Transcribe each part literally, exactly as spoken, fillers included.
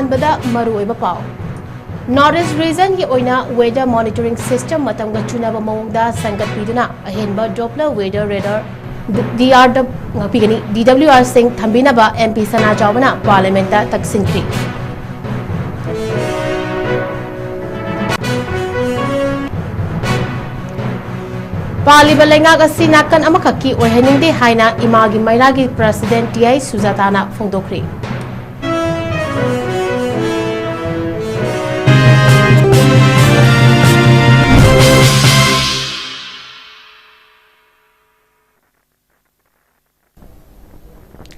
ꯑꯍꯥꯟꯕꯗ ꯃꯔꯨꯑꯣꯏꯕ ꯄꯥꯎ꯫ North East Region ꯒꯤ ꯑꯣꯏꯅ weather monitoring system ꯃꯇꯝꯒ ꯆꯨꯅꯕ ꯃꯑꯣꯡꯗ ꯁꯦꯝꯒꯠꯄꯤꯗꯨꯅ ꯑꯍꯦꯟꯕ Doppler weather radar, D R ꯗ ꯉꯥꯛꯄꯤꯒꯅꯤ꯫ ꯗꯤ ꯗꯕ꯭ꯂꯤꯎ ꯑꯥꯔ ꯁꯤꯡ ꯊꯝꯕꯤꯅꯕ ꯑꯦꯝ ꯄꯤ ꯁꯅꯥꯖꯥꯎꯕꯅ Parliament ꯇ ꯇꯛꯁꯤꯟꯈ꯭ꯔꯦ꯫ ꯄꯥꯜꯂꯤꯕ ꯂꯩꯉꯥꯛ ꯑꯁꯤ ꯅꯥꯀꯟ ꯑꯃꯈꯛꯀꯤ ꯑꯣꯏꯍꯟꯅꯤꯡꯗꯦ ꯍꯥꯏꯅ ꯏꯃꯥꯒꯤ ꯃꯩꯔꯥꯒꯤ President ꯇꯤ ꯑꯥꯏ ꯁꯨꯖꯥꯇꯥꯅ ꯐꯣꯡꯗꯣꯛꯈ꯭ꯔꯦ꯫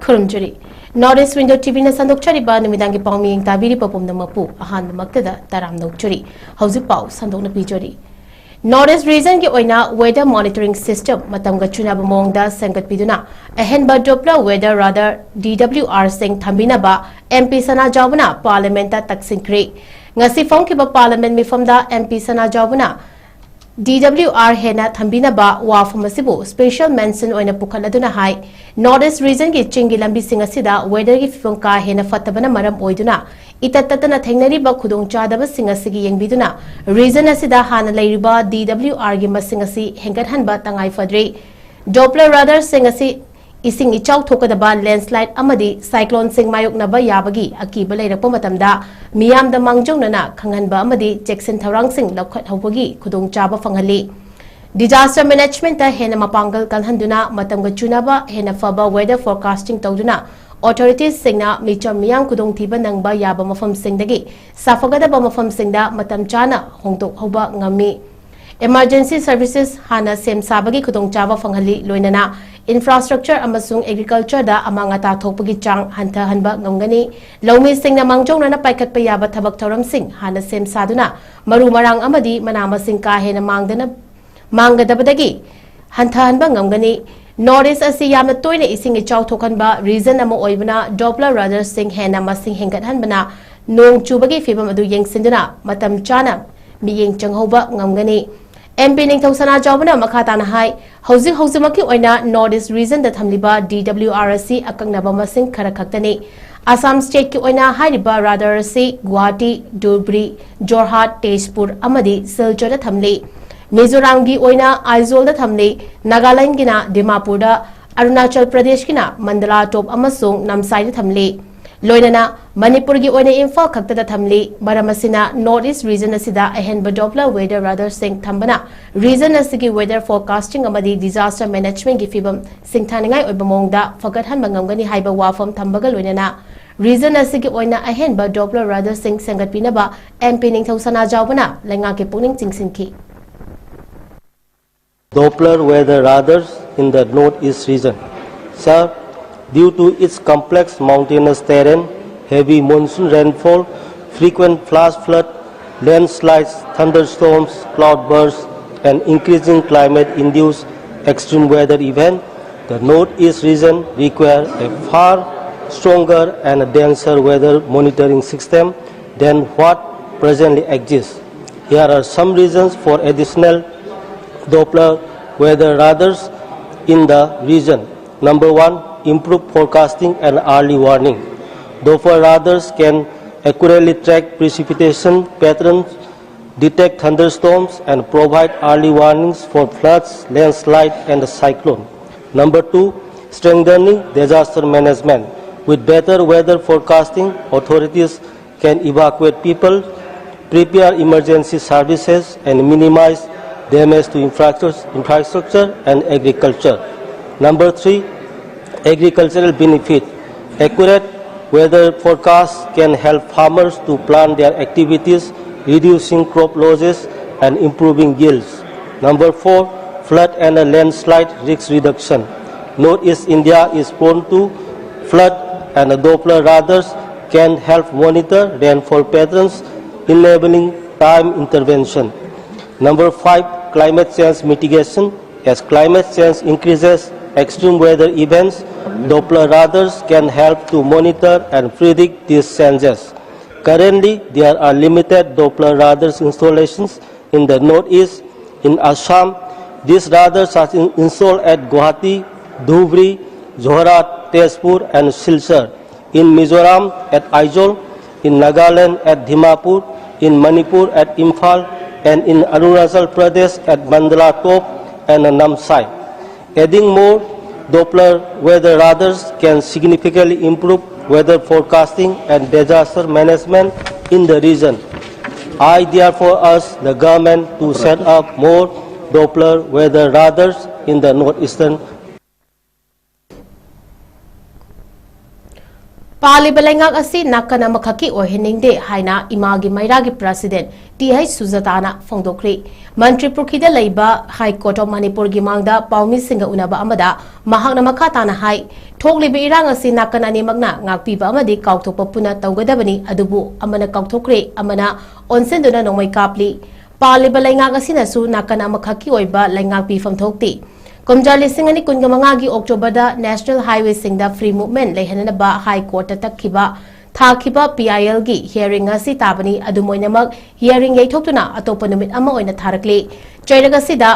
ꯈꯨꯔꯨꯝꯖꯔꯤ꯫ North East Window T V ꯅ ꯁꯟꯗꯣꯛꯆꯔꯤꯕ ꯅꯨꯃꯤꯗꯥꯡꯒꯤ ꯄꯥꯎ ꯃꯤꯌꯦꯡ ꯇꯥꯕꯤꯔꯤꯕ ꯄꯨꯝꯅꯃꯛꯄꯨ ꯑꯍꯥꯟꯕꯃꯛꯇꯗ ꯇꯔꯥꯝꯅ ꯑꯣꯛꯆꯔꯤ꯫ ꯍꯧꯖꯤꯛ ꯄꯥꯎ ꯁꯟꯗꯣꯛꯅ ꯄꯤꯖꯔꯤ꯫ North East Region ꯒꯤ ꯑꯣꯏꯅ weather monitoring system ꯃꯇꯝꯒ ꯆꯨꯅꯕ ꯃꯑꯣꯡꯗ ꯁꯦꯝꯒꯠꯄꯤꯗꯨꯅ ꯑꯍꯦꯟꯕ Doppler weather radar, ꯗꯤ ꯗꯕ꯭ꯂꯤꯎ ꯑꯥꯔ ꯁꯤꯡ ꯊꯝꯕꯤꯅꯕ ꯑꯦꯝ ꯄꯤ ꯁꯅꯥꯖꯥꯎꯕꯅ Parliament ꯇ ꯇꯛꯁꯤꯟꯈ꯭ꯔꯦ꯫ ꯉꯁꯤ ꯐꯝꯈꯤꯕ Parliament ꯃꯤꯐꯝꯗ ꯑꯦꯝ ꯄꯤ ꯁꯅꯥꯖꯥꯎꯕꯅ ꯗꯤ ꯗꯕ꯭ꯂꯤꯎ ꯑꯥꯔ ꯍꯦꯟꯅ ꯊꯝꯕꯤꯅꯕ ꯋꯥꯐꯝ ꯑꯁꯤꯕꯨ special mention ꯑꯣꯏꯅ ꯄꯨꯈꯠꯂꯗꯨꯅ ꯍꯥꯏ, North East Region ꯒꯤ ꯆꯤꯡꯒꯤ ꯂꯝꯕꯤꯁꯤꯡ ꯑꯁꯤꯗ weather ꯒꯤ ꯐꯤꯕꯝ ꯀꯥ ꯍꯦꯟꯅ ꯐꯠꯇꯕꯅ ꯃꯔꯝ ꯑꯣꯏꯗꯨꯅ ꯏꯇꯠ ꯇꯠꯇꯅ ꯊꯦꯡꯅꯔꯤꯕ ꯈꯨꯗꯣꯡꯆꯥꯗꯕꯁꯤꯡ ꯑꯁꯤꯒꯤ ꯌꯦꯡꯕꯤꯗꯨꯅ region ꯑꯁꯤꯗ ꯍꯥꯟꯅ ꯂꯩꯔꯤꯕ ꯗꯤ ꯗꯕ꯭ꯂꯤꯎ ꯑꯥꯔ ꯒꯤ ꯃꯁꯤꯡ ꯑꯁꯤ ꯍꯦꯟꯒꯠꯍꯟꯕ ꯇꯉꯥꯏ ꯐꯗ꯭ꯔꯤ꯫ Doppler radar ꯁꯤꯡ ꯑꯁꯤ ꯏꯁꯤꯡ ꯏꯆꯥꯎ ꯊꯣꯛꯀꯗꯕ, landslide ꯑꯃꯗꯤ cyclone ꯁꯤꯡ ꯃꯥꯌꯣꯛꯅꯕ ꯌꯥꯕꯒꯤ ꯑꯀꯤꯕ ꯂꯩꯔꯛꯄ ꯃꯇꯝꯗ ꯃꯤꯌꯥꯝꯗ ꯃꯥꯡꯖꯧꯅꯅ ꯈꯪꯍꯟꯕ ꯑꯃꯗꯤ ꯆꯦꯛꯁꯤꯟ ꯊꯧꯔꯥꯡꯁꯤꯡ ꯂꯧꯈꯠꯍꯧꯕꯒꯤ ꯈꯨꯗꯣꯡꯆꯥꯕ ꯐꯪꯍꯜꯂꯤ꯫ Disaster management ꯇ ꯍꯦꯟꯅ ꯃꯄꯥꯡꯒꯜ ꯀꯜꯍꯟꯗꯨꯅ ꯃꯇꯝꯒ ꯆꯨꯅꯕ ꯍꯦꯟꯅ ꯐꯕ weather forecasting ꯇꯧꯗꯨꯅ authorities ꯁꯤꯡꯅ ꯃꯤꯆꯝ ꯃꯤꯌꯥꯝ ꯈꯨꯗꯣꯡꯊꯤꯕ ꯅꯪꯕ ꯌꯥꯕ ꯃꯐꯝꯁꯤꯡꯗꯒꯤ ꯁꯥꯐꯒꯗꯕ ꯃꯐꯝꯁꯤꯡꯗ ꯃꯇꯝ ꯆꯥꯅ ꯍꯣꯡꯗꯣꯛꯍꯧꯕ ꯉꯝꯃꯤ꯫ Emergency services ꯍꯥꯟꯅ ꯁꯦꯝ ꯁꯥꯕꯒꯤ ꯈꯨꯗꯣꯡꯆꯥꯕ ꯐꯪꯍꯜꯂꯤ, ꯂꯣꯏꯅꯅ infrastructure ꯑꯃꯁꯨꯡ agriculture ꯗ ꯑꯃꯥꯡ ꯑꯇꯥ ꯊꯣꯛꯄꯒꯤ ꯆꯥꯡ ꯍꯟꯊꯍꯟꯕ ꯉꯝꯒꯅꯤ꯫ ꯂꯧꯃꯤꯁꯤꯡꯅ ꯃꯥꯡꯖꯧꯅꯅ ꯄꯥꯏꯈꯠꯄ ꯌꯥꯕ ꯊꯕꯛ ꯊꯧꯔꯝꯁꯤꯡ ꯍꯥꯟꯅ ꯁꯦꯝ ꯁꯥꯗꯨꯅ ꯃꯔꯨ ꯃꯔꯥꯡ ꯑꯃꯗꯤ ꯃꯅꯥ ꯃꯁꯤꯡ ꯀꯥ ꯍꯦꯟꯅ ꯃꯥꯡꯗꯅ, ꯃꯥꯡꯒꯗꯕꯗꯒꯤ ꯍꯟꯊꯍꯟꯕ ꯉꯝꯒꯅꯤ꯫ North East ꯑꯁꯤ ꯌꯥꯝꯅ ꯇꯣꯏꯅ ꯏꯁꯤꯡ ꯏꯆꯥꯎ ꯊꯣꯛꯍꯟꯕ region ꯑꯃ ꯑꯣꯏꯕꯅ Doppler radar ꯁꯤꯡ ꯍꯦꯟꯅ ꯃꯁꯤꯡ ꯍꯦꯟꯒꯠꯍꯟꯕꯅ ꯅꯣꯡ ꯆꯨꯕꯒꯤ ꯐꯤꯕꯝ ꯑꯗꯨ ꯌꯦꯡꯁꯤꯟꯗꯨꯅ ꯃꯇꯝ ꯆꯥꯅ ꯃꯤꯠꯌꯦꯡ ꯆꯪꯍꯧꯕ ꯉꯝꯒꯅꯤ꯫ ꯑꯦꯝ ꯄꯤ ꯅꯤꯡꯊꯧ ꯁꯅꯥꯖꯥꯎꯕꯅ ꯃꯈꯥ ꯇꯥꯅ ꯍꯥꯏ, ꯍꯧꯖꯤꯛ ꯍꯧꯖꯤꯛꯃꯛꯀꯤ ꯑꯣꯏꯅ North East Region ꯗ ꯊꯝꯂꯤꯕ ꯗꯤ ꯗꯕ꯭ꯂꯤꯎ ꯑꯥꯔ ꯑꯁꯤ ꯑꯀꯛꯅꯕ ꯃꯁꯤꯡ ꯈꯔ ꯈꯛꯇꯅꯤ꯫ ꯑꯁꯥꯝ ꯁ꯭ꯇꯦꯠꯀꯤ ꯑꯣꯏꯅ ꯍꯥꯏꯔꯤꯕ ꯔꯥꯗꯥꯔ ꯑꯁꯤ ꯒꯨꯋꯥꯍꯥꯇꯤ, ꯙꯨꯕ꯭ꯔꯤ, ꯖꯣꯔꯍꯥꯠ, ꯇꯦꯖꯄꯨꯔ ꯑꯃꯗꯤ ꯁꯤꯜꯆꯔꯗ ꯊꯝꯂꯤ꯫ ꯃꯤꯖꯣꯔꯥꯝꯒꯤ ꯑꯣꯏꯅ ꯑꯥꯏꯖꯣꯜꯗ ꯊꯝꯂꯤ꯫ ꯅꯥꯒꯥꯂꯦꯟꯗꯒꯤꯅ ꯗꯤꯃꯥꯄꯨꯔꯗ, ꯑꯔꯨꯅꯥꯆꯜ ꯄ꯭ꯔꯗꯦꯁꯀꯤꯅ ꯃꯟꯗꯂꯥ ꯇꯣꯞ ꯑꯃꯁꯨꯡ ꯅꯝꯁꯥꯏꯗ ꯊꯝꯂꯤ꯫ ꯂꯣꯏꯅꯅ ꯃꯅꯤꯄꯨꯔꯒꯤ ꯑꯣꯏꯅ ꯏꯝꯐꯥꯜ ꯈꯛꯇꯗ ꯊꯝꯂꯤ꯫ ꯃꯔꯝ ꯑꯁꯤꯅ North East region ꯑꯁꯤꯗ ꯑꯍꯦꯟꯕ Doppler weather radarꯁꯤꯡ ꯊꯝꯕꯅ region ꯑꯁꯤꯒꯤ weather forecasting ꯑꯃꯗꯤ disaster managementꯀꯤ ꯐꯤꯕꯝ ꯁꯤꯡꯊꯥꯅꯤꯡꯉꯥꯏ ꯑꯣꯏꯕ ꯃꯑꯣꯡꯗ ꯐꯒꯠꯍꯟꯕ ꯉꯝꯒꯅꯤ ꯍꯥꯏꯕ ꯋꯥꯐꯝ ꯊꯝꯕꯒ ꯂꯣꯏꯅꯅ region ꯑꯁꯤꯒꯤ ꯑꯣꯏꯅ ꯑꯍꯦꯟꯕ Doppler radarꯁꯤꯡ ꯁꯦꯝꯒꯠꯄꯤꯅꯕ MP ꯅꯤꯡꯊꯧ ꯁꯅꯥꯖꯥꯎꯕꯅ ꯂꯩꯉꯥꯛꯀꯤ ꯄꯨꯛꯅꯤꯡ ꯆꯤꯡꯁꯤꯟꯈꯤ꯫ Doppler weather radars in the Northeast region. Sir, due to its complex mountainous terrain, heavy monsoon rainfall, frequent flash flood, landslides, thunderstorms, cloudbursts, and increasing climate-induced extreme weather event, the Northeast region require a far stronger and denser weather monitoring system than what presently exists. Here are some reasons for additional Doppler weather radars in the region. Number one, improve forecasting and early warning. Doppler radars can accurately track precipitation patterns, detect thunderstorms, and provide early warnings for floods, landslide, and cyclone. Number two, strengthening disaster management. With better weather forecasting, authorities can evacuate people, prepare emergency services, and minimize damage to infrastructure and agriculture. Number three, agricultural benefit. Accurate weather forecasts can help farmers to plan their activities, reducing crop losses and improving yields. Number four, flood and landslide risk reduction. Northeast India is prone to flood, and Doppler radars can help monitor rainfall patterns, enabling time intervention. Number five, climate change mitigation. As climate change increases extreme weather events, Doppler radars can help to monitor and predict these changes. Currently, there are limited Doppler radars installations in the Northeast. In Assam, these radars are in- installed at Guwahati, Dhubri, Jorhat, Tezpur, and Silchar. in Mizoram at Aizawl, in Nagaland at Dimapur, in Manipur at Imphal, and in Arunachal Pradesh at Mandla Top and Namsai. Adding more Doppler weather radars can significantly improve weather forecasting and disaster management in the region. I therefore urge the government to set up more Doppler weather radars in the northeastern. ꯄꯥꯜꯂꯤꯕ ꯂꯩꯉꯥꯛ ꯑꯁꯤ ꯅꯥꯀꯟ ꯑꯃꯈꯛꯀꯤ ꯑꯣꯏꯍꯟꯅꯤꯡꯗꯦ ꯍꯥꯏꯅ ꯏꯃꯥꯒꯤ ꯃꯩꯔꯥꯒꯤ president T H ꯁꯨꯖꯥꯇꯥꯅ ꯐꯣꯡꯗꯣꯛꯈ꯭ꯔꯤ꯫ ꯃꯟꯇ꯭ꯔꯤ ꯄꯨꯈ꯭ꯔꯤꯗ ꯂꯩꯕ High Court of ꯃꯅꯤꯄꯨꯔꯒꯤ ꯃꯥꯡꯗ ꯄꯥꯎꯃꯤꯁꯤꯡꯒ ꯎꯅꯕ ꯑꯃꯗ ꯃꯍꯥꯛꯅ ꯃꯈꯥ ꯇꯥꯅ ꯍꯥꯏ, ꯊꯣꯛꯂꯤꯕ ꯏꯔꯥꯡ ꯑꯁꯤ ꯅꯥꯀꯟ ꯑꯅꯤꯃꯛꯅ ꯉꯥꯛꯄꯤꯕ ꯑꯃꯗꯤ ꯀꯥꯎꯊꯣꯛꯄ ꯄꯨꯟꯅ ꯇꯧꯒꯗꯕꯅꯤ, ꯑꯗꯨꯕꯨ ꯑꯃꯅ ꯀꯥꯎꯊꯣꯛꯈ꯭ꯔꯦ, ꯑꯃꯅ ꯑꯣꯟꯁꯤꯟꯗꯨꯅ ꯅꯣꯡꯃꯩ ꯀꯥꯞꯂꯤ꯫ ꯄꯥꯜꯂꯤꯕ ꯂꯩꯉꯥꯛ ꯑꯁꯤꯅꯁꯨ ꯅꯥꯀꯟ ꯑꯃꯈꯛꯀꯤ ꯑꯣꯏꯕ ꯂꯩꯉꯥꯛ ꯄꯤꯐꯝ ꯊꯣꯛꯇꯦ꯫ ꯀꯨꯝꯖꯥ ꯂꯤꯁꯤꯡ ꯑꯅꯤ ꯀꯨꯟꯒ ꯃꯉꯥꯒꯤ October ꯗ national highway ꯁꯤꯡꯗ free movement ꯂꯩꯍꯟꯅꯅꯕ High Court ꯇ ꯇꯛꯈꯤꯕ, ꯊꯥꯈꯤꯕ P I L ꯒꯤ hearing ꯉꯁꯤ ꯇꯥꯕꯅꯤ꯫ ꯑꯗꯨꯝ ꯑꯣꯏꯅꯃꯛ, hearing ꯌꯩꯊꯣꯛꯇꯨꯅ ꯑꯇꯣꯞꯄ ꯅꯨꯃꯤꯠ ꯑꯃ ꯑꯣꯏꯅ ꯊꯥꯔꯛꯂꯤ꯫ ꯆꯩꯔꯛ ꯑꯁꯤꯗ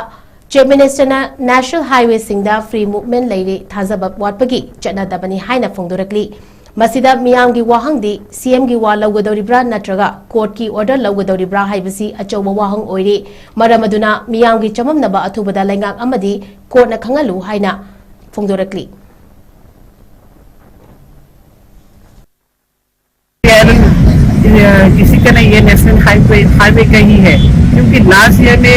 Chief Minister ꯅ national highway ꯁꯤꯡꯗ free movement ꯂꯩꯔꯦ, ꯊꯥꯖꯕ ꯋꯥꯠꯄꯒꯤ ꯆꯠꯅꯗꯕꯅꯤ ꯍꯥꯏꯅ ꯐꯣꯡꯗꯣꯔꯛꯂꯤ꯫ ꯃꯁꯤꯗ ꯃꯤꯌꯥꯝꯒꯤ ꯋꯥꯍꯪꯗꯤ C M ꯒꯤ ꯋꯥ ꯂꯧꯒꯗꯧꯔꯤꯕ꯭ꯔꯥ ꯅꯠꯇ꯭ꯔꯒ court ꯀꯤ order ꯂꯧꯒꯗꯧꯔꯤꯕ꯭ꯔꯥ ꯍꯥꯏꯕꯁꯤ ꯑꯆꯧꯕ ꯋꯥꯍꯪ ꯑꯣꯏꯔꯤ꯫ ꯃꯔꯝ ꯑꯗꯨꯅ ꯃꯤꯌꯥꯝꯒꯤ ꯆꯃꯝꯅꯕ ꯑꯊꯨꯕꯗ ꯂꯩꯉꯥꯛ ꯑꯃꯗꯤ court ꯅ ꯈꯪꯍꯜꯂꯨ ꯍꯥꯏꯅ ꯐꯣꯡꯗꯣꯔꯛꯂꯤ꯫ किसी का नहीं है, नेशनल हाईवे हाईवे का ही है, क्योंकि लास्ट ईयर में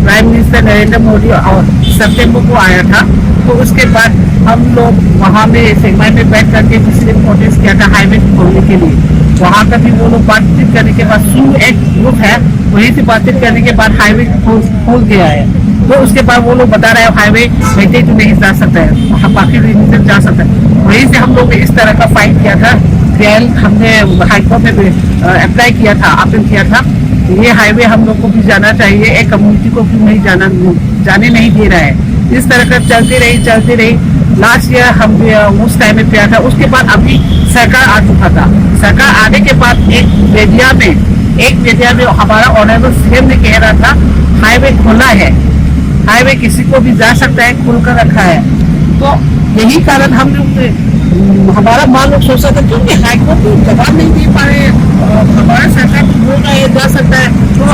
प्राइम मिनिस्टर नरेंद्र मोदी और सितंबर को आया था। तो उसके बाद हम लोग वहाँ में सेमर में बैठ करके पिछले प्रोटेस्ट किया था हाईवे खोलने के लिए। वहाँ का भी वो लोग बातचीत करने के बाद सू एक ग्रुप है, वहीं से बातचीत करने के बाद हाईवे खोल खोल दिया है। तो उसके बाद वो लोग बता रहे हैं हाईवे वैसे तो नहीं जा सकता है, बाकी रीजन से जा सकता है। वहीं से हम लोग ने इस तरह का फाइट किया था। पीआईएल हमने हाईकोर्ट में अप्लाई किया था, अपील किया था। ये हाईवे हम लोग को भी जाना चाहिए, एक कम्युनिटी को क्यों नहीं जाना, जाने नहीं दे रहा है। इस तरह का चलती रही चलती रही। लास्ट ईयर हम उस टाइम में किया था। उसके बाद अभी सरकार आ चुका था। सरकार आने के बाद एक मीडिया में एक मीडिया में हमारा ऑनरेबल सीएम ने कह रहा था हाईवे खुला है, हाईवे किसी को भी जा सकता है, खुलकर रखा है। तो यही कारण हम लोग हमारा मान लोग सोचता था क्योंकि हाईकोर्ट तो जवाब नहीं दे पा रहे हैं। हमारा सरकार तो बोल रहा है जा सकता है। तो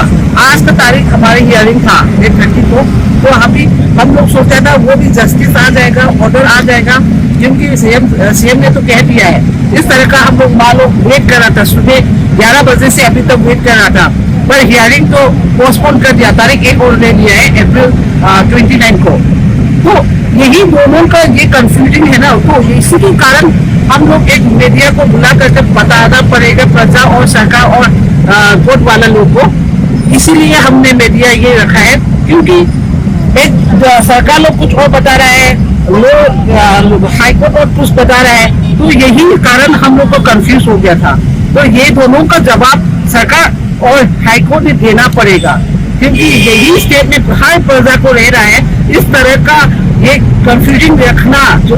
आज का तारीख हमारी हियरिंग था एट थर्टी को। तो अभी हम लोग सोचा था वो भी जस्टिस आ जाएगा, ऑर्डर आ जाएगा, क्योंकि सीएम सीएम ने तो कह दिया है। इस तरह का हम लोग मान लोग वेट कर रहा था, सुबह ग्यारह बजे से अभी तक वेट कर रहा था, पर हियरिंग तो पोस्टपोन कर दिया, तारीख एक और ले लिया है अप्रैल ट्वेंटी नाइन को। तो यही दोनों का ये कंफ्यूजन है ना, तो इसी के कारण हम लोग एक मीडिया को बुला करके बताना पड़ेगा प्रजा और सरकार और कोर्ट वाला लोग को। इसीलिए हमने मीडिया ये रखा है, क्योंकि एक सरकार लोग कुछ और बता रहा है, लोग हाईकोर्ट और कुछ बता रहा है, तो यही कारण हम लोग को कंफ्यूज हो गया था। तो ये दोनों का जवाब सरकार और हाईकोर्ट ने देना पड़ेगा, क्योंकि यही स्टेट में हर प्रजा को रह रहा है। इस तरह का ये कंफ्यूजन रखना जो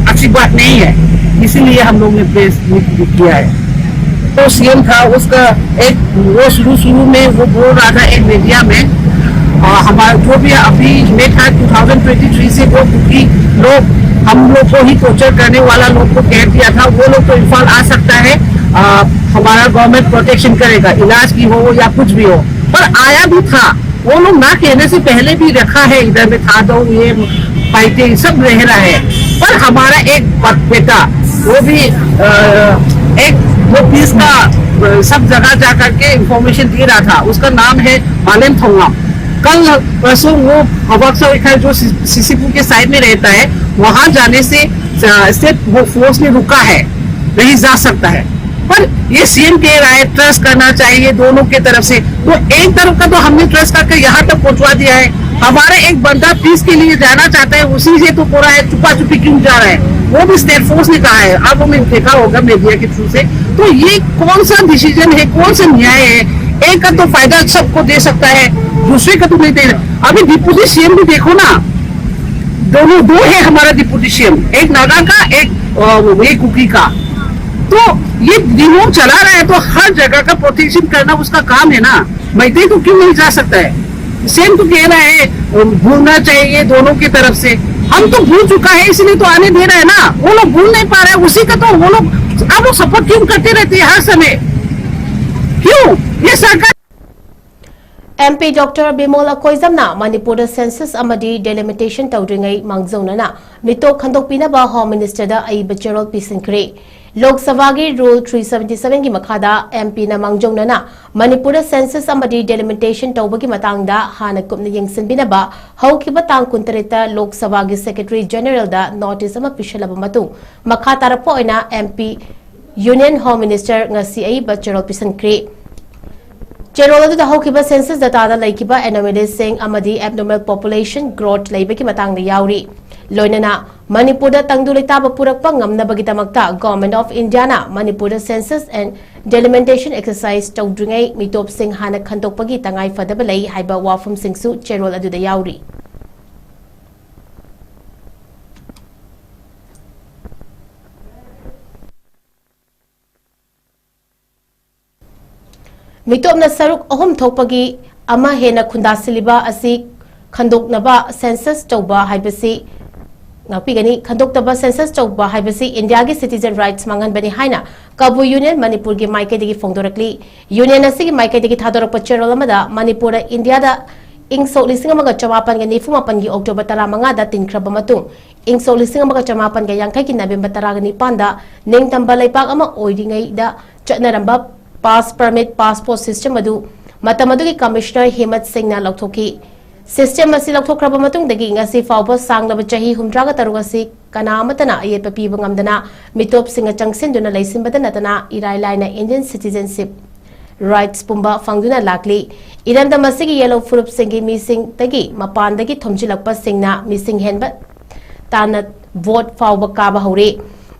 अच्छी बात नहीं है, इसीलिए हम लोग ने प्रेस मीट भी किया है। तो सीएम था उसका एक, वो शुरू शुरू में वो बोल रहा था एक मीडिया में, आ, हमारा जो भी अभी में था ट्वेंटी ट्वेंटी थ्री से जो कुकी लोग हम लोग को ही टॉर्चर करने वाला लोग को कह दिया था, वो लोग तो इम्फाल आ सकता है, आ, हमारा गवर्नमेंट प्रोटेक्शन करेगा, इलाज भी हो या कुछ भी हो। पर आया भी था, वो लोग ना कहने से पहले भी रखा है, इधर में था तो ये फाइटिंग सब रह रहा है। पर हमारा एक ब- बेटा, वो भी अ, एक वो पीस का अ, सब जगह जा करके इंफॉर्मेशन दे रहा था, उसका नाम है मालेन थोंगम। कल परसों वो हवाक्सा विखा जो सीसीपुर के साइड में रहता है, वहां जाने से स्टेट वो फोर्स ने रुका है, नहीं जा सकता है। पर ये सीएम कह रहा है ट्रस्ट करना चाहिए दोनों के तरफ से, तो एक तरफ का तो हमने ट्रस्ट करके यहाँ तक पहुंचवा दिया है। हमारा एक बंदा पीस के लिए जाना चाहता है, उसी से तो पूरा है, चुपा चुपी क्यों जा रहा है? वो भी स्टेट फोर्स ने कहा है, आप लोगों ने देखा होगा मीडिया के थ्रू से। तो ये कौन सा डिसीजन है, कौन सा न्याय है? एक का तो फायदा सबको दे सकता है, दूसरे का तो नहीं दे। अभी डिप्यूटी सीएम भी देखो ना, दोनों, दो है हमारा डिप्यूटी सीएम, एक नागा का, एक अ, वो, ये कुकी का। तो ये दिमाग चला रहा है, तो हर जगह का प्रोटेक्शन करना उसका काम है ना। मैत्री तो क्यों नहीं जा सकता है? सीएम तो कह रहा है अ, बोलना चाहिए दोनों की तरफ से। हम तो भूल चुका है, इसलिए तो आने दे रहे हैं ना। वो लोग भूल नहीं पा रहे हैं, उसी का तो वो लोग, आप लोग सपोर्ट क्यों करते रहते हैं हर समय? क्यों? ये सरकार ꯑꯦꯝ ꯄꯤ ꯗꯣꯛꯇꯔ ꯕꯤꯃꯣꯜ ꯑꯀꯣꯏꯖꯝꯅ ꯃꯅꯤꯄꯨꯔꯗ ꯁꯦꯟꯁꯁ ꯑꯃꯗꯤ ꯗꯦꯂꯤꯃꯤꯇꯦꯁꯟ ꯇꯧꯗ꯭ꯔꯤꯉꯩ ꯃꯥꯡꯖꯧꯅꯅ ꯃꯤꯇꯣꯞ ꯈꯟꯗꯣꯛꯄꯤꯅꯕ ꯍꯣꯝ ꯃꯤꯅꯤꯁꯇꯔꯗ ꯑꯏꯕ ꯆꯦꯔꯣꯜ ꯄꯤꯁꯤꯟꯈ꯭ꯔꯦ꯫ ꯂꯣꯛ ꯁꯚꯥꯒꯤ ꯔꯨꯜ ꯊ꯭ꯔꯤ ꯁꯚꯦꯟꯇꯤ ꯁꯚꯦꯟꯒꯤ ꯃꯈꯥꯗ ꯑꯦꯝ ꯄꯤꯅ ꯃꯥꯡꯖꯧꯅꯅ ꯃꯅꯤꯄꯨꯔꯗ ꯁꯦꯟꯁꯁ ꯑꯃꯗꯤ ꯗꯦꯂꯤꯃꯤꯇꯦꯁꯟ ꯇꯧꯕꯒꯤ ꯃꯇꯥꯡꯗ ꯍꯥꯟꯅ ꯀꯨꯞꯅ ꯌꯦꯡꯁꯤꯟꯕꯤꯅꯕ ꯍꯧꯈꯤꯕ ꯇꯥꯡ ꯀꯨꯟꯇꯔꯦꯠꯇ ꯂꯣꯛ ꯁꯚꯥꯒꯤ ꯁꯦꯀ꯭ꯔꯦꯇꯔꯤ ꯖꯦꯅꯦꯔꯦꯜꯗ ꯅꯣꯇꯤꯁ ꯑꯃ ꯄꯤꯁꯤꯜꯂꯕ ꯃꯇꯨꯡ, ꯃꯈꯥ ꯇꯥꯔꯛꯄ ꯑꯣꯏꯅ M P union home minister ꯉꯁꯤ ꯑꯏꯕ ꯆꯦꯔꯣꯜ ꯄꯤꯁꯤꯟꯈ꯭ꯔꯦ꯫ ꯆꯦꯔꯣꯜ ꯑꯗꯨꯗ ꯍꯧꯈꯤꯕ ꯁꯦꯟꯁꯁ ꯗꯇꯥꯗ ꯂꯩꯈꯤꯕ ꯑꯦꯅꯣꯃꯦꯂꯤꯁꯁꯤꯡ ꯑꯃꯗꯤ ꯑꯦꯕꯅꯣꯔꯃꯦꯜ ꯄꯣꯄꯨꯂꯦꯁꯟ ꯒ꯭ꯔꯣꯊ ꯂꯩꯕꯒꯤ ꯃꯇꯥꯡꯗ ꯌꯥꯎꯔꯤ꯫ ꯂꯣꯏꯅꯅ ꯃꯅꯤꯄꯨꯔꯗ ꯇꯪꯗꯨ ꯂꯩꯇꯥꯕ ꯄꯨꯔꯛꯄ ꯉꯝꯅꯕꯒꯤꯗꯃꯛꯇ ꯒꯣꯚꯔꯟꯃꯦꯟꯠ ꯑꯣꯐ ꯏꯟꯗꯤꯌꯥꯅ ꯃꯅꯤꯄꯨꯔꯗ ꯁꯦꯟꯁꯁ ꯑꯦꯟ ꯗꯦꯂꯤꯃꯤꯇꯦꯁꯟ ꯑꯦꯛꯁꯔꯁꯥꯏꯖ ꯇꯧꯗ꯭ꯔꯤꯉꯩ ꯃꯤꯇꯣꯞꯁꯤꯡ ꯍꯥꯟꯅ ꯈꯟꯗꯣꯛꯄꯒꯤ ꯇꯉꯥꯏ ꯐꯗꯕ ꯂꯩ ꯍꯥꯏꯕ ꯋꯥꯐꯝꯁꯤꯡꯁꯨ ꯆꯦꯔꯣꯜ ꯑꯗꯨꯗ ꯌꯥꯎꯔꯤ꯫ ꯃꯤꯇꯣꯞꯅ ꯁꯔꯨꯛ ꯑꯍꯨꯝ ꯊꯣꯛꯄꯒꯤ ꯑꯃ ꯍꯦꯟꯅ ꯈꯨꯟꯗꯥꯁꯤꯜꯂꯤꯕ ꯑꯁꯤ ꯈꯟꯗꯣꯛꯅꯕ ꯁꯦꯟꯁꯁ ꯇꯧꯕ ꯍꯥꯏꯕꯁꯤ ꯉꯥꯛꯄꯤꯒꯅꯤ꯫ ꯈꯟꯗꯣꯛꯇꯕ ꯁꯦꯟꯁꯁ ꯇꯧꯕ ꯍꯥꯏꯕꯁꯤ ꯏꯟꯗꯤꯌꯥꯒꯤ ꯁꯤꯇꯤꯖꯟ ꯔꯥꯏꯠꯁ ꯃꯥꯡꯍꯟꯕꯅꯤ ꯍꯥꯏꯅ ꯀꯕꯨꯏ ꯌꯨꯅꯤꯌꯟ ꯃꯅꯤꯄꯨꯔꯒꯤ ꯃꯥꯏꯀꯩꯗꯒꯤ ꯐꯣꯡꯗꯣꯔꯛꯂꯤ꯫ ꯌꯨꯅꯤꯌꯟ ꯑꯁꯤꯒꯤ ꯃꯥꯏꯀꯩꯗꯒꯤ ꯊꯥꯗꯣꯔꯛꯄ ꯆꯦꯔꯣꯜ ꯑꯃꯗ ꯃꯅꯤꯄꯨꯔꯗ ꯏꯟꯗꯤꯌꯥꯗ ꯏꯪ ꯁꯣꯛ ꯂꯤꯁꯤꯡ ꯑꯃꯒ ꯆꯃꯥꯄꯟꯒ ꯅꯤꯐꯨ ꯃꯥꯄꯟꯒꯤ ꯑꯣꯛꯇꯣꯕꯔ ꯇꯔꯥꯃꯉꯥꯗ ꯇꯤꯟꯈ꯭ꯔꯕ ꯃꯇꯨꯡ, ꯏꯪ ꯁꯣꯛ ꯂꯤꯁꯤꯡ ꯑꯃꯒ ꯆꯃꯥꯄꯟꯒ ꯌꯥꯡꯈꯩꯒꯤ ꯅꯕꯦꯝꯕꯔ ꯇꯔꯥꯒ ꯅꯤꯄꯥꯟꯗ ꯅꯤꯡꯇꯝꯕ ꯂꯩꯄꯥꯛ ꯑꯃ ꯑꯣꯏꯔꯤꯉꯩꯗ ꯆꯠꯅꯔꯝꯕ ꯄꯥꯁ ꯄꯔꯃꯤꯠ, ꯄꯥꯁꯄꯣꯔꯠ ꯁꯤꯁꯇꯦꯝ ꯑꯗꯨ ꯃꯇꯝ ꯑꯗꯨꯒꯤ ꯀꯃꯤꯁꯅꯔ ꯍꯦꯃꯠ ꯁꯤꯡꯅ ꯂꯧꯊꯣꯛꯈꯤ꯫ ꯁꯤꯁꯇꯦꯝ ꯑꯁꯤ ꯂꯧꯊꯣꯛꯈ꯭ꯔꯕ ꯃꯇꯨꯡꯗꯒꯤ ꯉꯁꯤ ꯐꯥꯎꯕ ꯁꯥꯡꯂꯕ ꯆꯍꯤ ꯍꯨꯝꯗ꯭ꯔꯥꯒ ꯇꯔꯨꯛ ꯑꯁꯤ ꯀꯅꯥ ꯑꯃꯠꯇꯅ ꯑꯌꯦꯠꯄ ꯄꯤꯕ ꯉꯝꯗꯅ ꯃꯤꯇꯣꯞꯁꯤꯡꯅ ꯆꯪꯁꯤꯟꯗꯨꯅ ꯂꯩꯁꯤꯟꯕꯗ ꯅꯠꯇꯅ ꯏꯔꯥꯏ ꯂꯥꯏꯅ ꯏꯟꯗꯤꯌꯟ ꯁꯤꯇꯤꯖꯟꯁꯤꯞ ꯔꯥꯏꯠꯁ ꯄꯨꯝꯕ ꯐꯪꯗꯨꯅ ꯂꯥꯛꯂꯤ꯫ ꯏꯔꯝꯗꯝ ꯑꯁꯤꯒꯤ ꯌꯦꯜꯂꯧ ꯐꯨꯔꯨꯞꯁꯤꯡꯒꯤ ꯃꯤꯁꯤꯡꯗꯒꯤ ꯃꯄꯥꯟꯗꯒꯤ ꯊꯣꯝꯖꯤꯜꯂꯛꯄꯁꯤꯡꯅ ꯃꯤꯁꯤꯡ ꯍꯦꯟꯕ ꯇꯥꯅ ꯚꯣꯠ ꯐꯥꯎꯕ ꯀꯥꯕ ꯍꯧꯔꯦ꯫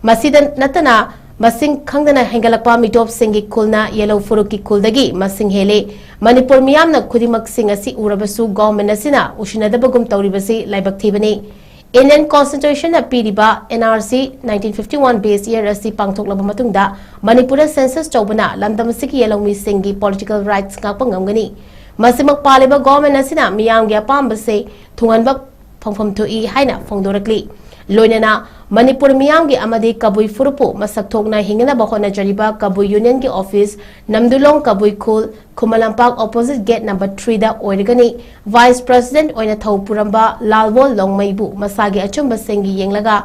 ꯃꯁꯤꯗ ꯅꯠꯇꯅ ꯃꯁꯤꯡ ꯈꯪꯗꯅ ꯍꯦꯟꯒꯠꯂꯛꯄ ꯃꯤꯇꯣꯞꯁꯤꯡꯒꯤ ꯈꯨꯜꯅ ꯌꯦꯜꯂꯧ ꯐꯨꯔꯨꯞꯀꯤ ꯈꯨꯜꯗꯒꯤ ꯃꯁꯤꯡ ꯍꯦꯜꯂꯤ꯫ ꯃꯅꯤꯄꯨꯔ ꯃꯤꯌꯥꯝꯅ ꯈꯨꯗꯤꯡꯃꯛꯁꯤꯡ ꯑꯁꯤ ꯎꯔꯕꯁꯨ ꯒꯣꯚꯔꯟꯃꯦꯟꯠ ꯑꯁꯤꯅ ꯎꯁꯤꯟꯅꯗꯕꯒꯨꯝ ꯇꯧꯔꯤꯕꯁꯤ ꯂꯥꯏꯕꯛ ꯊꯤꯕꯅꯤ꯫ ꯏꯟꯗꯤꯌꯟ ꯀꯣꯟꯁꯇꯤꯇ꯭ꯌꯨꯁꯟꯅ ꯄꯤꯔꯤꯕ N R C nineteen fifty one base year ꯑꯁꯤ ꯄꯥꯡꯊꯣꯛꯂꯕ ꯃꯇꯨꯡꯗ ꯃꯅꯤꯄꯨꯔꯗ ꯁꯦꯟꯁꯁ ꯇꯧꯕꯅ ꯂꯝꯗꯝ ꯑꯁꯤꯒꯤ ꯌꯦꯜꯂꯧꯃꯤꯁꯤꯡꯒꯤ ꯄꯣꯂꯤꯇꯤꯀꯦꯜ ꯔꯥꯏꯠꯁ ꯉꯥꯛꯄ ꯉꯝꯒꯅꯤ꯫ ꯃꯁꯤꯃꯛ ꯄꯥꯜꯂꯤꯕ ꯒꯣꯚꯔꯟꯃꯦꯟꯠ ꯑꯁꯤꯅ ꯃꯤꯌꯥꯝꯒꯤ ꯑꯄꯥꯝꯕꯁꯦ ꯊꯨꯡꯍꯟꯕ ꯐꯪꯐꯝ ꯊꯣꯛꯏ ꯍꯥꯏꯅ ꯐꯣꯡꯗꯣꯔꯛꯂꯤ꯫ ꯂꯣꯏꯅꯅ ꯃꯅꯤꯄꯨꯔ ꯃꯤꯌꯥꯝꯒꯤ ꯑꯃꯗꯤ ꯀꯕꯨꯏ ꯐꯨꯔꯨꯞꯄꯨ ꯃꯁꯛ ꯊꯣꯛꯅ ꯍꯤꯡꯅꯅꯕ ꯍꯣꯠꯅꯖꯔꯤꯕ ꯀꯕꯨꯏ ꯌꯨꯅꯤꯌꯟꯒꯤ ꯑꯣꯐꯤꯁ, ꯅꯝꯗꯨꯂꯣꯡ ꯀꯕꯨꯏ ꯈꯨꯜ, Khuman Lampak opposite gate number three ꯗ ꯑꯣꯏꯔꯒꯅꯤ꯫ ꯚꯥꯏꯁ ꯄ꯭ꯔꯦꯁꯤꯗꯦꯟꯠ ꯑꯣꯏꯅ ꯊꯧ ꯄꯨꯔꯝꯕ ꯂꯥꯜꯕꯣꯜ ꯂꯣꯡꯃꯩꯕꯨ ꯃꯁꯥꯒꯤ ꯑꯆꯨꯝꯕ ꯁꯦꯡꯒꯤ ꯌꯦꯡꯂꯒ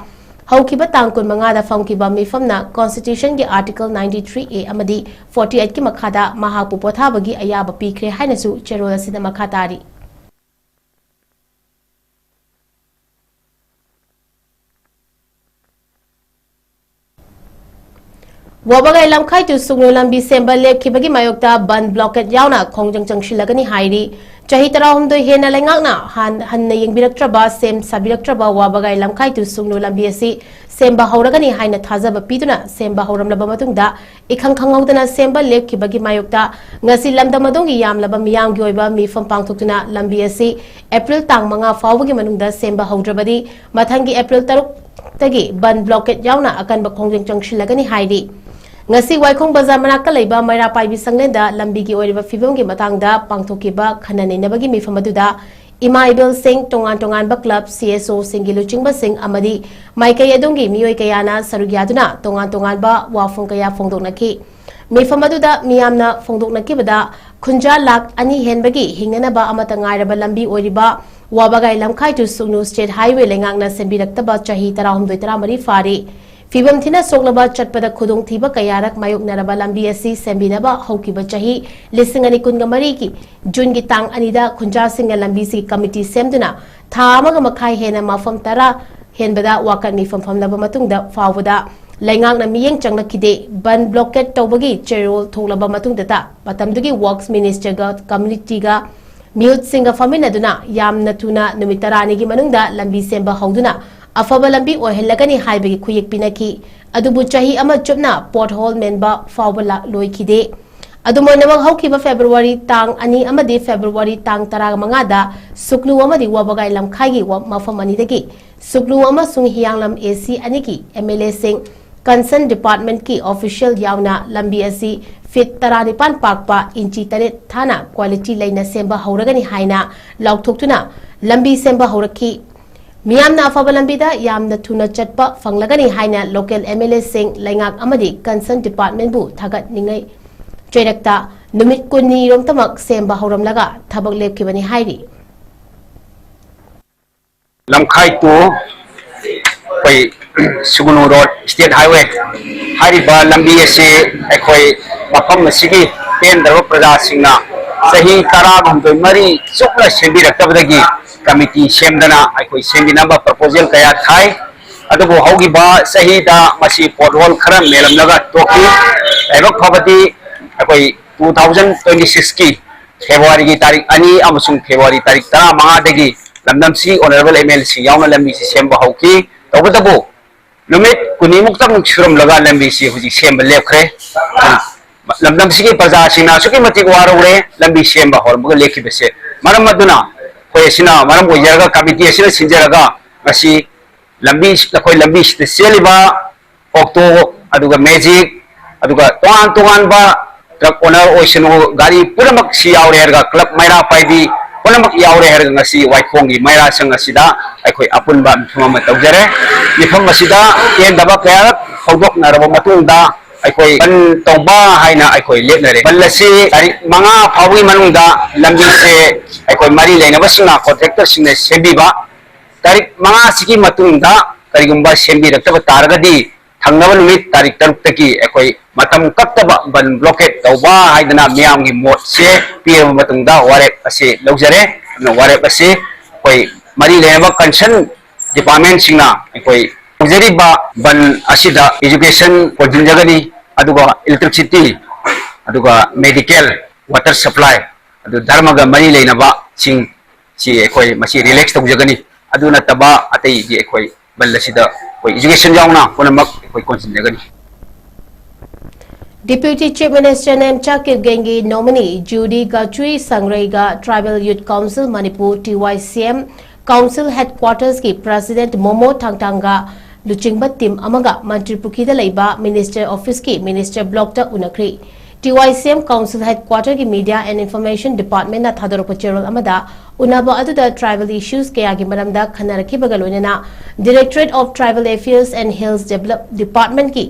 ꯍꯧꯈꯤꯕ ꯇꯥꯡ ꯀꯨꯟꯃꯉꯥꯗ ꯐꯝꯈꯤꯕ ꯃꯤꯐꯝꯅ ꯀꯣꯟꯁꯇꯤꯇ꯭ꯌꯨꯁꯟꯒꯤ ꯑꯥꯔꯇꯤꯀꯜ ninety three A ꯑꯃꯗꯤ forty eight ꯀꯤ ꯃꯈꯥꯗ ꯃꯍꯥꯛꯄꯨ ꯄꯣꯊꯥꯕꯒꯤ ꯑꯌꯥꯕ ꯄꯤꯈ꯭ꯔꯦ ꯍꯥꯏꯅꯁꯨ ꯆꯦꯔꯣꯜ ꯑꯁꯤꯗ ꯃꯈꯥ ꯇꯥꯔꯤ꯫ ꯋꯥꯕꯒꯥꯏ ꯂꯝꯈꯥꯏ ꯇꯨ ꯁꯨꯡꯅꯨ ꯂꯝꯕꯤ ꯁꯦꯝꯕ ꯂꯦꯞꯈꯤꯕꯒꯤ ꯃꯥꯌꯣꯛꯇ ꯕꯟ ꯕ꯭ꯂꯣꯀꯦꯠ ꯌꯥꯎꯅ ꯈꯣꯡꯖꯪ ꯆꯪꯁꯤꯜꯂꯒꯅꯤ ꯍꯥꯏꯔꯤ꯫ ꯆꯍꯤ ꯇꯔꯥꯍꯨꯝꯗꯣꯏ ꯍꯦꯟꯅ ꯂꯩꯉꯥꯛꯅ ꯍꯥꯟ-, ꯍꯟꯅ ꯌꯦꯡꯕꯤꯔꯛꯇ꯭ꯔꯕ, ꯁꯦꯝ ꯁꯥꯕꯤꯔꯛꯇ꯭ꯔꯕ ꯋꯥꯕꯒꯥꯏ ꯂꯝꯈꯥꯏ ꯇꯨ ꯁꯨꯡꯅꯨ ꯂꯝꯕꯤ ꯑꯁꯤ ꯁꯦꯝꯕ ꯍꯧꯔꯒꯅꯤ ꯍꯥꯏꯅ ꯊꯥꯖꯕ ꯄꯤꯗꯨꯅ ꯁꯦꯝꯕ ꯍꯧꯔꯝꯂꯕ ꯃꯇꯨꯡꯗ, ꯏꯈꯪ ꯈꯪꯍꯧꯗꯅ ꯁꯦꯝꯕ ꯂꯦꯞꯈꯤꯕꯒꯤ ꯃꯥꯌꯣꯛꯇ ꯉꯁꯤ ꯂꯝꯗꯝ ꯑꯗꯣꯝꯒꯤ ꯌꯥꯝꯂꯕ ꯃꯤꯌꯥꯝꯒꯤ ꯑꯣꯏꯕ ꯃꯤꯐꯝ ꯄꯥꯡꯊꯣꯛꯇꯨꯅ ꯂꯝꯕꯤ ꯑꯁꯤ ꯑꯦꯄ꯭ꯔꯤꯜ ꯇꯥꯡ ꯃꯉꯥ ꯐꯥꯎꯕꯒꯤ ꯃꯅꯨꯡꯗ ꯁꯦꯝꯕ ꯍꯧꯗ꯭ꯔꯕꯗꯤ ꯃꯊꯪꯒꯤ ꯑꯦꯄ꯭ꯔꯤꯜ ꯇꯔꯨꯛꯇꯒꯤ ꯕꯟ ꯕ꯭ꯂꯣꯀꯦꯠ ꯌꯥꯎꯅ ꯑꯀꯟꯕ ꯈꯣꯡꯖꯪ ꯆꯪꯁꯤꯜꯂꯒꯅꯤ ꯍꯥꯏꯔꯤ꯫ ꯉꯁꯤ ꯋꯥꯏꯈꯣꯡ ꯕꯖꯥꯔ ꯃꯅꯥꯛꯇ ꯂꯩꯕ ꯃꯩꯔꯥ ꯄꯥꯏꯕꯤ ꯁꯪꯂꯦꯟꯗ ꯂꯝꯕꯤꯒꯤ ꯑꯣꯏꯔꯤꯕ ꯐꯤꯕꯝꯒꯤ ꯃꯇꯥꯡꯗ ꯄꯥꯡꯊꯣꯛꯈꯤꯕ ꯈꯟꯅ ꯅꯩꯅꯕꯒꯤ ꯃꯤꯐꯝ ꯑꯗꯨꯗ ꯏꯃꯥ ꯏꯕꯦꯜꯁꯤꯡ, ꯇꯣꯉꯥꯟ ꯇꯣꯉꯥꯟꯕ ꯀ꯭ꯂꯕ, C S O ꯁꯤꯡꯒꯤ ꯂꯨꯆꯤꯡꯕꯁꯤꯡ ꯑꯃꯗꯤ ꯃꯥꯏꯀꯩ ꯑꯗꯨꯝꯒꯤ ꯃꯤꯑꯣꯏ ꯀꯌꯥꯅ ꯁꯔꯨꯛ ꯌꯥꯗꯨꯅ ꯇꯣꯉꯥꯟ ꯇꯣꯉꯥꯟꯕ ꯋꯥꯐꯝ ꯀꯌꯥ ꯐꯣꯡꯗꯣꯛꯅꯈꯤ꯫ ꯃꯤꯐꯝ ꯑꯗꯨꯗ ꯃꯤꯌꯥꯝꯅ ꯐꯣꯡꯗꯣꯛꯅꯈꯤꯕꯗ, ꯈꯨꯟꯖꯥ ꯂꯥꯈ ꯑꯅꯤ ꯍꯦꯟꯕꯒꯤ ꯍꯤꯡꯅꯅꯕ ꯑꯃꯠꯇ ꯉꯥꯏꯔꯕ ꯂꯝꯕꯤ ꯑꯣꯏꯔꯤꯕ ꯋꯥꯕꯒꯥꯏ ꯂꯝꯈꯥꯏ ꯇꯨ ꯁꯨꯡꯅꯨ ꯁ꯭ꯇꯦꯠ ꯍꯥꯏꯋꯦ ꯂꯩꯉꯥꯛꯅ ꯁꯦꯝꯕꯤꯔꯛꯇꯕ ꯆꯍꯤ ꯇꯔꯥꯍꯨꯝꯗꯣꯏ ꯇꯔꯥꯃꯔꯤ ꯐꯥꯔꯤ꯫ ꯐꯤꯕꯝ ꯊꯤꯅ ꯁꯣꯛꯂꯕ, ꯆꯠꯄꯗ ꯈꯨꯗꯣꯡꯊꯤꯕ ꯀꯌꯥꯔꯛ ꯃꯥꯌꯣꯛꯅꯔꯕ ꯂꯝꯕꯤ ꯑꯁꯤ ꯁꯦꯝꯕꯤꯅꯕ ꯍꯧꯈꯤꯕ ꯆꯍꯤ ꯂꯤꯁꯤꯡ ꯑꯅꯤ ꯀꯨꯟꯒ ꯃꯔꯤꯒꯤ ꯖꯨꯟꯒꯤ ꯇꯥꯡ ꯑꯅꯤꯗ ꯈꯨꯟꯖꯥꯁꯤꯡꯅ ꯂꯝꯕꯤꯁꯤꯒꯤ ꯀꯃꯤꯇꯤ ꯁꯦꯝꯗꯨꯅ ꯊꯥ ꯑꯃꯒ ꯃꯈꯥꯏ ꯍꯦꯟꯅ ꯃꯐꯝ ꯇꯔꯥ ꯍꯦꯟꯕꯗ ꯋꯥꯀꯠ ꯃꯤꯐꯝ ꯐꯝꯂꯕ ꯃꯇꯨꯡꯗ ꯐꯥꯎꯕꯗ ꯂꯩꯉꯥꯛꯅ ꯃꯤꯠꯌꯦꯡ ꯆꯪꯂꯛꯈꯤꯗꯦ꯫ ꯕꯟ ꯕ꯭ꯂꯣꯀꯦꯠ ꯇꯧꯕꯒꯤ ꯆꯦꯔꯣꯜ ꯊꯣꯛꯂꯕ ꯃꯇꯨꯡꯗꯇ ꯃꯇꯝꯗꯨꯒꯤ ꯋꯔꯛꯁ ꯃꯤꯅꯤꯁꯇꯔꯒ ꯀꯝꯃꯨꯅꯤꯇꯤꯒ ꯃꯤꯍꯨꯠꯁꯤꯡꯒ ꯐꯝꯃꯤꯟꯅꯗꯨꯅ ꯌꯥꯝꯅ ꯊꯨꯅ ꯅꯨꯃꯤꯠ ꯇꯔꯥꯅꯤꯒꯤ ꯃꯅꯨꯡꯗ ꯂꯝꯕꯤ ꯁꯦꯝꯕ ꯍꯧꯗꯨꯅ ꯑꯐꯕ ꯂꯝꯕꯤ ꯑꯣꯏꯍꯜꯂꯒꯅꯤ ꯍꯥꯏꯕꯒꯤ ꯈꯨꯌꯦꯛ ꯄꯤꯅꯈꯤ꯫ ꯑꯗꯨꯕꯨ ꯆꯍꯤ ꯑꯃ ꯆꯨꯞꯅ ꯄꯣꯠꯍꯣꯜ ꯃꯦꯟꯕ ꯐꯥꯎꯕ ꯂꯥ-, ꯂꯣꯏꯈꯤꯗꯦ꯫ ꯑꯗꯨꯝ ꯑꯣꯏꯅꯃꯛ, ꯍꯧꯈꯤꯕ ꯐꯦꯕ꯭ꯔꯨꯋꯥꯔꯤ ꯇꯥꯡ ꯑꯅꯤ ꯑꯃꯗꯤ ꯐꯦꯕ꯭ꯔꯨꯋꯥꯔꯤ ꯇꯥꯡ ꯇꯔꯥꯃꯉꯥꯗ ꯁꯨꯛꯅꯨ ꯑꯃꯗꯤ ꯋꯥꯕꯒꯥꯏ ꯂꯝꯈꯥꯏꯒꯤ ꯋꯥ-, ꯃꯐꯝ ꯑꯅꯤꯗꯒꯤ ꯁꯨꯛꯅꯨ ꯑꯃꯁꯨꯡ ꯍꯤꯌꯥꯡꯂꯝ A C ꯑꯅꯤꯒꯤ M L A ꯁꯤꯡ, concern department ꯀꯤ official ꯌꯥꯎꯅ ꯂꯝꯕꯤ ꯑꯁꯤ ꯐꯤꯠ ꯇꯔꯥꯅꯤꯄꯥꯟ ꯄꯥꯛꯄ, ꯏꯟꯆꯤ ꯇꯔꯦꯠ ꯊꯥꯅ quality ꯂꯩꯅ ꯁꯦꯝꯕ ꯍꯧꯔꯒꯅꯤ ꯍꯥꯏꯅ ꯂꯥꯎꯊꯣꯛꯇꯨꯅ ꯂꯝꯕꯤ ꯁꯦꯝꯕ ꯍꯧꯔꯛꯈꯤ꯫ ꯃꯤꯌꯥꯝꯅ ꯑꯐꯕ ꯂꯝꯕꯤꯗ ꯌꯥꯝꯅ ꯊꯨꯅ ꯆꯠꯄ ꯐꯪꯂꯒꯅꯤ ꯍꯥꯏꯅ local MLAꯁꯤꯡ, ꯂꯩꯉꯥꯛ ꯑꯃꯗꯤ concern departmentꯕꯨ ꯊꯥꯒꯠꯅꯤꯡꯉꯥꯏ ꯆꯩꯔꯛꯇ ꯅꯨꯃꯤꯠ ꯀꯨꯟꯅꯤꯔꯣꯝꯇꯃꯛ ꯁꯦꯝꯕ ꯍꯧꯔꯝꯂꯒ ꯊꯕꯛ ꯂꯦꯞꯈꯤꯕꯅꯤ ꯍꯥꯏꯔꯤ꯫ ꯂꯝꯈꯥꯏ to ꯑꯩꯈꯣꯏ ꯁꯨꯒꯨꯅꯨ road, state highway ꯍꯥꯏꯔꯤꯕ ꯂꯝꯕꯤ ꯑꯁꯤ ꯑꯩꯈꯣꯏ ꯃꯐꯝ ꯑꯁꯤꯒꯤ ꯄꯦꯟꯗ꯭ꯔꯕ ꯄ꯭ꯔꯖꯥꯁꯤꯡꯅ ꯆꯍꯤ ꯇꯔꯥꯍꯨꯝꯗꯣꯏ ꯃꯔꯤ ꯆꯨꯞꯅ ꯁꯦꯝꯕꯤꯔꯛꯇꯕꯗꯒꯤ committee ꯁꯦꯝꯗꯅ ꯑꯩꯈꯣꯏ ꯁꯦꯝꯕꯤꯅꯕ proposal ꯀꯌꯥ ꯊꯥꯏ꯫ ꯑꯗꯨꯕꯨ ꯍꯧꯈꯤꯕ ꯆꯍꯤꯗ ꯃꯁꯤ pothole ꯈꯔ ꯃꯦꯜꯂꯝꯂꯒ ꯇꯣꯛꯈꯤ꯫ ꯂꯥꯏꯕꯛ ꯐꯕꯗꯤ ꯑꯩꯈꯣꯏ two thousand twenty sixꯀꯤ Februaryꯒꯤ ꯇꯥꯔꯤꯛ ꯑꯅꯤ ꯑꯃꯁꯨꯡ February ꯇꯥꯔꯤꯛ ꯇꯔꯥꯃꯉꯥꯗꯒꯤ ꯂꯝꯗꯝꯁꯤ honourable MLAꯁꯤꯡ ꯌꯥꯎꯅ ꯂꯝꯕꯤꯁꯤ ꯁꯦꯝꯕ ꯍꯧꯈꯤ꯫ ꯇꯧꯕꯇꯕꯨ ꯅꯨꯃꯤꯠ ꯀꯨꯟꯅꯤꯃꯨꯛꯇꯪ ꯁꯨꯔꯝꯂꯒ ꯂꯝꯕꯤꯁꯤ ꯍꯧꯖꯤꯛ ꯁꯦꯝꯕ ꯂꯦꯞꯈ꯭ꯔꯦ꯫ ꯂꯝꯗꯝꯁꯤꯒꯤ ꯄ꯭ꯔꯖꯥꯁꯤꯡꯅ ꯑꯁꯨꯛꯀꯤ ꯃꯇꯤꯛ ꯋꯥꯔꯧꯔꯦ ꯂꯝꯕꯤ ꯁꯦꯝꯕ ꯍꯧꯔꯝꯕꯒ ꯂꯦꯞꯈꯤꯕꯁꯦ꯫ ꯃꯔꯝ ꯑꯗꯨꯅ ꯑꯩꯈꯣꯏ ꯑꯁꯤꯅ ꯃꯔꯝ ꯑꯣꯏꯖꯔꯒ committee ꯑꯁꯤꯅ ꯁꯤꯟꯖꯔꯒ ꯉꯁꯤ ꯂꯝꯕꯤ, ꯑꯩꯈꯣꯏ ꯂꯝꯕꯤꯁꯤꯗ ꯆꯦꯜꯂꯤꯕ auto, ꯑꯗꯨꯒ magic, ꯑꯗꯨꯒ ꯇꯣꯉꯥꯟ ꯇꯣꯉꯥꯟꯕ truck owner ꯑꯣꯏꯁꯅꯨ, ꯒꯥꯔꯤ ꯄꯨꯝꯅꯃꯛ ꯁꯤ ꯌꯥꯎꯔꯦ ꯍꯥꯏꯔꯒ, club ꯃꯩꯔꯥ ꯄꯥꯏꯕꯤ ꯄꯨꯝꯅꯃꯛ ꯌꯥꯎꯔꯦ ꯍꯥꯏꯔꯒ ꯉꯁꯤ ꯋꯥꯏꯈꯣꯡꯒꯤ ꯃꯩꯔꯥ ꯁꯪ ꯑꯁꯤꯗ ꯑꯩꯈꯣꯏ ꯑꯄꯨꯟꯕ ꯃꯤꯐꯝ ꯑꯃ ꯇꯧꯖꯔꯦ꯫ ꯃꯤꯐꯝ ꯑꯁꯤꯗ ꯄꯦꯟꯗꯕ ꯀꯌꯥꯔꯛ ꯐꯣꯡꯗꯣꯛꯅꯔꯕ ꯃꯇꯨꯡꯗ ꯑꯩꯈꯣꯏ ꯕꯟ ꯇꯧꯕ ꯍꯥꯏꯅ ꯑꯩꯈꯣꯏ ꯂꯦꯞꯅꯔꯦ꯫ ꯕꯟ ꯑꯁꯤ ꯇꯥꯔꯤꯛ ꯃꯉꯥ ꯐꯥꯎꯕꯒꯤ ꯃꯅꯨꯡꯗ ꯂꯝꯕꯤꯁꯦ ꯑꯩꯈꯣꯏ ꯃꯔꯤ ꯂꯩꯅꯕꯁꯤꯡꯅ, contractorꯁꯤꯡꯅ ꯁꯦꯝꯕꯤꯕ, ꯇꯥꯔꯤꯛ ꯃꯉꯥꯁꯤꯒꯤ ꯃꯇꯨꯡꯗ ꯀꯔꯤꯒꯨꯝꯕ ꯁꯦꯝꯕꯤꯔꯛꯇꯕ ꯇꯥꯔꯒꯗꯤ ꯊꯪꯅꯕ ꯅꯨꯃꯤꯠ ꯇꯥꯔꯤꯛ ꯇꯔꯨꯛꯇꯒꯤ ꯑꯩꯈꯣꯏ ꯃꯇꯝ ꯀꯛꯇꯕ ꯕꯟ blockade ꯇꯧꯕ ꯍꯥꯏꯗꯅ ꯃꯤꯌꯥꯝꯒꯤ ꯃꯣꯠꯁꯦ ꯄꯤꯔꯕ ꯃꯇꯨꯡꯗ ꯋꯥꯔꯦꯞ ꯑꯁꯤ ꯂꯧꯖꯔꯦ꯫ ꯑꯗꯨꯅ ꯋꯥꯔꯦꯞ ꯑꯁꯤ ꯑꯩꯈꯣꯏ ꯃꯔꯤ ꯂꯩꯅꯕ concern departmentꯁꯤꯡꯅ ꯑꯩꯈꯣꯏ ꯇꯧꯖꯔꯤꯕ ꯕꯟ ꯑꯁꯤꯗ education ꯀꯣꯟꯁꯤꯟꯖꯒꯅꯤ, ꯑꯗꯨꯒ electricity, ꯑꯗꯨꯒ medical, water supply, ꯑꯗꯨ ꯙꯔꯃꯒ ꯃꯔꯤ ꯂꯩꯅꯕꯁꯤꯡ ꯁꯤ ꯑꯩꯈꯣꯏ ꯃꯁꯤ relax ꯇꯧꯖꯒꯅꯤ꯫ ꯑꯗꯨ ꯅꯠꯇꯕ ꯑꯇꯩꯗꯤ ꯑꯩꯈꯣꯏ ꯕꯟ ꯑꯁꯤꯗ ꯑꯩꯈꯣꯏ education ꯌꯥꯎꯅ ꯄꯨꯝꯅꯃꯛ ꯑꯩꯈꯣꯏ ꯀꯣꯟꯁꯤꯟꯖꯒꯅꯤ꯫ Deputy Chief Minister Nemcha Kipgenꯒꯤ nominee Judy Gachui Sangreiꯒ Tribal Youth Council Manipur, TYCM, Council Headquartersꯀꯤ President Momo Thangthangꯒ ꯂꯨꯆꯤꯡꯕ team ꯑꯃꯒ ꯃꯟꯇ꯭ꯔꯤ ꯄꯨꯈ꯭ꯔꯤꯗ ꯂꯩꯕ Minister Officeꯀꯤ Minister Blockꯇ ꯎꯅꯈ꯭ꯔꯤ꯫ TYCM Council Headquarter ꯒꯤ Media and Information Department ꯅ ꯊꯥꯗꯣꯔꯛꯄ ꯆꯦꯔꯣꯜ ꯑꯃꯗ, ꯎꯅꯕ ꯑꯗꯨꯗ tribal issues ꯀꯌꯥꯒꯤ ꯃꯔꯝꯗ ꯈꯟꯅꯔꯛꯈꯤꯕꯒ ꯂꯣꯏꯅꯅ Directorate of Tribal Affairs and Hills Develop Department ꯀꯤ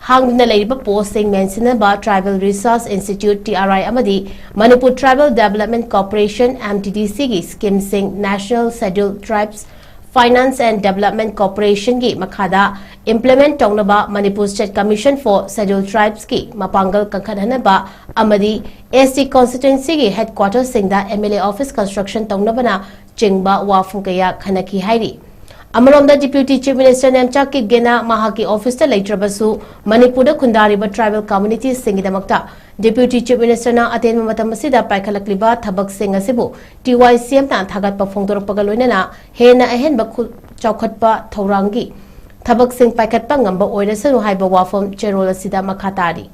ꯍꯥꯡꯗꯨꯅ ꯂꯩꯔꯤꯕ post ꯁꯤꯡ ꯃꯦꯟꯁꯤꯟꯅꯕ Tribal Research Institute, TRI, ꯑꯃꯗꯤ Manipur Tribal Development Corporation, MTDC ꯒꯤ scheme ꯁꯤꯡ National Scheduled Tribes Finance and Development Corporation ꯒꯤ ꯃꯈꯥꯗ implement ꯇꯧꯅꯕ Manipur State Commission for Scheduled Tribes ꯀꯤ ꯃꯄꯥꯡꯒꯜ ꯀꯟꯈꯠꯍꯟꯅꯕ ꯑꯃꯗꯤ ST constituency ꯒꯤ headquarter ꯁꯤꯡꯗ MLA office construction ꯇꯧꯅꯕꯅ ꯆꯤꯡꯕ ꯋꯥꯐꯝ ꯀꯌꯥ ꯈꯟꯅꯈꯤ ꯍꯥꯏꯔꯤ꯫ ꯑꯃꯔꯣꯝꯗ, Deputy Chief Minister ꯅꯦꯝꯆꯥ ꯀꯤꯞꯒꯦꯅ ꯃꯍꯥꯛꯀꯤ office ꯇ ꯂꯩꯇ꯭ꯔꯕꯁꯨ, ꯃꯅꯤꯄꯨꯔꯗ ꯈꯨꯟꯗꯥꯔꯤꯕ tribal communities ꯁꯤꯡꯒꯤꯗꯃꯛꯇ Deputy Chief Minister ꯅ ꯑꯇꯦꯟꯕ ꯃꯇꯝ ꯑꯁꯤꯗ ꯄꯥꯏꯈꯠꯂꯛꯂꯤꯕ ꯊꯕꯛꯁꯤꯡ ꯑꯁꯤꯕꯨ TYCM ꯅ ꯊꯥꯒꯠꯄ ꯐꯣꯡꯗꯣꯔꯛꯄꯒ ꯂꯣꯏꯅꯅ ꯍꯦꯟꯅ ꯑꯍꯦꯟꯕ ꯈꯨ-, ꯆꯥꯎꯈꯠꯄ ꯊꯧꯔꯥꯡꯒꯤ ꯊꯕꯛꯁꯤꯡ ꯄꯥꯏꯈꯠꯄ ꯉꯝꯕ ꯑꯣꯏꯔꯁꯅꯨ ꯍꯥꯏꯕ ꯋꯥꯐꯝ ꯆꯦꯔꯣꯜ ꯑꯁꯤꯗ ꯃꯈꯥ ꯇꯥꯔꯤ꯫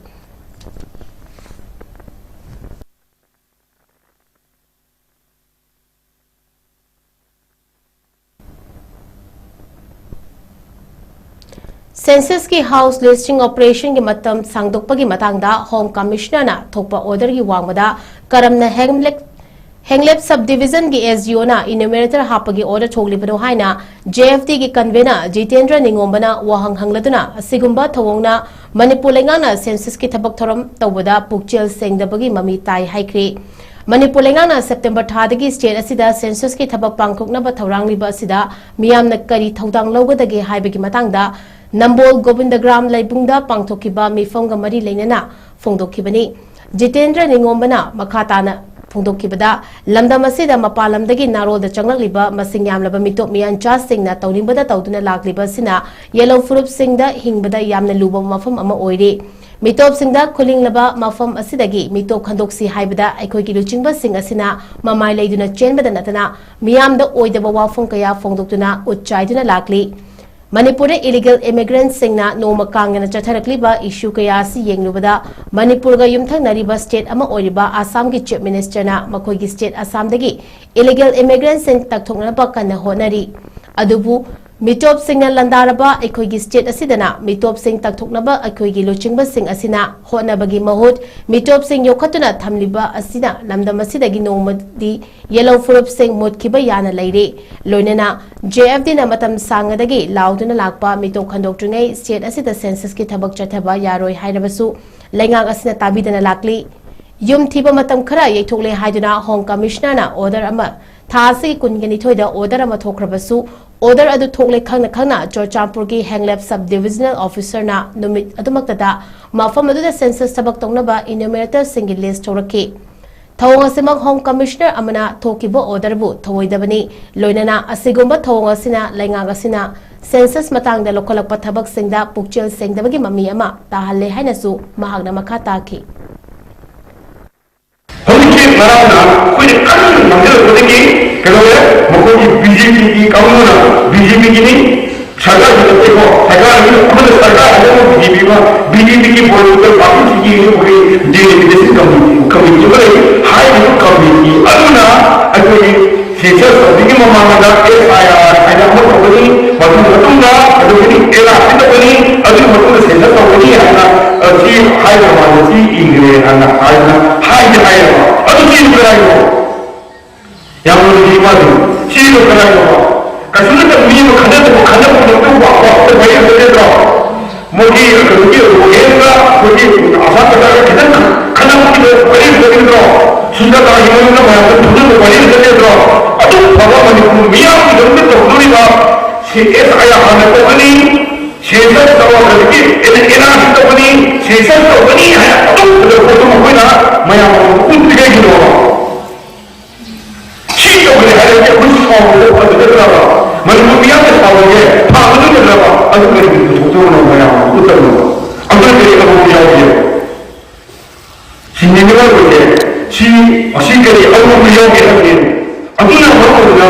Census ꯀꯤ house listing operation ꯒꯤ ꯃꯇꯝ ꯁꯥꯡꯗꯣꯛꯄꯒꯤ ꯃꯇꯥꯡꯗ Home Commissioner ꯅ ꯊꯣꯛꯄ order ꯒꯤ ꯋꯥꯡꯃꯗ ꯀꯔꯝꯅ ꯍꯦꯡꯂꯦꯛ-, ꯍꯦꯡꯂꯦꯞ sub division ꯒꯤ SDO ꯅ enumerator ꯍꯥꯞꯄꯒꯤ order ꯊꯣꯛꯂꯤꯕꯅꯣ ꯍꯥꯏꯅ JFD ꯒꯤ convener ꯖꯤꯇꯦꯟꯗ꯭ꯔ ꯅꯤꯉꯣꯝꯕꯅ ꯋꯥꯍꯪ ꯍꯪꯂꯗꯨꯅ, ꯑꯁꯤꯒꯨꯝꯕ ꯊꯧꯑꯣꯡꯅ ꯃꯅꯤꯄꯨꯔ ꯂꯩꯉꯥꯛꯅ census ꯀꯤ ꯊꯕꯛ ꯊꯧꯔꯝ ꯇꯧꯕꯗ ꯄꯨꯛꯆꯦꯜ ꯁꯦꯡꯗꯕꯒꯤ ꯃꯃꯤ ꯇꯥꯏ ꯍꯥꯏꯈ꯭ꯔꯦ꯫ ꯃꯅꯤꯄꯨꯔ ꯂꯩꯉꯥꯛꯅ September ꯊꯥꯗꯒꯤ state ꯑꯁꯤꯗ census ꯀꯤ ꯊꯕꯛ ꯄꯥꯡꯊꯣꯛꯅꯕ ꯊꯧꯔꯥꯡꯂꯤꯕ ꯑꯁꯤꯗ ꯃꯤꯌꯥꯝꯅ ꯀꯔꯤ ꯊꯧꯗꯥꯡ ꯂꯧꯒꯗꯒꯦ ꯍꯥꯏꯕꯒꯤ ꯃꯇꯥꯡꯗ ꯅꯝꯕꯣꯜ ꯒꯣꯕꯤꯟꯗꯒ꯭ꯔꯥꯝ ꯂꯩꯕꯨꯡꯗ ꯄꯥꯡꯊꯣꯛꯈꯤꯕ ꯃꯤꯐꯝꯒ ꯃꯔꯤ ꯂꯩꯅꯅ ꯐꯣꯡꯗꯣꯛꯈꯤꯕꯅꯤ꯫ ꯖꯤꯇꯦꯟꯗ꯭ꯔ ꯅꯤꯉꯣꯝꯕꯅ ꯃꯈꯥ ꯇꯥꯅ ꯐꯣꯡꯗꯣꯛꯈꯤꯕꯗ, ꯂꯝꯗꯝ ꯑꯁꯤꯗ ꯃꯄꯥꯟ ꯂꯝꯗꯒꯤ ꯅꯥꯔꯣꯜꯗ ꯆꯪꯂꯛꯂꯤꯕ ꯃꯁꯤꯡ ꯌꯥꯝꯂꯕ ꯃꯤꯇꯣꯞ ꯃꯤꯌꯥꯟꯆꯥꯁꯤꯡꯅ ꯇꯧꯅꯤꯡꯕꯗ ꯇꯧꯗꯨꯅ ꯂꯥꯛꯂꯤꯕ ꯑꯁꯤꯅ ꯌꯦꯜꯍꯧ ꯐꯨꯔꯨꯞꯁꯤꯡꯗ ꯍꯤꯡꯕꯗ ꯌꯥꯝꯅ ꯂꯨꯕ ꯃꯐꯝ ꯑꯃ ꯑꯣꯏꯔꯤ꯫ ꯃꯤꯇꯣꯞꯁꯤꯡꯗ ꯈꯨꯂꯤꯡꯂꯕ ꯃꯐꯝ ꯑꯁꯤꯗꯒꯤ ꯃꯤꯇꯣꯞ ꯈꯟꯗꯣꯛꯁꯤ ꯍꯥꯏꯕꯗ ꯑꯩꯈꯣꯏꯒꯤ ꯂꯨꯆꯤꯡꯕꯁꯤꯡ ꯑꯁꯤꯅ ꯃꯃꯥꯏ ꯂꯩꯗꯨꯅ ꯆꯦꯟꯕꯗ ꯅꯠꯇꯅ ꯃꯤꯌꯥꯝꯗ ꯑꯣꯏꯗꯕ ꯋꯥꯐꯝ ꯀꯌꯥ ꯐꯣꯡꯗꯣꯛꯇꯨꯅ ꯎꯠ ꯆꯥꯏꯗꯨꯅ ꯂꯥꯛꯂꯤ꯫ ꯃꯅꯤꯄꯨꯔꯗ illegal immigrant ꯁꯤꯡꯅ ꯅꯣꯡꯃ ꯀꯥꯡꯗꯅ ꯆꯠꯊꯔꯛꯂꯤꯕ issue ꯀꯌꯥ ꯑꯁꯤ ꯌꯦꯡꯂꯨꯕꯗ, ꯃꯅꯤꯄꯨꯔꯒ ꯌꯨꯝꯊꯪꯅꯔꯤꯕ state ꯑꯃ ꯑꯣꯏꯔꯤꯕ ꯑꯁꯥꯝꯒꯤ Chief Minister ꯅ ꯃꯈꯣꯏꯒꯤ state ꯑꯁꯥꯝꯗꯒꯤ illegal immigrant ꯁꯤꯡ ꯇꯛꯊꯣꯛꯅꯅꯕ ꯀꯟꯅ ꯍꯣꯠꯅꯔꯤ꯫ ꯑꯗꯨꯕꯨ ꯃꯤꯇꯣꯞꯁꯤꯡꯅ ꯂꯥꯟꯗꯥꯔꯕ ꯑꯩꯈꯣꯏꯒꯤ ꯁ꯭ꯇꯦꯠ ꯑꯁꯤꯗꯅ ꯃꯤꯇꯣꯞꯁꯤꯡ ꯇꯥꯛꯊꯣꯛꯅꯕ ꯑꯩꯈꯣꯏꯒꯤ ꯂꯨꯆꯤꯡꯕꯁꯤꯡ ꯑꯁꯤꯅ ꯍꯣꯠꯅꯕꯒꯤ ꯃꯍꯨꯠ, ꯃꯤꯇꯣꯞꯁꯤꯡ ꯌꯣꯛꯈꯠꯇꯨꯅ ꯊꯝꯂꯤꯕ ꯑꯁꯤꯅ ꯂꯝꯗꯝ ꯑꯁꯤꯗꯒꯤ ꯅꯣꯡꯃꯗꯤ ꯌꯦꯜꯂꯧ ꯐꯨꯔꯨꯞꯁꯤꯡ ꯃꯨꯠꯈꯤꯕ ꯌꯥꯅ ꯂꯩꯔꯦ꯫ ꯂꯣꯏꯅꯅ JFDꯅ ꯃꯇꯝ ꯁꯥꯡꯉꯗꯒꯤ ꯂꯥꯎꯗꯨꯅ ꯂꯥꯛꯄ ꯃꯤꯇꯣꯞ ꯈꯟꯗꯣꯛꯇ꯭ꯔꯤꯉꯩ ꯁ꯭ꯇꯦꯠ ꯑꯁꯤꯗ ꯁꯦꯟꯁꯁꯀꯤ ꯊꯕꯛ ꯆꯠꯊꯕ ꯌꯥꯔꯣꯏ ꯍꯥꯏꯔꯕꯁꯨ ꯂꯩꯉꯥꯛ ꯑꯁꯤꯅ ꯇꯥꯕꯤꯗꯅ ꯂꯥꯛꯂꯤ꯫ ꯌꯨꯝ ꯊꯤꯕ ꯃꯇꯝ ꯈꯔ ꯌꯩꯊꯣꯛꯂꯦ ꯍꯥꯏꯗꯨꯅ ꯍꯣꯝ ꯀꯃꯤꯁꯅꯔꯅ ꯑꯣꯔꯗꯔ ꯑꯃ, ꯊꯥ ꯑꯁꯤꯒꯤ ꯀꯨꯟꯒ ꯅꯤꯊꯣꯏꯗ ꯑꯣꯔꯗꯔ ꯑꯃ ꯊꯣꯛꯈ꯭ꯔꯕꯁꯨ, ꯑꯣꯔꯗꯔ ꯑꯗꯨ ꯊꯣꯛꯂꯦ ꯈꯪꯅ ꯈꯪꯅ ꯆꯨꯔꯆꯥꯟꯄꯨꯔꯒꯤ ꯍꯦꯡꯂꯦꯞ ꯁꯕ ꯗꯤꯕꯤꯖꯅꯦꯜ ꯑꯣꯐꯤꯁꯔꯅ ꯅꯨꯃꯤꯠ ꯑꯗꯨꯃꯛꯇꯗ ꯃꯐꯝ ꯑꯗꯨꯗ ꯁꯦꯟꯁꯁ ꯊꯕꯛ ꯇꯧꯅꯕ ꯏꯅ꯭ꯌꯨꯃꯦꯔꯦꯇꯔꯁꯤꯡꯒꯤ ꯂꯤꯁ꯭ꯠ ꯊꯣꯔꯛꯈꯤ꯫ ꯊꯧꯑꯣꯡ ꯑꯁꯤꯃꯛ ꯍꯣꯝ ꯀꯃꯤꯁꯅꯔ ꯑꯃꯅ ꯊꯣꯛꯈꯤꯕ ꯑꯣꯔꯗꯔꯕꯨ ꯊꯧꯑꯣꯏꯗꯕꯅꯤ꯫ ꯂꯣꯏꯅꯅ ꯑꯁꯤꯒꯨꯝꯕ ꯊꯧꯑꯣꯡ ꯑꯁꯤꯅ ꯂꯩꯉꯥꯛ ꯑꯁꯤꯅ ꯁꯦꯟꯁꯁ ꯃꯇꯥꯡꯗ ꯂꯧꯈꯠꯂꯛꯄ ꯊꯕꯛꯁꯤꯡꯗ ꯄꯨꯛꯆꯦꯜ ꯁꯦꯡꯗꯕꯒꯤ ꯃꯃꯤ ꯑꯃ ꯇꯥꯍꯜꯂꯦ ꯍꯥꯏꯅꯁꯨ ꯃꯍꯥꯛꯅ ꯃꯈꯥ ꯇꯥꯈꯤ꯫ ꯍꯧꯖꯤꯛꯀꯤ ꯉꯔꯥꯡꯅ ꯑꯩꯈꯣꯏꯅ ꯀꯟꯅ ꯉꯥꯡꯖꯔꯛꯄꯗꯒꯤ ꯀꯩꯗꯧꯔꯦ? ꯃꯈꯣꯏꯒꯤ BJPꯒꯤ ꯀꯥꯡꯕꯨꯅ, BJPꯒꯤꯅꯤ, ꯁꯔꯀꯥꯔꯒꯤ ꯅꯠꯇꯦꯀꯣ, ꯁꯔꯀꯥꯔꯒꯤ ꯑꯃꯅ ꯁꯔꯀꯥꯔ ꯍꯥꯏꯕ ꯑꯃ BJP ꯑꯃ, BJPꯒꯤ political partyꯁꯤꯒꯤ ꯑꯩꯈꯣꯏꯒꯤ delimitation committee, committee ꯑꯃ ꯂꯩ꯫ ꯍꯥꯏꯔꯤꯕ committee ꯑꯗꯨꯅ ꯑꯩꯈꯣꯏꯒꯤ ꯁꯦꯟꯁꯁ ꯇꯧꯗ꯭ꯔꯤꯉꯩ ꯃꯃꯥꯡꯗ SIR ꯍꯥꯏꯅ ꯑꯃ ꯇꯧꯒꯅꯤ, ꯃꯗꯨꯒꯤ ꯃꯇꯨꯡꯗ ꯑꯗꯨꯒꯤꯗꯤ NRC ꯇꯧꯒꯅꯤ, ꯑꯗꯨꯒꯤ ꯃꯇꯨꯡꯗ ꯁꯦꯟꯁꯁ ꯇꯧꯒꯅꯤ ꯍꯥꯏꯅ, ꯑ, ꯁꯤ ꯍꯥꯏꯕ ꯃꯥꯜꯂꯦ, ꯁꯤ ꯏꯈ꯭ꯔꯦ ꯍꯥꯏꯅ ꯍꯥꯏꯗꯅ ꯍꯥꯏꯗꯤ ꯍꯥꯏꯌꯦꯕ꯫ ꯑꯗꯨ ꯁꯤꯁꯨ ꯀꯗꯥꯏꯅꯣ? ꯌꯥꯝ ꯂꯨꯔꯤ ꯃꯥꯗꯤ꯫ ꯁꯤꯁꯨ ꯀꯗꯥꯏꯅꯣ? ꯀꯩꯁꯨ ꯅꯠꯇꯕ ꯃꯤ ꯑꯃ ꯈꯟꯅꯗꯕ, ꯈꯟꯅꯕ ꯈꯣꯠꯅꯕ ꯋꯥ-, ꯋꯥ-, ꯋꯥꯔꯤ ꯑꯃ ꯂꯩꯇ꯭ꯔꯣ? ꯃꯣꯏꯒꯤ ꯀꯩꯅꯣꯒꯤ ꯔꯣꯍꯦꯟꯒ ꯑꯩꯈꯣꯏꯒꯤ ꯑꯁꯥꯝ ꯁꯔꯀꯥꯔꯒ ꯈꯤꯇꯪ ꯈꯟꯅꯕꯒꯤꯗꯣ ꯋꯥꯔꯤ ꯑꯃ ꯂꯩꯇ꯭ꯔꯣ? ꯁꯨꯖꯥꯇꯥꯒꯤ ꯃꯅꯨꯡꯗ ꯃꯌꯥꯝꯗ ꯐꯨꯅꯕ ꯋꯥꯔꯤ ꯑꯃ ꯂꯩꯇ꯭ꯔꯣ? ꯑꯗꯨꯛ ꯐꯕ ꯃꯅꯤꯄꯨꯔ ꯃꯤꯌꯥꯝꯒꯤꯗꯃꯛꯇ ꯇꯧꯗꯣꯔꯤꯕ ꯁꯤ SIR ꯍꯥꯟꯅ ꯇꯧꯒꯅꯤ, ꯁꯦꯟꯁꯁ ꯇꯧꯔꯒꯗꯤ NRC ꯇꯧꯒꯅꯤ, ꯁꯦꯟꯁꯁ ꯇꯧꯒꯅꯤ ꯍꯥꯏꯅ ꯑꯗꯨꯝ ꯐꯖꯕ ꯄꯣꯠꯇꯣ ꯃꯈꯣꯏꯅ ꯃꯌꯥꯝ ꯑꯃ ꯎꯠꯇ꯭ꯔꯤ ꯀꯩꯒꯤꯅꯣ? ꯁꯤ ꯇꯧꯒꯅꯤ ꯍꯥꯏꯔꯗꯤ ꯑꯩꯈꯣꯏ ꯁꯥꯎꯕꯗ ꯐꯖꯒꯗ꯭ꯔꯕ? ꯃꯅꯤꯄꯨꯔ ꯃꯤꯌꯥꯝꯅ ꯁꯥꯎꯕꯁꯦ ꯐꯥꯒꯗꯣꯏꯒꯗ꯭ꯔꯕ? ꯑꯗꯨ ꯀꯔꯤꯒꯤ ꯄꯨꯊꯣꯛꯇꯕꯅꯣ ꯃꯌꯥꯝ ꯑꯃ ꯎꯠꯇꯕꯅꯣ? ꯑꯗꯨ ꯀꯔꯤ ꯑꯐꯕ ꯌꯥꯎꯒꯦ? ꯁꯤꯟꯃꯤꯅꯤꯃꯜ ꯑꯣꯏꯗꯦ꯫ ꯁꯤ, ꯃꯁꯤ ꯀꯔꯤ ꯑꯔꯨꯝꯕ ꯌꯥꯎꯒꯦ ꯍꯥꯏꯕꯅꯤ꯫ ꯑꯗꯨꯅ ꯃꯔꯝ ꯑꯣꯏꯗꯨꯅ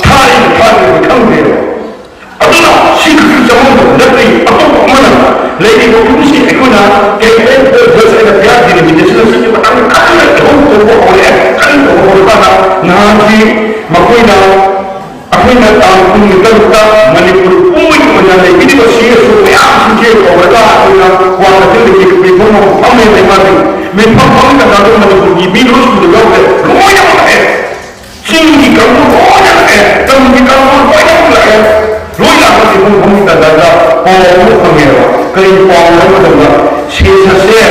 ꯊꯥꯔꯤꯕ ꯊꯥꯔꯤꯕ ꯈꯪꯗꯦꯕ꯫ ꯑꯗꯨꯅ ꯁꯤ ꯈꯛꯇ ꯆꯃꯝꯅꯕ ꯅꯠꯇꯦ꯫ ꯑꯇꯣꯞꯄ ꯑꯃꯅ ꯂꯩꯔꯤꯕ ꯐꯤꯕꯝꯁꯤ ꯑꯩꯈꯣꯏꯅ ꯀꯦꯟꯗꯤꯗꯦꯠ ꯖꯁ ꯑꯦꯟ ꯐꯤꯌꯥꯔ ꯗꯤꯂꯤꯃꯤꯇꯦꯁꯟ ꯑꯁꯤꯒꯤ ꯃꯇꯥꯡꯗ ꯀꯟꯅ ꯊꯕꯛ ꯇꯧꯕ ꯍꯧꯔꯛꯑꯦ꯫ ꯀꯟꯅ ꯇꯧꯕ ꯍꯧꯔꯀꯥꯟꯗ ꯅꯍꯥꯟꯒꯤ ꯃꯈꯣꯏꯅ ꯑꯩꯈꯣꯏꯅ ꯇꯥꯡ ꯀꯨꯟꯒ ꯇꯔꯨꯛꯇ ꯃꯅꯤꯄꯨꯔ ꯄꯨꯝꯕꯒꯤ ꯑꯣꯏꯅ ꯂꯩꯕꯤꯔꯤꯕ ꯁꯤ ꯑꯦꯁ ꯑꯣ ꯃꯌꯥꯝꯁꯤꯡꯁꯦ ꯀꯧꯔꯒ ꯑꯩꯈꯣꯏꯅ ꯀ꯭ꯋꯥꯀꯩꯊꯦꯜꯗꯒꯤ ꯃꯤꯐꯝ ꯑꯃ ꯐꯝꯃꯦ꯫ ꯂꯩꯃꯥꯗꯤ ꯃꯤꯐꯝ ꯐꯝꯃꯤ ꯇꯥꯟꯖꯥꯗ ꯃꯅꯤꯄꯨꯔꯒꯤ ꯃꯤ ꯂꯣꯏ ꯁꯨꯅ ꯌꯥꯎꯈ꯭ꯔꯦ, ꯂꯣꯏꯅꯃꯛ ꯂꯥꯛꯑꯦ꯫ ꯆꯤꯡꯒꯤ ꯀꯥꯡꯕꯨ ꯂꯣꯏꯅ ꯂꯥꯛꯑꯦ, ꯇꯝꯒꯤ ꯀꯥꯡꯕꯨ ꯂꯣꯏꯅꯃꯛ ꯂꯥꯛꯑꯦ꯫ ꯂꯣꯏ ꯂꯥꯛꯄꯁꯤ ꯃꯤꯐꯝ ꯐꯝꯃꯤ ꯇꯥꯟꯖꯥꯗ ꯄꯥꯎ ꯑꯃ ꯐꯪꯉꯦꯕ꯫ ꯀꯔꯤ ꯄꯥꯎꯅꯣ ꯍꯥꯏꯕ ꯃꯇꯝꯗ, ꯁꯦꯟꯁꯁꯁꯦ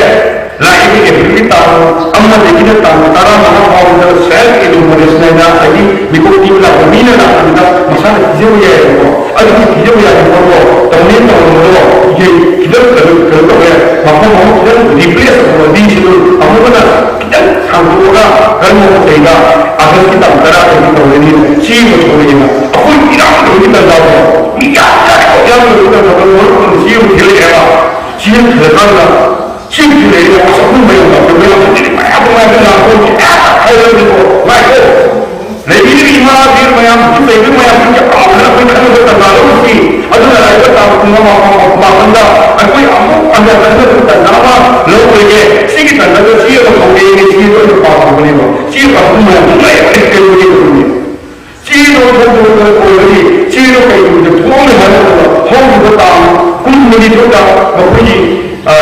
ꯂꯥꯛꯏꯕ ꯑꯦꯄ꯭ꯔꯤꯜꯒꯤ ꯇꯥꯡ ꯑꯃꯗꯒꯤꯅ ꯇꯥꯡ ꯇꯔꯥꯃꯉꯥ ꯐꯥꯎꯕꯗ ꯁꯦꯜꯐ ꯏꯅꯣꯒ꯭ꯔꯦꯁꯟ ꯍꯥꯏꯅ ꯉꯁꯥꯏꯒꯤ ꯃꯤꯀꯣꯛ ꯊꯤꯕ ꯂꯥꯛꯄ ꯃꯤꯅ ꯂꯥꯛꯄꯗꯨꯗ ꯃꯁꯥꯅ ꯊꯤꯖꯕ ꯌꯥꯏꯑꯕꯀꯣ꯫ ꯑꯗꯨꯒꯤ ꯊꯤꯖꯕ ꯌꯥꯕ ꯄꯣꯠꯇꯣ ꯇꯧꯅꯦ ꯇꯧꯔꯝꯕꯗꯣ ꯏꯍꯦ ꯈꯤꯇꯪ ꯀꯩꯅꯣ ꯀꯩꯅꯣ ꯇꯧꯔꯦ, ꯃꯐꯝ ꯑꯃ ꯈꯤꯇꯪ ꯔꯤꯄ꯭ꯂꯦꯁ ꯇꯧꯕ ꯗꯤꯁꯤꯗꯨ ꯑꯃꯨꯛ ꯍꯟꯅ ꯈꯤꯇꯪ ꯁꯥꯡꯗꯣꯛꯑꯒ ꯀꯔꯝꯕ ꯃꯇꯩꯗ ꯑꯥꯒꯁꯀꯤ ꯇꯥꯡ ꯇꯔꯥꯗꯒꯤ ꯇꯧꯔꯅꯤ꯫ ꯁꯤ ꯑꯃ ꯊꯣꯛꯂꯛꯑꯦꯕ꯫ ꯑꯩꯈꯣꯏ ꯏꯔꯥꯡ ꯇꯧꯕꯒꯤ ꯇꯟꯖꯥꯗꯣ ꯃꯤ ꯌꯥꯝ ꯌꯥꯝ ꯌꯥꯝ ꯇꯧꯕꯒꯤ ꯇꯟꯖꯥꯗꯣ ꯃꯔꯨꯞ ꯁꯤ ꯑꯃ ꯊꯤꯔꯛꯑꯦꯕ꯫ ꯁꯤ ꯑꯃ ꯊꯤꯔꯀꯥꯟꯗ ꯁꯤ ꯂꯩꯔꯤꯕ ꯃꯁꯛ ꯃꯌꯥꯝ ꯂꯥꯛꯄ ꯃꯌꯥꯝꯁꯤꯡꯁꯤꯗꯤ ꯃꯌꯥꯝ ꯅꯨꯡꯉꯥꯏꯕ ꯂꯥꯛꯄ ꯍꯥꯏꯔꯒꯀꯣ ꯉꯥꯏꯈꯣ꯫ ꯂꯩꯕꯤꯔꯤꯕ ꯏꯃꯥ ꯏꯕꯦꯟ ꯃꯌꯥꯝꯁꯤꯁꯨ, ꯂꯩꯕꯤꯔꯤꯕ ꯃꯌꯥꯝꯁꯤꯡꯁꯦ ꯑꯃꯨꯛ ꯍꯟꯅ ꯑꯩꯈꯣꯏ ꯈꯟꯅꯕ ꯇꯟꯖꯥ ꯂꯧꯔꯨꯁꯤ꯫ ꯑꯗꯨꯅ ꯂꯥꯛꯏꯕ ꯇꯥꯡ ꯀꯨꯟ ꯑꯃ ꯃꯥꯄꯟꯗ ꯑꯩꯈꯣꯏ ꯑꯃꯨꯛ ꯍꯟꯅ ꯈꯟꯅꯕ ꯇꯟꯖꯥ ꯑꯃ ꯂꯧꯔꯣꯏꯒꯦ꯫ ꯁꯤꯒꯤ ꯇꯟꯖꯥꯗ ꯁꯤ ꯑꯃ ꯍꯧꯔꯛꯑꯦ, ꯁꯤ ꯑꯣꯏꯅ ꯄꯥꯝꯕꯅꯦꯕ꯫ ꯁꯤ ꯄꯥꯝꯕ ꯃꯌꯥꯝꯁꯤ ꯂꯣꯏ ꯀꯩꯅꯣꯅꯦ꯫ ꯆꯦꯗꯣ ꯊꯣꯛꯇꯕ ꯑꯣꯏꯔꯒꯗꯤ ꯆꯦꯗꯣ ꯀꯩꯒꯨꯝꯕꯗ ꯊꯣꯛꯑꯝꯃꯦ ꯍꯥꯏꯕ ꯃꯇꯝꯗ ꯍꯧꯈꯤꯕ ꯇꯥꯡ ꯀꯨꯟꯃꯔꯤꯊꯣꯏꯗ ꯃꯈꯣꯏꯒꯤ, ꯑ,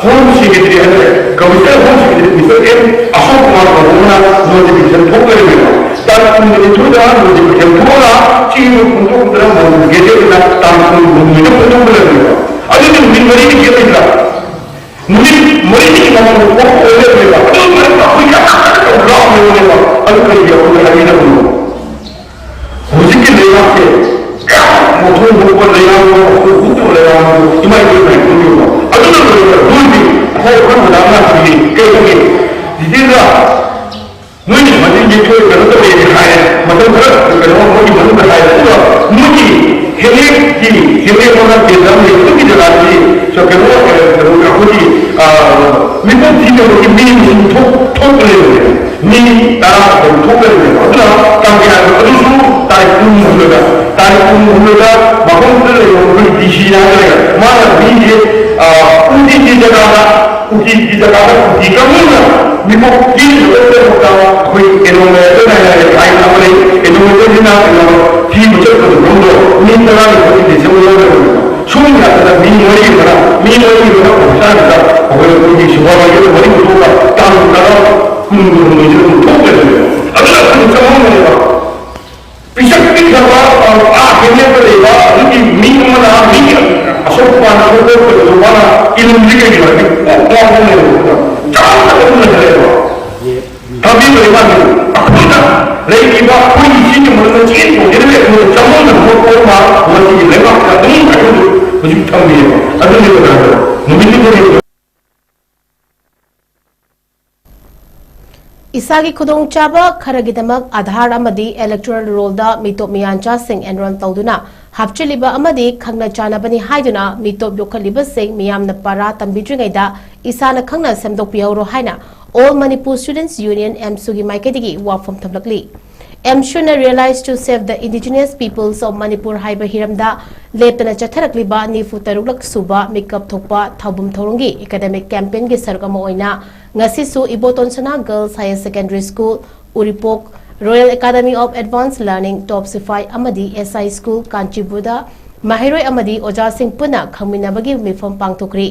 ꯍꯣꯝ ꯁꯦꯀ꯭ꯔꯦꯇꯔꯤ ꯍꯥꯏꯇꯥꯔꯦ, commissioner home secretary mister M Ashok Kumar ꯀꯧꯕ ꯑꯃꯅ ꯅꯣꯇꯤꯐꯤꯀꯦꯁꯟ ꯊꯣꯛꯂꯩꯔꯝꯃꯦꯕ꯫ ꯇꯥꯡ ꯀꯨꯟꯃꯔꯤꯊꯣꯏꯗ ꯅꯣꯇꯤꯐꯤꯀꯦꯁꯟ ꯊꯣꯛꯑꯒ ꯆꯦꯗꯣ ꯐꯣꯡꯗꯣꯛꯇꯅ ꯃꯣꯏ ꯒꯦꯖꯦꯠꯇ ꯇꯥꯡ ꯀꯨꯟꯍꯨꯝꯗꯣꯏꯗ ꯐꯣꯡꯗꯣꯛꯄ ꯂꯩꯔꯝꯃꯦꯕ꯫ ꯑꯗꯨꯗꯤ ꯅꯨꯃꯤꯠ ꯃꯔꯤꯅꯤ ꯒꯦꯞ ꯂꯩꯇ꯭ꯔꯥ? ꯅꯨꯃꯤꯠ ꯃꯔꯤꯅꯤꯒꯤ ꯃꯃꯥꯡꯗ ꯊꯣꯛꯄ ꯑꯣꯏ ꯂꯩꯔꯝꯃꯦꯕ꯫ ꯑꯗꯨ ꯃꯔꯛꯇ ꯑꯩꯈꯣꯏ ꯌꯥꯝ ꯀꯟꯅ ꯂꯥꯎꯔꯦꯕ꯫ ꯑꯗꯨ ꯀꯔꯤꯒꯤ ꯑꯩꯈꯣꯏꯅ ꯍꯥꯏꯕꯤꯗꯕꯅꯣ? ꯍꯧꯖꯤꯛꯀꯤ ꯂꯩꯕꯥꯛꯁꯦ ꯀꯌꯥꯝ ꯃꯣꯠꯊꯣꯛ ꯃꯣꯠꯄ ꯂꯩꯕꯥꯛꯅꯣ, ꯑꯩꯈꯣꯏ ꯍꯨꯠꯇꯕ ꯂꯩꯕꯥꯛꯅꯣ, ꯏꯃꯥ ꯏꯕꯦꯝꯃ ꯈꯪꯕꯤꯌꯨꯀꯣ꯫ ꯑꯗꯨꯅ ꯂꯣꯏꯔꯒ ꯂꯣꯏꯗꯦ꯫ ꯉꯁꯥꯏ ꯑꯩꯈꯣꯏ ꯃꯦꯗꯥꯝꯅ ꯍꯥꯏꯕꯤꯔꯤ, ꯀꯩ ꯍꯥꯏꯒꯦ? ꯗꯤꯇꯦꯜꯗ ꯅꯣꯏꯅ ꯃꯇꯦꯡ ꯌꯦꯡꯊꯣꯛꯑꯦ, ꯀꯩꯅꯣ ꯇꯧꯋꯦꯗꯤ ꯍꯥꯏꯔꯦ꯫ ꯃꯇꯝ ꯈꯔ ꯀꯩꯅꯣ ꯃꯣꯏꯒꯤ ꯃꯅꯨꯡꯗ ꯍꯥꯏꯔꯦ꯫ ꯑꯗꯨꯒ ꯃꯣꯏꯒꯤ ꯍꯦꯂꯦꯛꯀꯤ, ꯍꯦꯂꯦꯛ ꯍꯥꯏꯅ ꯀꯦꯟꯗ꯭ꯔ ꯑꯃ ꯂꯩ꯫ ꯑꯗꯨꯒꯤ ꯖꯒꯥꯗꯨꯗꯤ ꯀꯩꯅꯣ, ꯀꯩꯅꯣ ꯑꯩꯈꯣꯏꯒꯤ, ꯑ, ꯃꯤꯀꯣꯛ ꯊꯤꯅꯕꯒꯤ ꯃꯤ ꯃꯁꯤꯡ ꯊꯣꯛ-, ꯊꯣꯛꯄ ꯂꯩꯕꯅꯦ꯫ ꯃꯤ ꯇꯔꯥ ꯀꯨꯟ ꯊꯣꯛꯄ ꯂꯩꯕꯅꯦ꯫ ꯑꯗꯨꯅ ꯇꯥꯡ ꯀꯌꯥꯗꯣ? ꯑꯗꯨꯁꯨ ꯇꯥꯔꯤꯛ ꯀꯨꯟꯍꯨꯝꯗꯣꯏꯗ, ꯇꯥꯔꯤꯛ ꯀꯨꯟꯍꯨꯝꯗꯣꯏꯗ ꯃꯐꯝꯗꯨꯗ ꯂꯩꯕ ꯑꯩꯈꯣꯏ ꯗꯤ ꯁꯤ ꯍꯥꯏꯔꯒ ꯃꯥꯅ ꯃꯤꯁꯦ, ꯑ, ꯎꯇꯤꯒꯤ ꯖꯒꯥꯗ ꯎꯇꯤꯒꯤ ꯖꯒꯥꯗ ꯎꯇꯤ ꯀꯥꯡꯕꯨꯅ ꯃꯤꯀꯣꯛ ꯄꯤꯅꯕꯒꯤꯗꯃꯛꯇ ꯑꯩꯈꯣꯏ ꯑꯦꯅꯣꯃꯦꯇꯔ ꯍꯥꯏꯅ ꯑꯥꯏꯟ ꯑꯃ ꯂꯩ꯫ ꯑꯦꯅꯣꯃꯦꯇꯔꯁꯤꯅ ꯀꯩꯅꯣ ꯐꯤ ꯑꯩꯈꯣꯏ ꯑꯩꯈꯣꯏꯒꯤ ꯁꯨꯄꯔ ꯃꯥꯔꯀꯦꯠ ꯃꯔꯤ ꯄꯨꯊꯣꯛꯑꯒ ꯇꯥꯡ ꯇꯔꯥ ꯀꯨꯟꯒ ꯍꯨꯝꯗꯣꯏꯁꯤꯗ ꯑꯗꯨꯝ ꯊꯣꯛ ꯂꯩꯔꯝꯃꯦꯕ꯫ ꯑꯗꯨꯅ ꯑꯩꯈꯣꯏꯅ ꯆꯃꯝꯅꯔꯦꯕ꯫ ꯄꯤꯁꯛ ꯄꯤꯛꯈ꯭ꯔꯕ, ꯑ, ꯍꯦꯟꯅ ꯂꯩꯕ ꯑꯗꯨꯒꯤ ꯃꯤ ꯑꯃꯅ ꯃꯤ ꯑꯁꯣꯛ ꯑꯄꯟ ꯑꯃ ꯊꯣꯛꯄꯗꯁꯨ ꯃꯥꯅ ꯏꯜꯂꯝꯗ꯭ꯔꯤ ꯀꯩꯒꯤꯅꯣ ꯍꯥꯏꯗꯤ ꯀꯣꯛ ꯉꯥꯎꯕ ꯂꯩꯔꯦꯕ꯫ ꯆꯥꯎꯅ ꯑꯗꯨꯝ ꯂꯩꯔꯦꯕ꯫ ꯊꯥꯕꯤꯕ ꯏꯃꯥꯁꯦ ꯑꯩꯈꯣꯏꯅ ꯂꯩꯔꯤꯕ ꯑꯩꯈꯣꯏꯒꯤ ꯏꯆꯦꯒꯤ ꯃꯔꯛꯇ ꯆꯦꯟ ꯆꯣꯡꯁꯤꯟꯅ ꯑꯩꯈꯣꯏꯅ ꯆꯃꯝꯅꯕ ꯄꯣꯛꯄ ꯑꯃ ꯃꯁꯤꯒꯤ ꯂꯩꯕꯥꯛꯇ ꯑꯗꯨꯝ ꯑꯩꯈꯣꯏꯁꯨ ꯍꯧꯖꯤꯛ ꯊꯝꯕꯤꯌꯦꯕ꯫ ꯑꯗꯨꯅꯤ ꯀꯅꯥꯅꯣ ꯅꯨꯃꯤꯠꯇꯨꯗꯗꯤ ꯏꯁꯥꯒꯤ ꯈꯨꯗꯣꯡꯆꯥꯕ ꯈꯔꯒꯤꯗꯃꯛ ꯑꯥꯙꯥꯔ ꯑꯃꯗꯤ ꯏꯂꯦꯛꯇꯣꯔꯦꯜ ꯔꯣꯜꯗ ꯃꯤꯇꯣꯞ ꯃꯤꯌꯥꯟꯆꯥꯁꯤꯡ ꯑꯦꯟꯔꯣꯜ ꯇꯧꯗꯨꯅ ꯍꯥꯞꯆꯤꯜꯂꯤꯕ ꯑꯃꯗꯤ ꯈꯪꯅ ꯆꯥꯟꯅꯕꯅꯤ ꯍꯥꯏꯗꯨꯅ ꯃꯤꯇꯣꯞ ꯌꯣꯛꯈꯠꯂꯤꯕꯁꯤꯡ ꯃꯤꯌꯥꯝꯅ ꯄꯔꯥ ꯇꯝꯕꯤꯗ꯭ꯔꯤꯉꯩꯗ ꯏꯁꯥꯅ ꯈꯪꯅ ꯁꯦꯝꯗꯣꯛꯄꯤꯍꯧꯔꯣ ꯍꯥꯏꯅ All Manipur Students Union, ꯑꯦꯝꯁꯨꯒꯤ ꯃꯥꯏꯀꯩꯗꯒꯤ ꯋꯥꯐꯝ ꯊꯝꯂꯛꯂꯤ꯫ ꯑꯦꯝꯁꯨꯅ Realize to Save the Indigenous Peoples of Manipur ꯍꯥꯏꯕ ꯍꯤꯔꯝꯗ ꯂꯦꯞꯇꯅ ꯆꯠꯊꯔꯛꯂꯤꯕ ꯅꯤꯐꯨ ꯇꯔꯨꯛꯂꯛ ꯁꯨꯕ ꯃꯤꯀꯞ ꯊꯣꯛꯄ ꯊꯧꯕꯨꯝ ꯊꯧꯔꯣꯡꯒꯤ ꯑꯦꯀꯥꯗꯦꯃꯤꯛ ꯀꯦꯝꯄꯦꯟꯒꯤ ꯁꯔꯨꯛ ꯑꯃ ꯑꯣꯏꯅ ꯉꯁꯤꯁꯨ ꯏꯕꯣꯇꯣꯟ ꯁꯅꯥ Girls Higher Secondary School, Uripok, Royal Academy of Advanced Learning, ꯇꯣꯞ ꯁꯤꯐꯥꯏ ꯑꯃꯗꯤ ꯑꯦꯁ ꯑꯥꯏ ꯁ꯭ꯀꯨꯜ, ꯀꯥꯟꯆꯤꯄꯨꯔꯗ ꯃꯍꯩꯔꯣꯏ ꯑꯃꯗꯤ ꯑꯣꯖꯥꯁꯤꯡ ꯄꯨꯟꯅ ꯈꯪꯃꯤꯟꯅꯕꯒꯤ ꯃꯤꯐꯝ ꯄꯥꯡꯊꯣꯛꯈ꯭ꯔꯤ꯫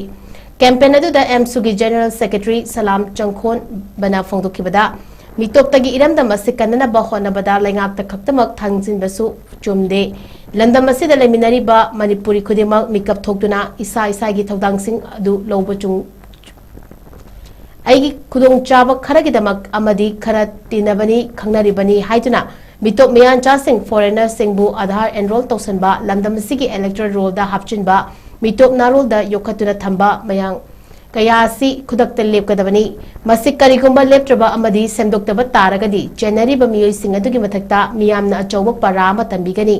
ꯀꯦꯝꯄꯦꯟ ꯑꯗꯨꯗ ꯑꯦꯝꯁꯨꯒꯤ ꯖꯦꯅꯔꯦꯜ ꯁꯦꯀ꯭ꯔꯦꯇꯔꯤ ꯁꯂꯥꯝ ꯆꯪꯈꯣꯟꯕꯅ ꯐꯣꯡꯗꯣꯛꯈꯤꯕꯗ, ꯃꯤꯇꯣꯞꯇꯒꯤ ꯏꯔꯝꯗꯝ ꯑꯁꯤ ꯀꯟꯅꯅꯕ ꯍꯣꯠꯅꯕꯗ ꯂꯩꯉꯥꯛꯇ ꯈꯛꯇꯃꯛ ꯊꯥꯡꯖꯤꯟꯕꯁꯨ ꯆꯨꯝꯗꯦ꯫ ꯂꯝꯗꯝ ꯑꯁꯤꯗ ꯂꯩꯃꯤꯟꯅꯔꯤꯕ ꯃꯅꯤꯄꯨꯔꯤ ꯈꯨꯗꯤꯡꯃꯛ ꯃꯤꯀꯞ ꯊꯣꯛꯇꯨꯅ ꯏꯁꯥ ꯏꯁꯥꯒꯤ ꯊꯧꯗꯥꯡꯁꯤꯡ ꯑꯗꯨ ꯂꯧꯕ ꯆꯨꯝ-, ꯑꯩꯒꯤ ꯈꯨꯗꯣꯡꯆꯥꯕ ꯈꯔꯒꯤꯗꯃꯛ ꯑꯃꯗꯤ ꯈꯔ ꯇꯤꯟꯅꯕꯅꯤ, ꯈꯪꯅꯔꯤꯕꯅꯤ ꯍꯥꯏꯗꯨꯅ ꯃꯤꯇꯣꯞ ꯃꯤꯌꯥꯟꯆꯥꯁꯤꯡ, ꯐꯣꯔꯦꯅꯔꯁꯤꯡꯕꯨ ꯑꯥꯙꯥꯔ ꯑꯦꯟꯔꯣꯜ ꯇꯧꯁꯤꯟꯕ, ꯂꯝꯗꯝ ꯑꯁꯤꯒꯤ ꯏꯂꯦꯛꯇꯣꯔꯦꯜ ꯔꯣꯜꯗ ꯍꯥꯞꯆꯤꯟꯕ, ꯃꯤꯇꯣꯞ ꯅꯥꯔꯣꯜꯗ ꯌꯣꯛꯈꯠꯇꯨꯅ ꯊꯝꯕ ꯃꯌꯥꯝ ꯀꯌꯥ ꯑꯁꯤ ꯈꯨꯗꯛꯇ ꯂꯦꯞꯀꯗꯕꯅꯤ꯫ ꯃꯁꯤ ꯀꯔꯤꯒꯨꯝꯕ ꯂꯦꯞꯇ꯭ꯔꯕ ꯑꯃꯗꯤ ꯁꯦꯝꯗꯣꯛꯇꯕ ꯇꯥꯔꯒꯗꯤ ꯆꯦꯟꯅꯔꯤꯕ ꯃꯤꯑꯣꯏꯁꯤꯡ ꯑꯗꯨꯒꯤ ꯃꯊꯛꯇ ꯃꯤꯌꯥꯝꯅ ꯑꯆꯧꯕ ꯄꯔꯥ ꯑꯃ ꯇꯝꯕꯤꯒꯅꯤ꯫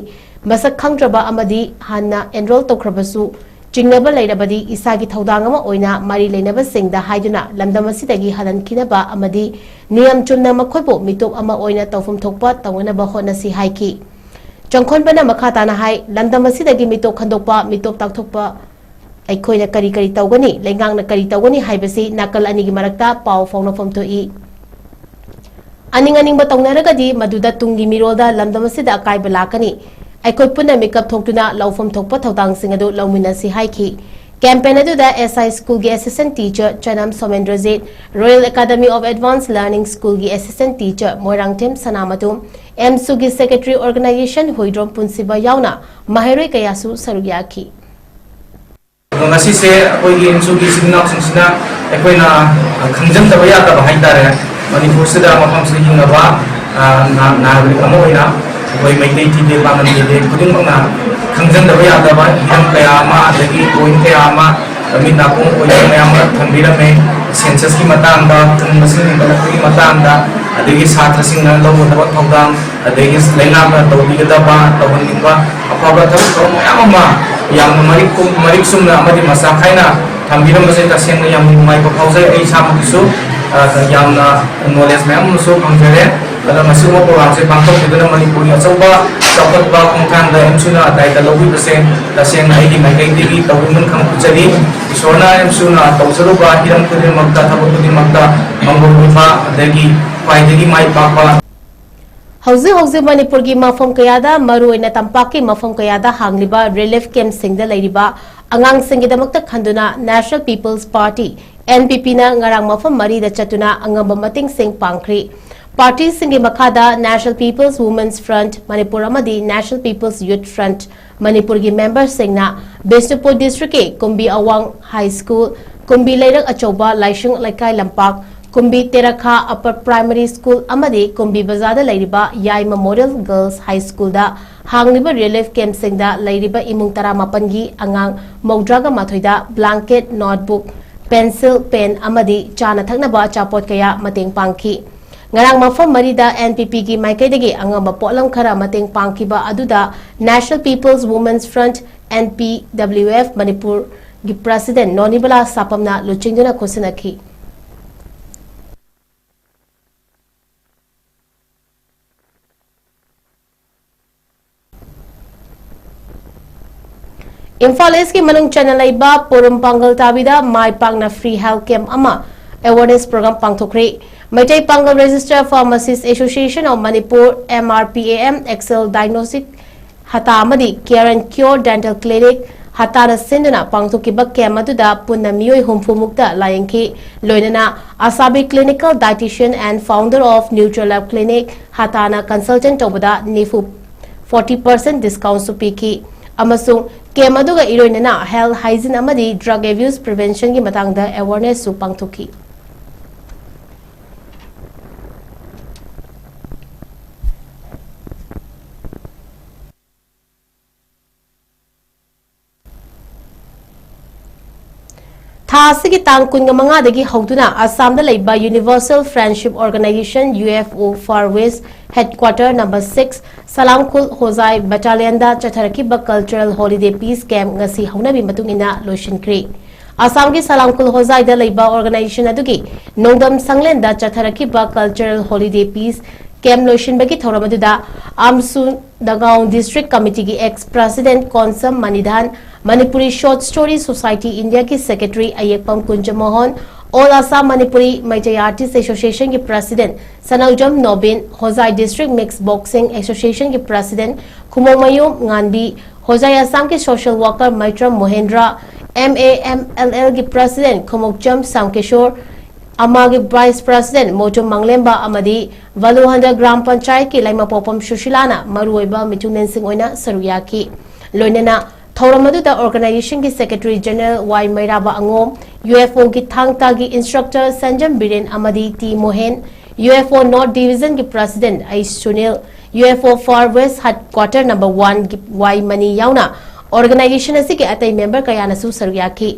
ꯃꯁꯛ ꯈꯪꯗ꯭ꯔꯕ ꯑꯃꯗꯤ ꯍꯥꯟꯅ ꯑꯦꯟꯔꯣꯜ ꯇꯧꯈ꯭ꯔꯕꯁꯨ ꯆꯤꯡꯅꯕ ꯂꯩꯔꯕꯗꯤ ꯏꯁꯥꯒꯤ ꯊꯧꯗꯥꯡ ꯑꯃ ꯑꯣꯏꯅ ꯃꯔꯤ ꯂꯩꯅꯕꯁꯤꯡꯗ ꯍꯥꯏꯗꯨꯅ ꯂꯝꯗꯝ ꯑꯁꯤꯗꯒꯤ ꯍꯜꯍꯟꯈꯤꯅꯕ ꯑꯃꯗꯤ ꯅꯤꯌꯝ ꯆꯨꯝꯅ ꯃꯈꯣꯏꯕꯨ ꯃꯤꯇꯣꯞ ꯑꯃ ꯑꯣꯏꯅ ꯇꯧꯐꯝ ꯊꯣꯛꯄ ꯇꯧꯅꯅꯕ ꯍꯣꯠꯅꯁꯤ ꯍꯥꯏꯈꯤ꯫ ꯆꯪꯈꯣꯟꯕꯅ ꯃꯈꯥ ꯇꯥꯅ ꯍꯥꯏ, ꯂꯝꯗꯝ ꯑꯁꯤꯗꯒꯤ ꯃꯤꯇꯣꯞ ꯈꯟꯗꯣꯛꯄ, ꯃꯤꯇꯣꯞ ꯇꯥꯛꯊꯣꯛꯄ, ꯑꯩꯈꯣꯏꯅ ꯀꯔꯤ ꯀꯔꯤ ꯇꯧꯒꯅꯤ, ꯂꯩꯉꯥꯛꯅ ꯀꯔꯤ ꯇꯧꯒꯅꯤ ꯍꯥꯏꯕꯁꯤ ꯅꯥꯀꯜ ꯑꯅꯤꯒꯤ ꯃꯔꯛꯇ ꯄꯥꯎ ꯐꯥꯎꯅꯐꯝ ꯊꯣꯛꯏ꯫ ꯑꯅꯤꯡ ꯑꯅꯤꯡꯕ ꯇꯧꯅꯔꯒꯗꯤ ꯃꯗꯨꯗ ꯇꯨꯡꯒꯤ ꯃꯤꯔꯣꯜꯗ ꯂꯝꯗꯝ ꯑꯁꯤꯗ ꯑꯀꯥꯏꯕ ꯂꯥꯛꯀꯅꯤ꯫ ꯑꯩꯈꯣꯏ ꯄꯨꯟꯅ ꯃꯤꯀꯞ ꯊꯣꯛꯇꯨꯅ ꯂꯧꯐꯝ ꯊꯣꯛꯄ ꯊꯧꯗꯥꯡꯁꯤꯡ ꯑꯗꯨ ꯂꯧꯃꯤꯟꯅꯁꯤ ꯍꯥꯏꯈꯤ꯫ Campaign ꯑꯗꯨꯗ S I school ꯒꯤ assistant teacher ꯆꯅꯝ ꯁꯣꯃꯦꯟꯗ꯭ꯔꯖꯤꯠ, Royal Academy of Advanced Learning school ꯒꯤ assistant teacher ꯃꯣꯏꯔꯥꯡꯊꯦꯝ ꯁꯅꯥꯃꯇꯨ, AMSU ꯒꯤ secretary organization ꯍꯨꯏꯗ꯭ꯔꯣꯝ ꯄꯨꯟꯁꯤꯕ ꯌꯥꯎꯅ ꯃꯍꯩꯔꯣꯏ ꯀꯌꯥꯁꯨ ꯁꯔꯨꯛ ꯌꯥꯈꯤ꯫ ꯑꯗꯣ ꯉꯁꯤꯁꯦ ꯑꯩꯈꯣꯏꯒꯤ AMSU ꯒꯤ ꯏꯆꯤꯟ ꯏꯅꯥꯎꯁꯤꯡꯁꯤꯅ ꯑꯩꯈꯣꯏꯅ ꯈꯪꯖꯤꯟꯗꯕ ꯌꯥꯗꯕ ꯍꯥꯏꯇꯥꯔꯦ, ꯃꯅꯤꯄꯨꯔꯁꯤꯗ ꯃꯐꯝꯁꯤꯗ ꯍꯤꯡꯂꯕ, ꯑ, ꯅꯥ-, ꯅꯥꯒꯔꯤꯛ ꯑꯃ ꯑꯣꯏꯅ ꯑꯩꯈꯣꯏ ꯃꯩꯇꯩ ꯊꯤꯗꯦ ꯄꯥꯉꯜ ꯊꯤꯗꯦ ꯈꯨꯗꯤꯡꯃꯛꯅ ꯈꯪꯖꯤꯟꯗꯕ ꯌꯥꯗꯕ ꯍꯤꯔꯝ ꯀꯌꯥ ꯑꯃ, ꯑꯗꯒꯤ point ꯀꯌꯥ ꯑꯃ, ꯃꯤꯠ ꯅꯥꯀꯣꯡ ꯑꯣꯏꯕ ꯃꯌꯥꯝ ꯑꯃ ꯊꯝꯕꯤꯔꯝꯃꯦ꯫ Census ꯀꯤ ꯃꯇꯥꯡꯗ, ꯈꯨꯟ ꯃꯁꯤꯡ ꯍꯦꯟꯒꯠꯂꯛꯄꯒꯤ ꯃꯇꯥꯡꯗ, ꯑꯗꯒꯤ ꯁꯥꯇ꯭ꯔꯁꯤꯡꯅ ꯂꯧꯒꯗꯕ ꯊꯧꯗꯥꯡ, ꯑꯗꯒꯤ ꯂꯩꯉꯥꯛꯅ ꯇꯧꯕꯤꯒꯗꯕ, ꯇꯧꯍꯟꯅꯤꯡꯕ ꯑꯐꯕ ꯊꯕꯛ ꯊꯧꯔꯝ ꯃꯌꯥꯝ ꯑꯃ ꯌꯥꯝꯅ ꯃꯔꯤꯛ ꯀꯨꯝ-, ꯃꯔꯤꯛ ꯆꯨꯝꯅ ꯑꯃꯗꯤ ꯃꯆꯥ ꯈꯥꯏꯅ ꯊꯝꯕꯤꯔꯝꯕꯁꯦ ꯇꯁꯦꯡꯅ ꯌꯥꯝꯅ ꯅꯨꯡꯉꯥꯏꯕ ꯐꯥꯎꯖꯩ꯫ ꯑꯩ ꯏꯁꯥꯃꯛꯀꯤꯁꯨ, ꯑ, ꯌꯥꯝꯅ knowledge ꯃꯌꯥꯝ ꯑꯃꯁꯨ ꯐꯪꯖꯔꯦ꯫ ꯑꯗꯨꯅ ꯃꯁꯤꯒꯨꯝꯕ program ꯁꯦ ꯄꯥꯡꯊꯣꯛꯄꯤꯗꯨꯅ ꯃꯅꯤꯄꯨꯔꯒꯤ ꯑꯆꯧꯕ ꯆꯥꯎꯈꯠꯄ ꯈꯣꯡꯊꯥꯡꯗ AMSU ꯅ ꯗꯥꯏꯇ ꯂꯧꯕꯤꯕꯁꯦ ꯇꯁꯦꯡꯅ ꯑꯩꯒꯤ ꯃꯥꯏꯀꯩꯗꯒꯤ ꯇꯧꯕꯤꯃꯟ ꯈꯪꯕꯤꯖꯔꯤ꯫ ꯏꯁꯣꯔꯅ AMSU ꯅ ꯇꯧꯖꯔꯨꯕ ꯍꯤꯔꯝ ꯈꯨꯗꯤꯡꯃꯛꯇ, ꯊꯕꯛ ꯈꯨꯗꯤꯡꯃꯛꯇ ꯃꯪꯒꯣꯜ ꯑꯣꯏꯕ ꯑꯗꯒꯤ ꯈ꯭ꯋꯥꯏꯗꯒꯤ ꯃꯥꯏ ꯄꯥꯛꯄ ꯍꯧꯖꯤꯛ ꯍꯧꯖꯤꯛ ꯃꯅꯤꯄꯨꯔꯒꯤ ꯃꯐꯝ ꯀꯌꯥꯗ, ꯃꯔꯨꯑꯣꯏꯅ ꯇꯝꯄꯥꯛꯀꯤ ꯃꯐꯝ ꯀꯌꯥꯗ ꯍꯥꯡꯂꯤꯕ relief camp ꯁꯤꯡꯗ ꯂꯩꯔꯤꯕ ꯑꯉꯥꯡꯁꯤꯡꯒꯤꯗꯃꯛꯇ ꯈꯟꯗꯨꯅ National People's Party, N P P ꯅ ꯉꯔꯥꯡ ꯃꯐꯝ ꯃꯔꯤꯗ ꯆꯠꯇꯨꯅ ꯑꯉꯝꯕ ꯃꯇꯦꯡꯁꯤꯡ ꯄꯥꯡꯈ꯭ꯔꯤ꯫ Party ꯁꯤꯡꯒꯤ ꯃꯈꯥꯗ National People's Women's Front Manipur ꯑꯃꯗꯤ National People's Youth Front ꯃꯅꯤꯄꯨꯔꯒꯤ member ꯁꯤꯡꯅ ꯕꯤꯁꯅꯨꯄꯨꯔ district ꯀꯤ ꯀꯨꯝꯕꯤ ꯑꯋꯥꯡ High School, ꯀꯨꯝꯕꯤ ꯂꯩꯔꯛ ꯑꯆꯧꯕ ꯂꯥꯏꯁꯪ ꯂꯩꯀꯥꯏ ꯂꯝꯄꯥꯛ, ꯀꯨꯝꯕꯤ ꯇꯦꯔꯥꯈꯥ Upper Primary School ꯑꯃꯗꯤ ꯀꯨꯝꯕꯤ ꯕꯖꯥꯔꯗ ꯂꯩꯔꯤꯕ ꯌꯥꯏꯃ Model Girls High School ꯗ ꯍꯥꯡꯂꯤꯕ relief camp ꯁꯤꯡꯗ ꯂꯩꯔꯤꯕ ꯏꯃꯨꯡ ꯇꯔꯥꯃꯥꯄꯟꯒꯤ ꯑꯉꯥꯡ ꯃꯧꯗ꯭ꯔꯥꯒ ꯃꯥꯊꯣꯏꯗ blanket, notebook, pencil, pen ꯑꯃꯗꯤ ꯆꯥꯅ ꯊꯛꯅꯕ ꯑꯆꯥꯄꯣꯠ ꯀꯌꯥ ꯃꯇꯦꯡ ꯄꯥꯡꯈꯤ꯫ ꯉꯔꯥꯡ ꯃꯐꯝ ꯃꯔꯤꯗ N P P ꯒꯤ ꯃꯥꯏꯀꯩꯗꯒꯤ ꯑꯉꯝꯕ ꯄꯣꯠꯂꯝ ꯈꯔ ꯃꯇꯦꯡ ꯄꯥꯡꯈꯤꯕ ꯑꯗꯨꯗ National People's Women's Front, N P W F, ꯃꯅꯤꯄꯨꯔꯒꯤ president ꯅꯣꯅꯤꯕꯂꯥ ꯁꯥꯄꯝꯅ ꯂꯨꯆꯤꯡꯗꯨꯅ ꯈꯨꯠꯁꯤꯟꯅꯈꯤ꯫ ꯏꯝꯐꯥꯜ East ꯀꯤ ꯃꯅꯨꯡ ꯆꯟꯅ ꯂꯩꯕ ꯄꯣꯔꯨꯝ ꯄꯥꯡꯒꯜ ꯇꯥꯕꯤꯗ ꯃꯥꯏ ꯄꯥꯛꯅ free health camp ꯑꯃ awareness program ꯄꯥꯡꯊꯣꯛꯈ꯭ꯔꯦ꯫ ꯃꯩꯇꯩ ꯄꯥꯡꯒꯜ Registered Pharmacist Association of Manipur, M R P A M, Excel Diagnostic ꯍꯇꯥ ꯑꯃꯗꯤ Care and Cure Dental Clinic, ꯍꯇꯥꯅ ꯁꯤꯟꯗꯨꯅ ꯄꯥꯡꯊꯣꯛꯈꯤꯕ ꯀꯦꯝ ꯑꯗꯨꯗ ꯄꯨꯟꯅ ꯃꯤꯑꯣꯏ ꯍꯨꯝꯐꯨ ꯃꯨꯛꯇ ꯂꯥꯌꯦꯡꯈꯤ꯫ ꯂꯣꯏꯅꯅ ꯑꯁꯥꯕꯤ clinical dietitian and founder of Nutralab Clinic ꯍꯇꯥꯅ consultant ꯇꯧꯕꯗ ꯅꯤꯐꯨ, forty percent discount ꯁꯨ ꯄꯤꯈꯤ꯫ ꯑꯃꯁꯨꯡ ꯀꯦꯝ ꯑꯗꯨꯒ ꯏꯔꯣꯏꯅꯅ health hygiene ꯑꯃꯗꯤ drug abuse prevention ꯒꯤ ꯃꯇꯥꯡꯗ awareness ꯁꯨ ꯄꯥꯡꯊꯣꯛꯈꯤ꯫ ꯊꯥ ꯑꯁꯤꯒꯤ ꯇꯥꯡ ꯀꯨꯟꯃꯉꯥꯗꯒꯤ ꯍꯧꯗꯨꯅ ꯑꯁꯥꯝꯗ ꯂꯩꯕ Universal Friendship Organization, U F O, Far West headquarter number six, ꯁꯂꯥꯝꯈꯨꯜ ꯍꯣꯖꯥꯏ battalionꯗ ꯆꯠꯊꯔꯛꯈꯤꯕ cultural holiday peace camp ꯉꯁꯤ ꯍꯧꯅꯕꯤ ꯃꯇꯨꯡ ꯏꯟꯅ ꯂꯣꯏꯁꯤꯟꯈ꯭ꯔꯦ꯫ ꯑꯁꯥꯝꯒꯤ ꯁꯂꯥꯝꯈꯨꯜ ꯍꯣꯖꯥꯏꯗ ꯂꯩꯕ organization ꯑꯗꯨꯒꯤ ꯅꯣꯡꯗꯝ ꯁꯪꯂꯦꯟꯗ ꯆꯠꯊꯔꯛꯈꯤꯕ cultural holiday peace camp ꯂꯣꯏꯁꯤꯟꯕꯒꯤ ꯊꯧꯔꯝ ꯑꯗꯨꯗ ꯑꯝꯁꯨ ꯅꯒꯥꯎꯟ district committee ꯒꯤ ex president Konsam ꯃꯅꯤꯙꯥꯟ, Manipuri short story society India ꯒꯤ secretary ꯑꯌꯦꯛꯄꯝ ꯀꯨꯟꯖꯃꯣꯍꯟ, All Assam Manipuri Meitei Artist Association ꯒꯤ president ꯁꯅꯧꯖꯝ ꯅꯣꯕꯤꯟ, ꯍꯣꯖꯥꯏ district mixed boxing association ꯒꯤ president ꯈꯨꯃꯣꯡꯃꯌꯨꯝ ꯉꯥꯟꯕꯤ, ꯍꯣꯖꯥꯏ ꯑꯁꯥꯝꯒꯤ social worker ꯃꯩꯇ꯭ꯔꯝ ꯃꯣꯍꯦꯟꯗ꯭ꯔ, M A M L L ꯒꯤ president ꯈꯨꯃꯣꯛꯆꯝ ꯁꯥꯝꯀꯦꯁꯣꯔ, ꯑꯃꯥꯒꯤ vice president ꯃꯣꯆꯝ ꯃꯪꯂꯦꯝꯕ ꯑꯃꯗꯤ ꯚꯂꯨꯍꯟꯗ gram ꯄꯟꯆꯥꯌꯠꯀꯤ ꯂꯩꯃꯄꯣꯛꯄꯝ ꯁꯨꯁꯤꯂꯥꯅ ꯃꯔꯨꯑꯣꯏꯕ ꯃꯤꯊꯨꯡꯂꯦꯟꯁꯤꯡ ꯑꯣꯏꯅ ꯁꯔꯨꯛ ꯌꯥꯈꯤ꯫ ꯂꯣꯏꯅꯅ ꯊꯧꯔꯝ ꯑꯗꯨꯗ organization ꯒꯤ secretary general ꯋꯥꯏ ꯃꯩꯔꯥꯕ ꯑꯉꯣꯝ, U F O ꯒꯤ ꯊꯥꯡ ꯇꯥꯒꯤ instructor ꯁꯟꯖꯝ ꯕꯤꯔꯦꯟ ꯑꯃꯗꯤ T Mohen, U F O North Division ꯒꯤ president H Sunil, U F O Far West headquarter number one ꯒꯤ ꯋꯥꯏ ꯃꯅꯤ ꯌꯥꯎꯅ organization ꯑꯁꯤꯒꯤ ꯑꯇꯩ member ꯀꯌꯥꯅꯁꯨ ꯁꯔꯨꯛ ꯌꯥꯈꯤ꯫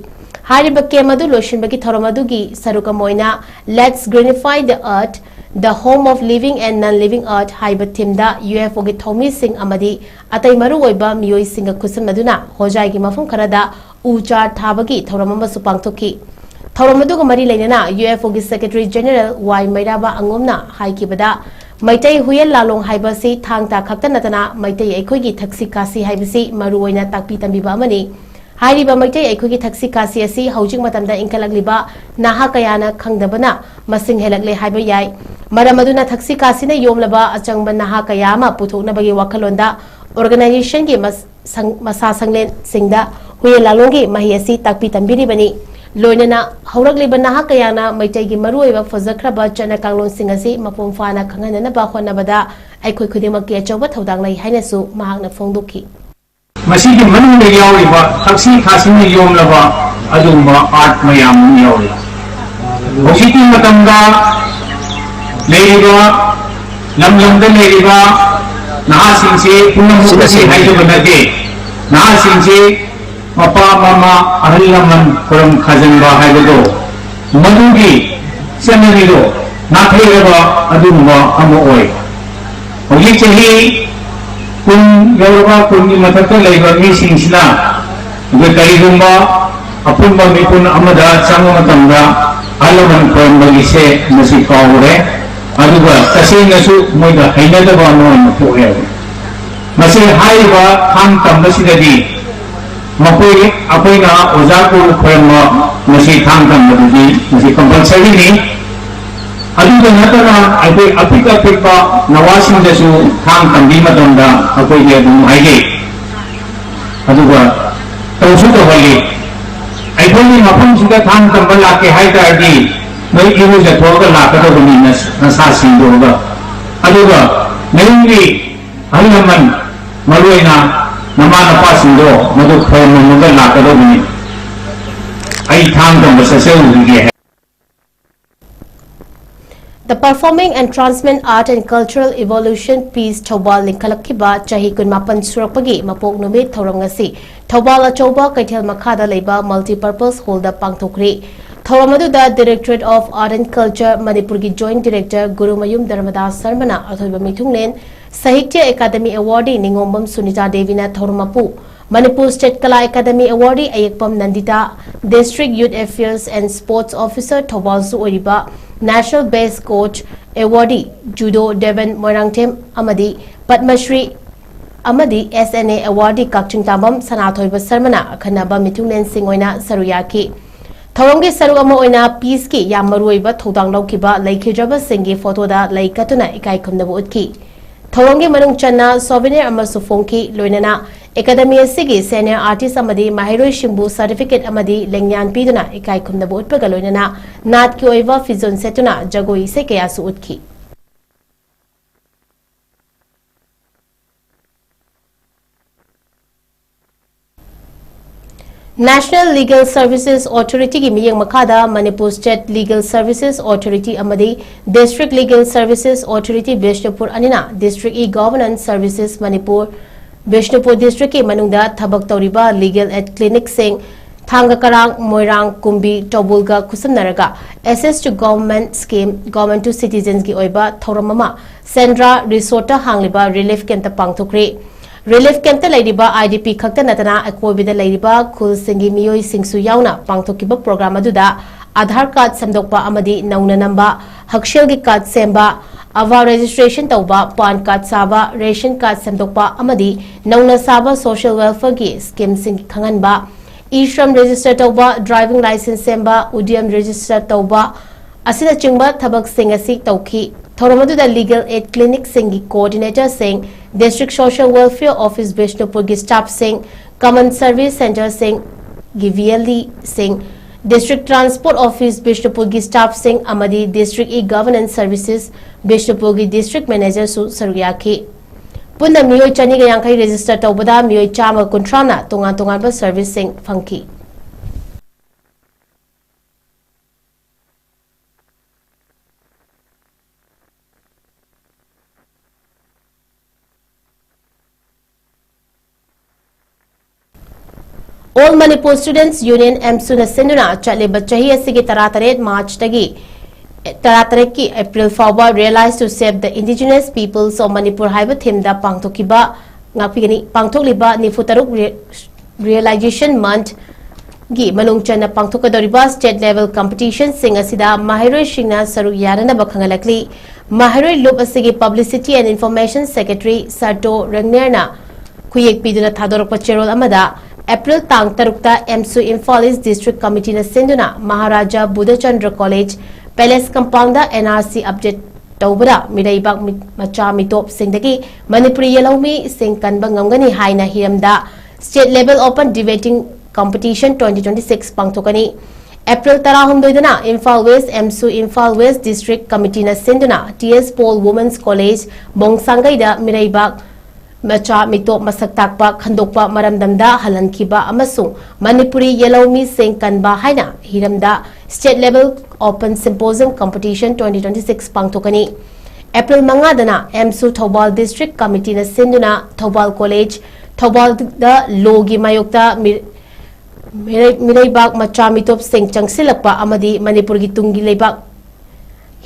ꯍꯥꯏꯔꯤꯕ camp ꯑꯗꯨ ꯂꯣꯏꯁꯤꯟꯕꯒꯤ ꯊꯧꯔꯝ ꯑꯗꯨꯒꯤ ꯁꯔꯨꯛ ꯑꯃ ꯑꯣꯏꯅ Let's Greenify the Earth, the Home of Living and Non-Living Earth ꯍꯥꯏꯕ theme ꯗ U F O ꯒꯤ ꯊꯧꯃꯤꯁꯤꯡ ꯑꯃꯗꯤ ꯑꯇꯩ ꯃꯔꯨꯑꯣꯏꯕ ꯃꯤꯑꯣꯏꯁꯤꯡꯒ ꯈꯨꯠꯁꯝꯅꯗꯨꯅ ꯍꯣꯖꯥꯏꯒꯤ ꯃꯐꯝ ꯈꯔꯗ ꯎ ꯆꯥꯔ ꯊꯥꯕꯒꯤ ꯊꯧꯔꯝ ꯑꯃꯁꯨ ꯄꯥꯡꯊꯣꯛꯈꯤ꯫ ꯊꯧꯔꯝ ꯑꯗꯨꯒ ꯃꯔꯤ ꯂꯩꯅꯅ U F O ꯒꯤ secretary general ꯋꯥꯏ ꯃꯩꯔꯥꯕ ꯑꯉꯣꯝꯅ ꯍꯥꯏꯈꯤꯕꯗ, ꯃꯩꯇꯩ ꯍꯨꯌꯦꯟ ꯂꯥꯂꯣꯡ ꯍꯥꯏꯕ ꯑꯁꯤ ꯊꯥꯡ ꯇꯥ ꯈꯛꯇ ꯅꯠꯇꯅ ꯃꯩꯇꯩ ꯑꯩꯈꯣꯏꯒꯤ ꯊꯛꯁꯤ ꯈꯥꯁꯤ ꯍꯥꯏꯕꯁꯤ ꯃꯔꯨꯑꯣꯏꯅ ꯇꯥꯛꯄꯤ ꯇꯝꯕꯤꯕ ꯑꯃꯅꯤ꯫ ꯍꯥꯏꯔꯤꯕ ꯃꯩꯇꯩ ꯑꯩꯈꯣꯏꯒꯤ ꯊꯛꯁꯤ ꯈꯥꯁꯤ ꯑꯁꯤ ꯍꯧꯖꯤꯛ ꯃꯇꯝꯗ ꯏꯟꯈꯠꯂꯛꯂꯤꯕ ꯅꯍꯥ ꯀꯌꯥꯅ ꯈꯪꯗꯕꯅ ꯃꯁꯤꯡ ꯍꯦꯜꯂꯛꯂꯦ ꯍꯥꯏꯕ ꯌꯥꯏ꯫ ꯃꯔꯝ ꯑꯗꯨꯅ ꯊꯛꯁꯤ ꯈꯥꯁꯤꯅ ꯌꯣꯝꯂꯕ ꯑꯆꯪꯕ ꯅꯍꯥ ꯀꯌꯥ ꯑꯃ ꯄꯨꯊꯣꯛꯅꯕꯒꯤ ꯋꯥꯈꯜꯂꯣꯟꯗ organization ꯒꯤ ꯃꯁ-, ꯁꯪ-, ꯃꯁꯥ ꯁꯪꯂꯦꯟꯁꯤꯡꯗ ꯍꯨꯏꯌꯦꯟ ꯂꯥꯂꯣꯡꯒꯤ ꯃꯍꯩ ꯑꯁꯤ ꯇꯥꯛꯄꯤ ꯇꯝꯕꯤꯔꯤꯕꯅꯤ꯫ ꯂꯣꯏꯅꯅ ꯍꯧꯔꯛꯂꯤꯕ ꯅꯍꯥ ꯀꯌꯥꯅ ꯃꯩꯇꯩꯒꯤ ꯃꯔꯨꯑꯣꯏꯕ ꯐꯖꯈ꯭ꯔꯕ ꯆꯠꯅ ꯀꯥꯡꯂꯣꯟꯁꯤꯡ ꯑꯁꯤ ꯃꯄꯨꯡ ꯐꯥꯅ ꯈꯪꯍꯟꯅꯅꯕ ꯍꯣꯠꯅꯕꯗ ꯑꯩꯈꯣꯏ ꯈꯨꯗꯤꯡꯃꯛꯀꯤ ꯑꯆꯧꯕ ꯊꯧꯗꯥꯡ ꯂꯩ ꯍꯥꯏꯅꯁꯨ ꯃꯍꯥꯛꯅ ꯐꯣꯡꯗꯣꯛꯈꯤ꯫ ꯃꯁꯤꯒꯤ ꯃꯅꯨꯡꯗ ꯌꯥꯎꯔꯤꯕ ꯊꯛꯁꯤ ꯈꯥꯁꯤꯅ ꯌꯣꯝꯂꯕ ꯑꯗꯨꯒꯨꯝꯕ art ꯃꯌꯥꯝ ꯑꯃ ꯌꯥꯎꯔꯤ꯫ ꯍꯧꯖꯤꯛꯀꯤ ꯃꯇꯝꯗ ꯂꯩꯔꯤꯕ ꯂꯝ ꯂꯝꯗ ꯂꯩꯔꯤꯕ ꯅꯍꯥꯁꯤꯡꯁꯤ ꯄꯨꯝꯅꯃꯛ ꯑꯁꯤ ꯍꯥꯏꯖꯕ ꯅꯠꯇꯦ꯫ ꯅꯍꯥꯁꯤꯡꯁꯤ ꯃꯄꯥ ꯃꯃꯥ ꯑꯍꯜ ꯂꯃꯟ ꯈꯨꯔꯨꯝ ꯈꯥꯖꯤꯟꯕ ꯍꯥꯏꯕꯗꯣ ꯃꯗꯨꯒꯤ ꯆꯠꯅꯕꯤꯗꯣ ꯅꯥꯊꯩꯔꯕ ꯑꯗꯨꯒꯨꯝꯕ ꯑꯃ ꯑꯣꯏ꯫ ꯍꯧꯖꯤꯛ ꯆꯍꯤ ꯀꯨꯟ ꯌꯧꯔꯕ, ꯀꯨꯟꯒꯤ ꯃꯊꯛꯇ ꯂꯩꯕ ꯃꯤꯁꯤꯡꯁꯤꯅ ꯑꯩꯈꯣꯏ ꯀꯔꯤꯒꯨꯝꯕ ꯑꯄꯨꯟꯕ ꯃꯤꯄꯨꯟ ꯑꯃꯗ ꯆꯪꯕ ꯃꯇꯝꯗ ꯑꯍꯜ ꯂꯃꯟ ꯈꯨꯔꯨꯝꯕꯒꯤꯁꯦ ꯃꯁꯤ ꯀꯥꯎꯔꯦ꯫ ꯑꯗꯨꯒ ꯇꯁꯦꯡꯅꯁꯨ ꯃꯣꯏꯗ ꯍꯩꯅꯗꯕ ꯑꯃ ꯑꯣꯏꯅ ꯄꯣꯛꯑꯦꯕ꯫ ꯃꯁꯤ ꯍꯥꯏꯔꯤꯕ ꯊꯥꯡ ꯇꯝꯕꯁꯤꯗꯗꯤ ꯃꯈꯣꯏ, ꯑꯩꯈꯣꯏꯅ ꯑꯣꯖꯥ ꯒꯨꯔꯨ ꯈꯨꯔꯨꯝꯕ ꯃꯁꯤ ꯊꯥꯡ ꯇꯝꯕꯗꯗꯤ ꯃꯁꯤ compulsoryꯅꯤ꯫ ꯑꯗꯨꯗ ꯅꯠꯇꯅ ꯑꯩꯈꯣꯏ ꯑꯄꯤꯛ ꯑꯄꯤꯛꯄ ꯅꯋꯥꯁꯤꯡꯗꯁꯨ ꯊꯥꯡ ꯇꯝꯕꯤ ꯃꯇꯝꯗ ꯑꯩꯈꯣꯏꯒꯤ ꯑꯗꯨꯝ ꯍꯥꯏꯖꯩ꯫ ꯑꯗꯨꯒ ꯇꯧꯁꯨ ꯇꯧꯍꯜꯂꯤ꯫ ꯑꯩꯈꯣꯏꯒꯤ ꯃꯐꯝꯁꯤꯗ ꯊꯥꯡ ꯇꯝꯕ ꯂꯥꯛꯀꯦ ꯍꯥꯏ ꯇꯥꯔꯗꯤ ꯅꯣꯏ ꯏꯔꯨꯖꯊꯣꯛꯑꯒ ꯂꯥꯛꯀꯗꯧꯕꯅꯤ, ꯅꯁꯥ ꯁꯦꯡꯗꯣꯛꯑꯒ꯫ ꯑꯗꯨꯒ ꯅꯌꯨꯝꯒꯤ ꯑꯍꯜ ꯂꯃꯟ, ꯃꯔꯨꯑꯣꯏꯅ ꯅꯃꯥ ꯅꯄꯥꯁꯤꯡꯗꯣ ꯃꯗꯨ ꯈꯣꯏꯔꯝꯃꯝꯃꯒ ꯂꯥꯛꯀꯗꯧꯕꯅꯤ꯫ ꯑꯩ ꯊꯥꯡ ꯇꯝꯕ ꯆꯠꯆꯔꯨꯈꯤꯒꯦ ꯍꯥꯏ꯫ The Performing and Transient Art and Cultural Evolution, PEACE, Thoubal ꯂꯤꯡꯈꯠꯂꯛꯈꯤꯕ ꯆꯍꯤ ꯀꯨꯟꯃꯥꯄꯟ ꯁꯨꯔꯛꯄꯒꯤ ꯃꯄꯣꯛ ꯅꯨꯃꯤꯠ ꯊꯧꯔꯝ ꯉꯁꯤ ꯊꯧꯕꯥꯜ ꯑꯆꯧꯕ ꯀꯩꯊꯦꯜ ꯃꯈꯥꯗ ꯂꯩꯕ Multipurpose Hallꯗ ꯄꯥꯡꯊꯣꯛꯈ꯭ꯔꯦ꯫ ꯊꯧꯔꯝ ꯑꯗꯨꯗ Directorate of Art and Culture ꯃꯅꯤꯄꯨꯔꯒꯤ Joint Director ꯒꯨꯔꯨꯃꯌꯨꯝ ꯙꯔꯃꯗꯥꯁ ꯁꯔꯃꯅ ꯑꯊꯣꯏꯕ ꯃꯤꯊꯨꯡꯂꯦꯟ, ꯁꯥꯍꯤꯇ꯭ꯌ ꯑꯦꯀꯥꯗꯃꯤ ꯑꯦꯋꯥꯔꯗꯤ ꯅꯤꯉꯣꯝꯕꯝ ꯁꯨꯅꯤꯇꯥ ꯗꯦꯕꯤꯅ ꯊꯧꯔꯝ ꯃꯄꯨ, Manipur state Kala academy awardee Ayekpam Nandita, District Youth Affairs and Sports Officer ꯊꯧꯕꯥꯜꯁꯨ ꯑꯣꯏꯔꯤꯕ National Best Coach awardee judo Deben Moirangthem ꯑꯃꯗꯤ ꯄꯗꯃꯁ꯭ꯔꯤ ꯑꯃꯗꯤ SNA ꯑꯦꯋꯥꯔꯗꯤ ꯀꯛꯆꯤꯡ ꯇꯥꯕꯝ ꯁꯅꯥꯊꯣꯏꯕ ꯁꯔꯃꯅ ꯑꯈꯟꯅꯕ ꯃꯤꯊꯨꯡꯂꯦꯟꯁꯤꯡ ꯑꯣꯏꯅ ꯁꯔꯨꯛ ꯌꯥꯈꯤ꯫ ꯊꯧꯔꯝꯒꯤ ꯁꯔꯨꯛ ꯑꯃ ꯑꯣꯏꯅ PEACEꯀꯤ ꯌꯥꯝ ꯃꯔꯨꯑꯣꯏꯕ ꯊꯧꯗꯥꯡ ꯂꯧꯈꯤꯕ ꯂꯩꯈꯤꯗ꯭ꯔꯕꯁꯤꯡꯒꯤ ꯐꯣꯇꯣꯗ ꯂꯩ ꯀꯠꯇꯨꯅ ꯏꯀꯥꯏ ꯈꯨꯝꯅꯕ ꯎꯠꯈꯤ꯫ ꯊꯧꯔꯝꯒꯤ ꯃꯅꯨꯡ ꯆꯟꯅ ꯁꯣꯚꯦꯅꯤꯌꯔ ꯑꯃꯁꯨ ꯐꯣꯡꯈꯤ꯫ ꯂꯣꯏꯅꯅ ꯑꯦꯀꯥꯗꯃꯤ ꯑꯁꯤꯒꯤ ꯁꯦꯅꯤꯌꯔ ꯑꯥꯔꯇꯤꯁ ꯑꯃꯗꯤ ꯃꯍꯩꯔꯣꯏꯁꯤꯡꯕꯨ ꯁꯥꯔꯇꯤꯐꯤꯀꯦꯠ ꯑꯃꯗꯤ ꯂꯦꯡꯌꯥꯟ ꯄꯤꯗꯨꯅ ꯏꯀꯥꯏ ꯈꯨꯝꯅꯕ ꯎꯠꯄꯒ ꯂꯣꯏꯅꯅ ꯅꯥꯠꯀꯤ ꯑꯣꯏꯕ ꯐꯤꯖꯣꯜ ꯁꯦꯠꯇꯨꯅ ꯖꯒꯣꯏ ꯏꯁꯩ ꯀꯌꯥꯁꯨ ꯎꯠꯈꯤ꯫ National Legal Services Authority ꯒꯤ ꯃꯤꯠꯌꯦꯡ ꯃꯈꯥꯗ Manipur State Legal Services Authority ꯑꯃꯗꯤ District Legal Services Authority Bishnupur ꯑꯅꯤꯅ District e-Governance Services Manipur Bishnupur district ꯀꯤ ꯃꯅꯨꯡꯗ ꯊꯕꯛ ꯇꯧꯔꯤꯕ legal aid clinic ꯁꯤꯡ ꯊꯥꯡꯒ ꯀꯔꯥꯡ, ꯃꯣꯏꯔꯥꯡ, ꯀꯨꯝꯕꯤ, ꯇꯧꯕꯨꯜꯒ ꯈꯨꯠꯁꯝꯅꯔꯒ Access to Government Scheme, Government to Citizens ꯀꯤ ꯑꯣꯏꯕ ꯊꯧꯔꯝ ꯑꯃ ꯁꯦꯟꯗ꯭ꯔꯥ resort ꯇ ꯍꯥꯡꯂꯤꯕ relief camp ꯇ ꯄꯥꯡꯊꯣꯛꯈ꯭ꯔꯦ꯫ Relief camp ꯇ ꯂꯩꯔꯤꯕ IDP ꯈꯛꯇ ꯅꯠꯇꯅ ꯑꯀꯣꯏꯕꯗ ꯂꯩꯔꯤꯕ ꯈꯨꯜꯁꯤꯡꯒꯤ ꯃꯤꯑꯣꯏꯁꯤꯡꯁꯨ ꯌꯥꯎꯅ ꯄꯥꯡꯊꯣꯛꯈꯤꯕ program ꯑꯗꯨꯗ Aadhaar card ꯁꯦꯝꯗꯣꯛꯄ ꯑꯃꯗꯤ ꯅꯧꯅ ꯅꯝꯕ, ꯍꯛꯁꯦꯜꯒꯤ card ꯁꯦꯝꯕ, AVA registration ꯇꯧꯕ, PAN card ꯁꯥꯕ, ration card ꯁꯦꯝꯗꯣꯛꯄ ꯑꯃꯗꯤ ꯅꯧꯅ ꯁꯥꯕ social welfare ꯒꯤ scheme ꯁꯤꯡ ꯈꯪꯍꯟꯕ, e-Shram register ꯇꯧꯕ, driving licence ꯁꯦꯝꯕ, UDM register ꯇꯧꯕ ꯑꯁꯤꯅꯆꯤꯡꯕ ꯊꯕꯛꯁꯤꯡ ꯑꯁꯤ ꯇꯧꯈꯤ꯫ ꯊꯧꯔꯝ ꯑꯗꯨꯗ legal aid clinic ꯁꯤꯡꯒꯤ coordinator ꯁꯤꯡ, District Social Welfare Office ꯕꯤꯁꯅꯨꯄꯨꯔꯒꯤ staff ꯁꯤꯡ, Common Service Centre ꯁꯤꯡꯒꯤ VLE ꯁꯤꯡ, District Transport Office ꯕꯤꯁꯅꯨꯄꯨꯔꯒꯤ staff ꯁꯤꯡ ꯑꯃꯗꯤ District e-Governance Services ꯕꯤꯁꯅꯨꯄꯨꯔꯒꯤ district manager ꯁꯨ ꯁꯔꯨꯛ ꯌꯥꯈꯤ꯫ ꯄꯨꯟꯅ ꯃꯤꯑꯣꯏ ꯆꯅꯤꯒ ꯌꯥꯡꯈꯩ register ꯇꯧꯕꯗ ꯃꯤꯑꯣꯏ ꯆꯥꯝꯃ ꯀꯨꯟꯊ꯭ꯔꯥꯅ ꯇꯣꯉꯥꯟ ꯇꯣꯉꯥꯟꯕ service ꯁꯤꯡ ꯐꯪꯈꯤ꯫ All Manipur Students Union, AMSU ꯅ ꯁꯤꯟꯗꯨꯅ ꯆꯠꯂꯤꯕ ꯆꯍꯤ ꯑꯁꯤꯒꯤ ꯇꯔꯥꯇꯔꯦꯠ March ꯇꯒꯤ ꯇꯔꯥꯇꯔꯦꯠꯀꯤ April ꯐꯥꯎꯕ Realize to Save the Indigenous Peoples of Manipur ꯍꯥꯏꯕ theme ꯗ ꯄꯥꯡꯊꯣꯛꯈꯤꯕ, ꯉꯥꯛꯄꯤꯒꯅꯤ, ꯄꯥꯡꯊꯣꯛꯂꯤꯕ ꯅꯤꯐꯨ ꯇꯔꯨꯛ Re-, Realization Month ꯒꯤ ꯃꯅꯨꯡ ꯆꯟꯅ ꯄꯥꯡꯊꯣꯛꯀꯗꯧꯔꯤꯕ state level competition ꯁꯤꯡ ꯑꯁꯤꯗ ꯃꯍꯩꯔꯣꯏꯁꯤꯡꯅ ꯁꯔꯨꯛ ꯌꯥꯅꯅꯕ ꯈꯪꯍꯜꯂꯛꯂꯤ꯫ ꯃꯍꯩꯔꯣꯏ ꯂꯨꯞ ꯑꯁꯤꯒꯤ Publicity and Information Secretary ꯁꯥꯔꯇꯣ ꯔꯦꯡꯅꯔꯅ ꯈꯨꯌꯦꯛ ꯄꯤꯗꯨꯅ ꯊꯥꯗꯣꯔꯛꯄ ꯆꯦꯔꯣꯜ ꯑꯃꯗ, April ꯇꯥꯡ ꯇꯔꯨꯛꯇ AMSU Imphal East District Committee ꯅ ꯁꯤꯟꯗꯨꯅ Maharaja Budhachandra College Palace Compound ꯗ NRC update ꯇꯧꯕꯗ ꯃꯤꯔꯩꯕꯥꯛ ꯃꯆꯥ ꯃꯤꯇꯣꯞꯁꯤꯡꯗꯒꯤ ꯃꯅꯤꯄꯨꯔꯤ ꯌꯦꯜꯍꯧꯃꯤꯁꯤꯡ ꯀꯟꯕ ꯉꯝꯒꯅꯤ ꯍꯥꯏꯅ ꯍꯤꯔꯝꯗ State Level Open Debating Competition twenty twenty-six ꯄꯥꯡꯊꯣꯛꯀꯅꯤ꯫ ꯑꯦꯄ꯭ꯔꯤꯜ ꯇꯔꯥꯍꯨꯝꯗꯣꯏꯗꯅ ꯏꯝꯐꯥꯜ ꯋꯦꯁ ꯑꯦꯝꯁꯨ ꯏꯝꯐꯥꯜ ꯋꯦꯁ ꯗꯤꯁꯇ꯭ꯔꯤꯛ ꯀꯃꯤꯇꯤꯅ ꯁꯤꯟꯗꯨꯅ T S Paul women's college ꯕꯣꯡꯁꯥꯡꯒꯩꯗ ꯃꯤꯔꯩꯕꯥꯛ ꯃꯆꯥ ꯃꯤꯇꯣꯞ ꯃꯁꯛ ꯇꯥꯛꯄ ꯈꯟꯗꯣꯛꯄ ꯃꯔꯝꯗꯝꯗ ꯍꯜꯍꯟꯈꯤꯕ ꯑꯃꯁꯨꯡ ꯃꯅꯤꯄꯨꯔꯤ ꯌꯦꯜꯍꯧꯃꯤꯁꯤꯡ ꯀꯟꯕ ꯍꯥꯏꯅ ꯍꯤꯔꯝꯗ State Level Open Symposium Competition twenty twenty-six ꯄꯥꯡꯊꯣꯛꯀꯅꯤ꯫ ꯑꯦꯄ꯭ꯔꯤꯜ ꯃꯉꯥꯗꯅ ꯑꯦꯝꯁꯨ ꯊꯧꯕꯥꯜ ꯗꯤꯁꯇ꯭ꯔꯤꯛ ꯀꯃꯤꯇꯤꯅ ꯁꯤꯟꯗꯨꯅ ꯊꯧꯕꯥꯜ ꯀꯣꯂꯦꯖ ꯊꯧꯕꯥꯜꯗ ꯂꯣꯒꯤ ꯃꯥꯌꯣꯛꯇ ꯃꯤ-, ꯃꯤꯔꯩ-, ꯃꯤꯔꯩꯕꯥꯛ ꯃꯆꯥ ꯃꯤꯇꯣꯞꯁꯤꯡ ꯆꯪꯁꯤꯜꯂꯛꯄ ꯑꯃꯗꯤ ꯃꯅꯤꯄꯨꯔꯒꯤ ꯇꯨꯡꯒꯤ ꯂꯩꯕꯥꯛ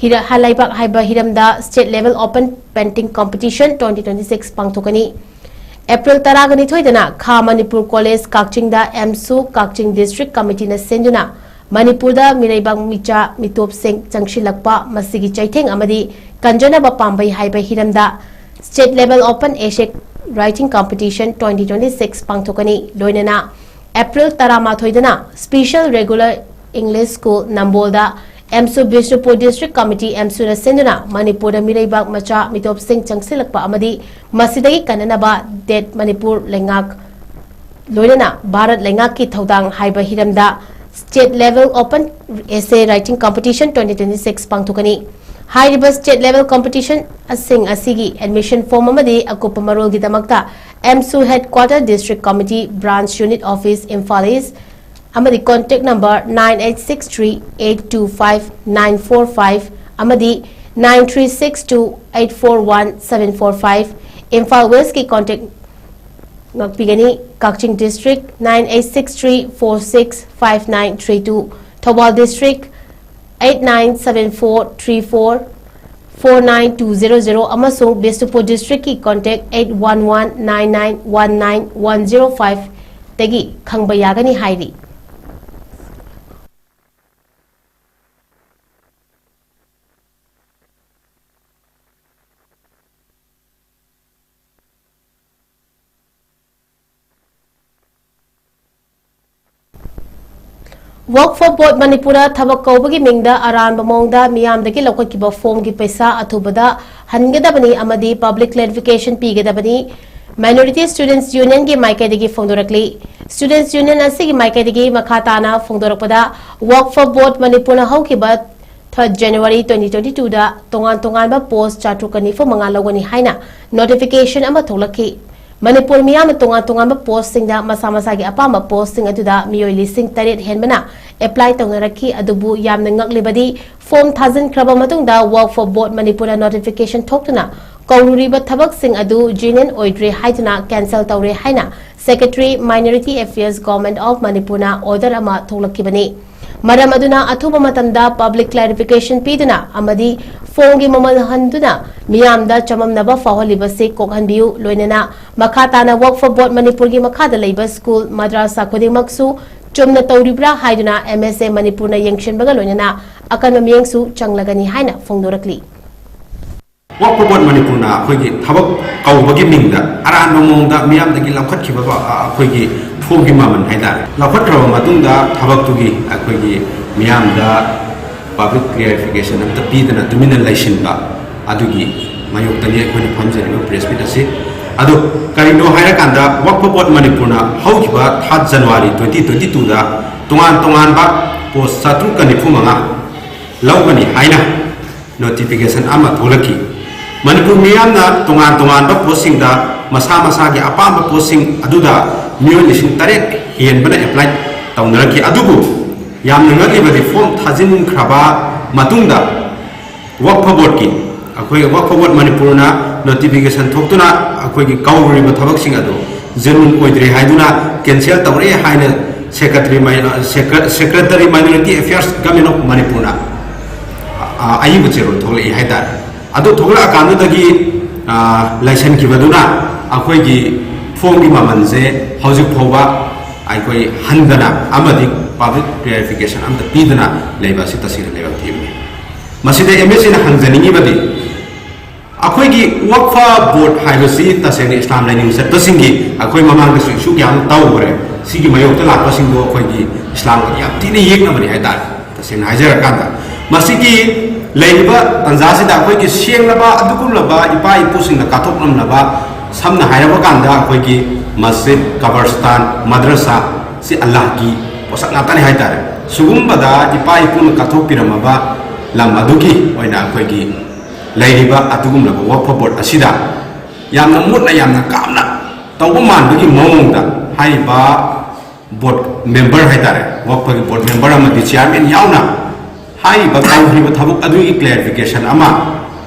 ꯍꯤꯔ-, ꯍꯥ ꯂꯩꯕꯥꯛ ꯍꯥꯏꯕ ꯍꯤꯔꯝꯗ State Level Open Painting Competition twenty twenty-six ꯄꯥꯡꯊꯣꯛꯀꯅꯤ꯫ ꯑꯦꯄ꯭ꯔꯤꯜ ꯇꯔꯥꯒ ꯅꯤꯊꯣꯏꯗꯅ ꯈꯥ ꯃꯅꯤꯄꯨꯔ ꯀꯣꯂꯦꯖ ꯀꯛꯆꯤꯡꯗ ꯑꯦꯝꯁꯨ ꯀꯛꯆꯤꯡ ꯗꯤꯁꯇ꯭ꯔꯤꯛ ꯀꯃꯤꯇꯤꯅ ꯁꯤꯟꯗꯨꯅ ꯃꯅꯤꯄꯨꯔꯗ ꯃꯤꯔꯩꯕꯥꯛ ꯃꯤꯆꯥ ꯃꯤꯇꯣꯞꯁꯤꯡ ꯆꯪꯁꯤꯜꯂꯛꯄ ꯃꯁꯤꯒꯤ ꯆꯩꯊꯦꯡ ꯑꯃꯗꯤ ꯀꯟꯖꯅꯕ ꯄꯥꯝꯕꯩ ꯍꯥꯏꯕ ꯍꯤꯔꯝꯗ State Level Open Essay Writing Competition twenty twenty-six ꯄꯥꯡꯊꯣꯛꯀꯅꯤ꯫ ꯂꯣꯏꯅꯅ ꯑꯦꯄ꯭ꯔꯤꯜ ꯇꯔꯥꯃꯥꯊꯣꯏꯗꯅ Special Regular English School ꯅꯝꯕꯣꯜꯗ ꯑꯦꯝꯁꯨ ꯕꯤꯁꯅꯨꯄꯨꯔ ꯗꯤꯁꯇ꯭ꯔꯤꯛ ꯀꯃꯤꯇꯤ ꯑꯦꯝꯁꯨꯅ ꯁꯤꯟꯗꯨꯅ ꯃꯅꯤꯄꯨꯔꯗ ꯃꯤꯔꯩꯕꯥꯛ ꯃꯆꯥ ꯃꯤꯇꯣꯞꯁꯤꯡ ꯆꯪꯁꯤꯜꯂꯛꯄ ꯑꯃꯗꯤ ꯃꯁꯤꯗꯒꯤ ꯀꯟꯅꯅꯕ ꯗꯦꯠ ꯃꯅꯤꯄꯨꯔ ꯂꯩꯉꯥꯛ ꯂꯣꯏꯅꯅ ꯚꯥꯔꯠ ꯂꯩꯉꯥꯛꯀꯤ ꯊꯧꯗꯥꯡ ꯍꯥꯏꯕ ꯍꯤꯔꯝꯗ State Level Open Essay Writing Competition twenty twenty-six ꯄꯥꯡꯊꯣꯛꯀꯅꯤ꯫ ꯍꯥꯏꯔꯤꯕ State Level Competition ꯑꯁꯤꯡ ꯑꯁꯤꯒꯤ admission form ꯑꯃꯗꯤ ꯑꯀꯨꯞꯄ ꯃꯔꯣꯜꯒꯤꯗꯃꯛꯇ ꯑꯦꯝꯁꯨ Headquarter District Committee Branch Unit Office Imphal East ꯑꯃꯗꯤ contact number nine eight six three eight two five nine four five ꯑꯃꯗꯤ nine three six two eight four one seven four five, Imphal ꯋꯦꯁꯀꯤ contact ꯉꯥꯛꯄꯤꯒꯅꯤ꯫ ꯀꯛꯆꯤꯡ District nine eight six three four six five nine three two, Thoubal District eight nine seven four three four four nine two zero zero ꯑꯃꯁꯨꯡ Bishnupur Districtꯀꯤ contact eight one one nine nine one nine one zero five ꯗꯒꯤ ꯈꯪꯕ ꯌꯥꯒꯅꯤ ꯍꯥꯏꯔꯤ꯫ Work for Vote ꯃꯅꯤꯄꯨꯔꯅ ꯊꯕꯛ ꯀꯧꯕꯒꯤ ꯃꯤꯡꯗ ꯑꯔꯥꯟꯕ ꯃꯑꯣꯡꯗ ꯃꯤꯌꯥꯝꯗꯒꯤ ꯂꯧꯈꯠꯈꯤꯕ ꯐꯣꯝꯒꯤ ꯄꯩꯁꯥ ꯑꯊꯨꯕꯗ ꯍꯟꯒꯗꯕꯅꯤ ꯑꯃꯗꯤ public clarification ꯄꯤꯒꯗꯕꯅꯤ꯫ Minority Students Unionꯒꯤ ꯃꯥꯏꯀꯩꯗꯒꯤ ꯐꯣꯡꯗꯣꯔꯛꯂꯤ꯫ Students Union ꯑꯁꯤꯒꯤ ꯃꯥꯏꯀꯩꯗꯒꯤ ꯃꯈꯥ ꯇꯥꯅ ꯐꯣꯡꯗꯣꯔꯛꯄꯗ, Work for Vote ꯃꯅꯤꯄꯨꯔꯅ ꯍꯧꯈꯤꯕ third January twenty twenty-twoꯗ ꯇꯣꯉꯥꯟ ꯇꯣꯉꯥꯟꯕ post ꯆꯥꯇ꯭ꯔꯨꯛꯀ ꯅꯤꯐꯨ ꯃꯉꯥ ꯂꯧꯒꯅꯤ ꯍꯥꯏꯅ notification ꯑꯃ ꯊꯣꯛꯂꯛꯈꯤ꯫ ꯃꯅꯤꯄꯨꯔ ꯃꯤꯌꯥꯝꯅ ꯇꯣꯉꯥꯟ ꯇꯣꯉꯥꯟꯕ postꯁꯤꯡꯗ ꯃꯁꯥ ꯃꯁꯥꯒꯤ ꯑꯄꯥꯝꯕ postꯁꯤꯡ ꯑꯗꯨꯗ ꯃꯤꯑꯣꯏ ꯂꯤꯁꯤꯡ ꯇꯔꯦꯠ ꯍꯦꯟꯕꯅ apply ꯇꯧꯅꯔꯛꯈꯤ꯫ ꯑꯗꯨꯕꯨ ꯌꯥꯝꯅ ꯉꯛꯂꯤꯕꯗꯤ, form ꯊꯥꯖꯤꯟꯈ꯭ꯔꯕ ꯃꯇꯨꯡꯗ Work for Vote ꯃꯅꯤꯄꯨꯔꯅ notification ꯊꯣꯛꯇꯨꯅ ꯀꯧꯔꯨꯔꯤꯕ ꯊꯕꯛꯁꯤꯡ ꯑꯗꯨ genuine ꯑꯣꯏꯗ꯭ꯔꯦ ꯍꯥꯏꯗꯨꯅ cancel ꯇꯧꯔꯦ ꯍꯥꯏꯅ Secretary Minority Affairs, Government of Manipurꯅ order ꯑꯃ ꯊꯣꯛꯂꯛꯈꯤꯕꯅꯤ꯫ ꯃꯔꯝ ꯑꯗꯨꯅ ꯑꯊꯨꯕ ꯃꯇꯝꯗ public clarification ꯄꯤꯗꯨꯅ ꯑꯃꯗꯤ formꯒꯤ ꯃꯃꯜ ꯍꯟꯗꯨꯅ ꯃꯤꯌꯥꯝꯗ ꯆꯃꯝꯅꯕ ꯐꯥꯎꯍꯜꯂꯤꯕꯁꯤ ꯀꯣꯛꯍꯟꯕꯤꯌꯨ꯫ ꯂꯣꯏꯅꯅ ꯃꯈꯥ ꯇꯥꯅ Work for Vote ꯃꯅꯤꯄꯨꯔꯒꯤ ꯃꯈꯥꯗ ꯂꯩꯕ school, ꯃꯗ꯭ꯔꯥꯁꯥ ꯈꯨꯗꯤꯡꯃꯛꯁꯨ ꯆꯨꯝꯅ ꯇꯧꯔꯤꯕ꯭ꯔꯥ ꯍꯥꯏꯗꯨꯅ M S A ꯃꯅꯤꯄꯨꯔꯅ ꯌꯦꯡꯁꯤꯟꯕꯒ ꯂꯣꯏꯅꯅ ꯑꯀꯟꯕ ꯃꯤꯠꯌꯦꯡꯁꯨ ꯆꯪꯂꯒꯅꯤ ꯍꯥꯏꯅ ꯐꯣꯡꯗꯣꯔꯛꯂꯤ꯫ Work for Vote ꯃꯅꯤꯄꯨꯔꯅ ꯑꯩꯈꯣꯏꯒꯤ ꯊꯕꯛ ꯀꯧꯕꯒꯤ ꯃꯤꯡꯗ ꯑꯔꯥꯟꯕ ꯃꯑꯣꯡꯗ ꯃꯤꯌꯥꯝꯗꯒꯤ ꯂꯧꯈꯠꯈꯤꯕ ꯑꯩꯈꯣꯏꯒꯤ formꯒꯤ ꯃꯃꯜ ꯍꯥꯏꯇꯥꯔꯦ, ꯂꯧꯈꯠꯈ꯭ꯔꯕ ꯃꯇꯨꯡꯗ ꯊꯕꯛꯇꯨꯒꯤ ꯑꯩꯈꯣꯏꯒꯤ ꯃꯤꯌꯥꯝꯗ public clarification ꯑꯝꯇ ꯄꯤꯗꯅ ꯇꯨꯃꯤꯟꯅ ꯂꯩꯁꯤꯟꯕ, ꯑꯗꯨꯒꯤ ꯃꯥꯌꯣꯛꯇꯅꯤ ꯑꯩꯈꯣꯏꯅ ꯐꯝꯖꯔꯤꯕ press meet ꯑꯁꯤ꯫ ꯑꯗꯣ ꯀꯔꯤꯅꯣ ꯍꯥꯏꯔꯀꯥꯟꯗ, Work for Vote ꯃꯅꯤꯄꯨꯔꯅ ꯍꯧꯈꯤꯕ third January twenty twenty-twoꯗ ꯇꯣꯉꯥꯟ ꯇꯣꯉꯥꯟꯕ post ꯆꯥꯇ꯭ꯔꯨꯛꯀ ꯅꯤꯐꯨ ꯃꯉꯥ ꯂꯧꯒꯅꯤ ꯍꯥꯏꯅ notification ꯑꯃ ꯊꯣꯛꯂꯛꯈꯤ꯫ ꯃꯅꯤꯄꯨꯔ ꯃꯤꯌꯥꯝꯅ ꯇꯣꯉꯥꯟ ꯇꯣꯉꯥꯟꯕ postꯁꯤꯡꯗ ꯃꯁꯥ ꯃꯁꯥꯒꯤ ꯑꯄꯥꯝꯕ postꯁꯤꯡ ꯑꯗꯨꯗ ꯃꯤꯑꯣꯏ ꯂꯤꯁꯤꯡ ꯇꯔꯦꯠ ꯍꯦꯟꯕꯅ apply ꯇꯧꯅꯔꯛꯈꯤ꯫ ꯑꯗꯨꯕꯨ ꯌꯥꯝꯅ ꯉꯛꯂꯤꯕꯗꯤ, form ꯊꯥꯖꯤꯟꯈ꯭ꯔꯕ ꯃꯇꯨꯡꯗ Work for Voteꯀꯤ, ꯑꯩꯈꯣꯏ Work for Vote ꯃꯅꯤꯄꯨꯔꯅ notification ꯊꯣꯛꯇꯨꯅ ꯑꯩꯈꯣꯏꯒꯤ ꯀꯧꯔꯨꯔꯤꯕ ꯊꯕꯛꯁꯤꯡ ꯑꯗꯨ genuine ꯑꯣꯏꯗ꯭ꯔꯦ ꯍꯥꯏꯗꯨꯅ cancel ꯇꯧꯔꯦ ꯍꯥꯏꯅ Secretary, Secretary Minority Affairs, Government of Manipurꯅ ꯑꯏꯕ ꯆꯦꯔꯣꯜ ꯊꯣꯛꯂꯛꯏ ꯍꯥꯏꯇꯥꯔꯦ꯫ ꯑꯗꯨ ꯊꯣꯛꯂꯛꯑꯀꯥꯟꯗꯨꯗꯒꯤ ꯂꯩꯁꯟꯈꯤꯕꯗꯨꯅ ꯑꯩꯈꯣꯏꯒꯤ formꯒꯤ ꯃꯃꯜꯁꯦ ꯍꯧꯖꯤꯛ ꯐꯥꯎꯕ ꯑꯩꯈꯣꯏ ꯍꯟꯗꯅ ꯑꯃꯗꯤ public clarification ꯑꯝꯇ ꯄꯤꯗꯅ ꯂꯩꯕ ꯑꯁꯤ ꯇꯁꯦꯡꯅ ꯂꯩꯕꯝ ꯊꯤꯕꯅꯤ꯫ ꯃꯁꯤꯗ M S Aꯅ ꯍꯪꯖꯅꯤꯡꯉꯤꯕꯗꯤ, ꯑꯩꯈꯣꯏꯒꯤ Work for Vote ꯍꯥꯏꯕꯁꯤ ꯇꯁꯦꯡꯅ ꯏꯁꯂꯥꯝ ꯂꯥꯏꯅꯤꯡ ꯆꯠꯄꯁꯤꯡꯒꯤ, ꯑꯩꯈꯣꯏ ꯃꯃꯥꯡꯗꯁꯨ issue ꯀꯌꯥ ꯑꯃ ꯇꯧꯈ꯭ꯔꯦ, ꯁꯤꯒꯤ ꯃꯥꯌꯣꯛꯇ ꯂꯥꯛꯄꯁꯤꯡꯗꯣ ꯑꯩꯈꯣꯏꯒꯤ ꯏꯁꯂꯥꯝꯒ ꯌꯥꯝ ꯊꯤꯅ ꯌꯦꯛꯅꯕꯅꯤ ꯍꯥꯏꯇꯥꯔꯦ꯫ ꯇꯁꯦꯡꯅ ꯍꯥꯏꯖꯔꯀꯥꯟꯗ, ꯃꯁꯤꯒꯤ ꯂꯩꯔꯤꯕ ꯇꯥꯟꯖꯥꯁꯤꯗ ꯑꯩꯈꯣꯏꯒꯤ ꯁꯦꯡꯂꯕ ꯑꯗꯨꯒꯨꯝꯂꯕ ꯏꯄꯥ ꯏꯄꯨꯁꯤꯡꯅ ꯀꯠꯊꯣꯛꯂꯝꯂꯕ, ꯁꯝꯅ ꯍꯥꯏꯔꯕ ꯀꯥꯟꯗ ꯑꯩꯈꯣꯏꯒꯤ ꯃꯁꯖꯤꯗ, ꯀꯕꯔꯁꯇꯥꯟ, ꯃꯗ꯭ꯔꯁꯥ, ꯁꯤ ꯑꯜꯂꯥꯍꯒꯤ ꯄꯣꯠꯁꯛ ꯉꯥꯛꯇꯅꯤ ꯍꯥꯏꯇꯥꯔꯦ꯫ ꯁꯤꯒꯨꯝꯕꯗ ꯏꯄꯥ ꯏꯄꯨꯅ ꯀꯠꯊꯣꯛꯄꯤꯔꯝꯃꯕ ꯂꯝ ꯑꯗꯨꯒꯤ ꯑꯣꯏꯅ ꯑꯩꯈꯣꯏꯒꯤ ꯂꯩꯔꯤꯕ ꯑꯗꯨꯒꯨꯝꯂꯕ ꯋꯛꯐ ꯕꯣꯔꯗ ꯑꯁꯤꯗ ꯌꯥꯝꯅ ꯃꯨꯠꯅ, ꯌꯥꯝꯅ ꯀꯥꯝꯅ ꯇꯧꯕ ꯃꯥꯟꯕꯒꯤ ꯃꯑꯣꯡꯗ ꯍꯥꯏꯔꯤꯕ ꯕꯣꯔꯗ ꯃꯦꯝꯕꯔ ꯍꯥꯏꯇꯥꯔꯦ, ꯋꯛꯐꯒꯤ ꯕꯣꯔꯗ ꯃꯦꯝꯕꯔ ꯑꯃꯗꯤ ꯆꯤꯌꯥꯔꯃꯦꯟ ꯌꯥꯎꯅ ꯍꯥꯏꯔꯤꯕ ꯇꯧꯈ꯭ꯔꯤꯕ ꯊꯕꯛ ꯑꯗꯨꯒꯤ ꯀ꯭ꯂꯦꯔꯤꯐꯤꯀꯦꯁꯟ ꯑꯃ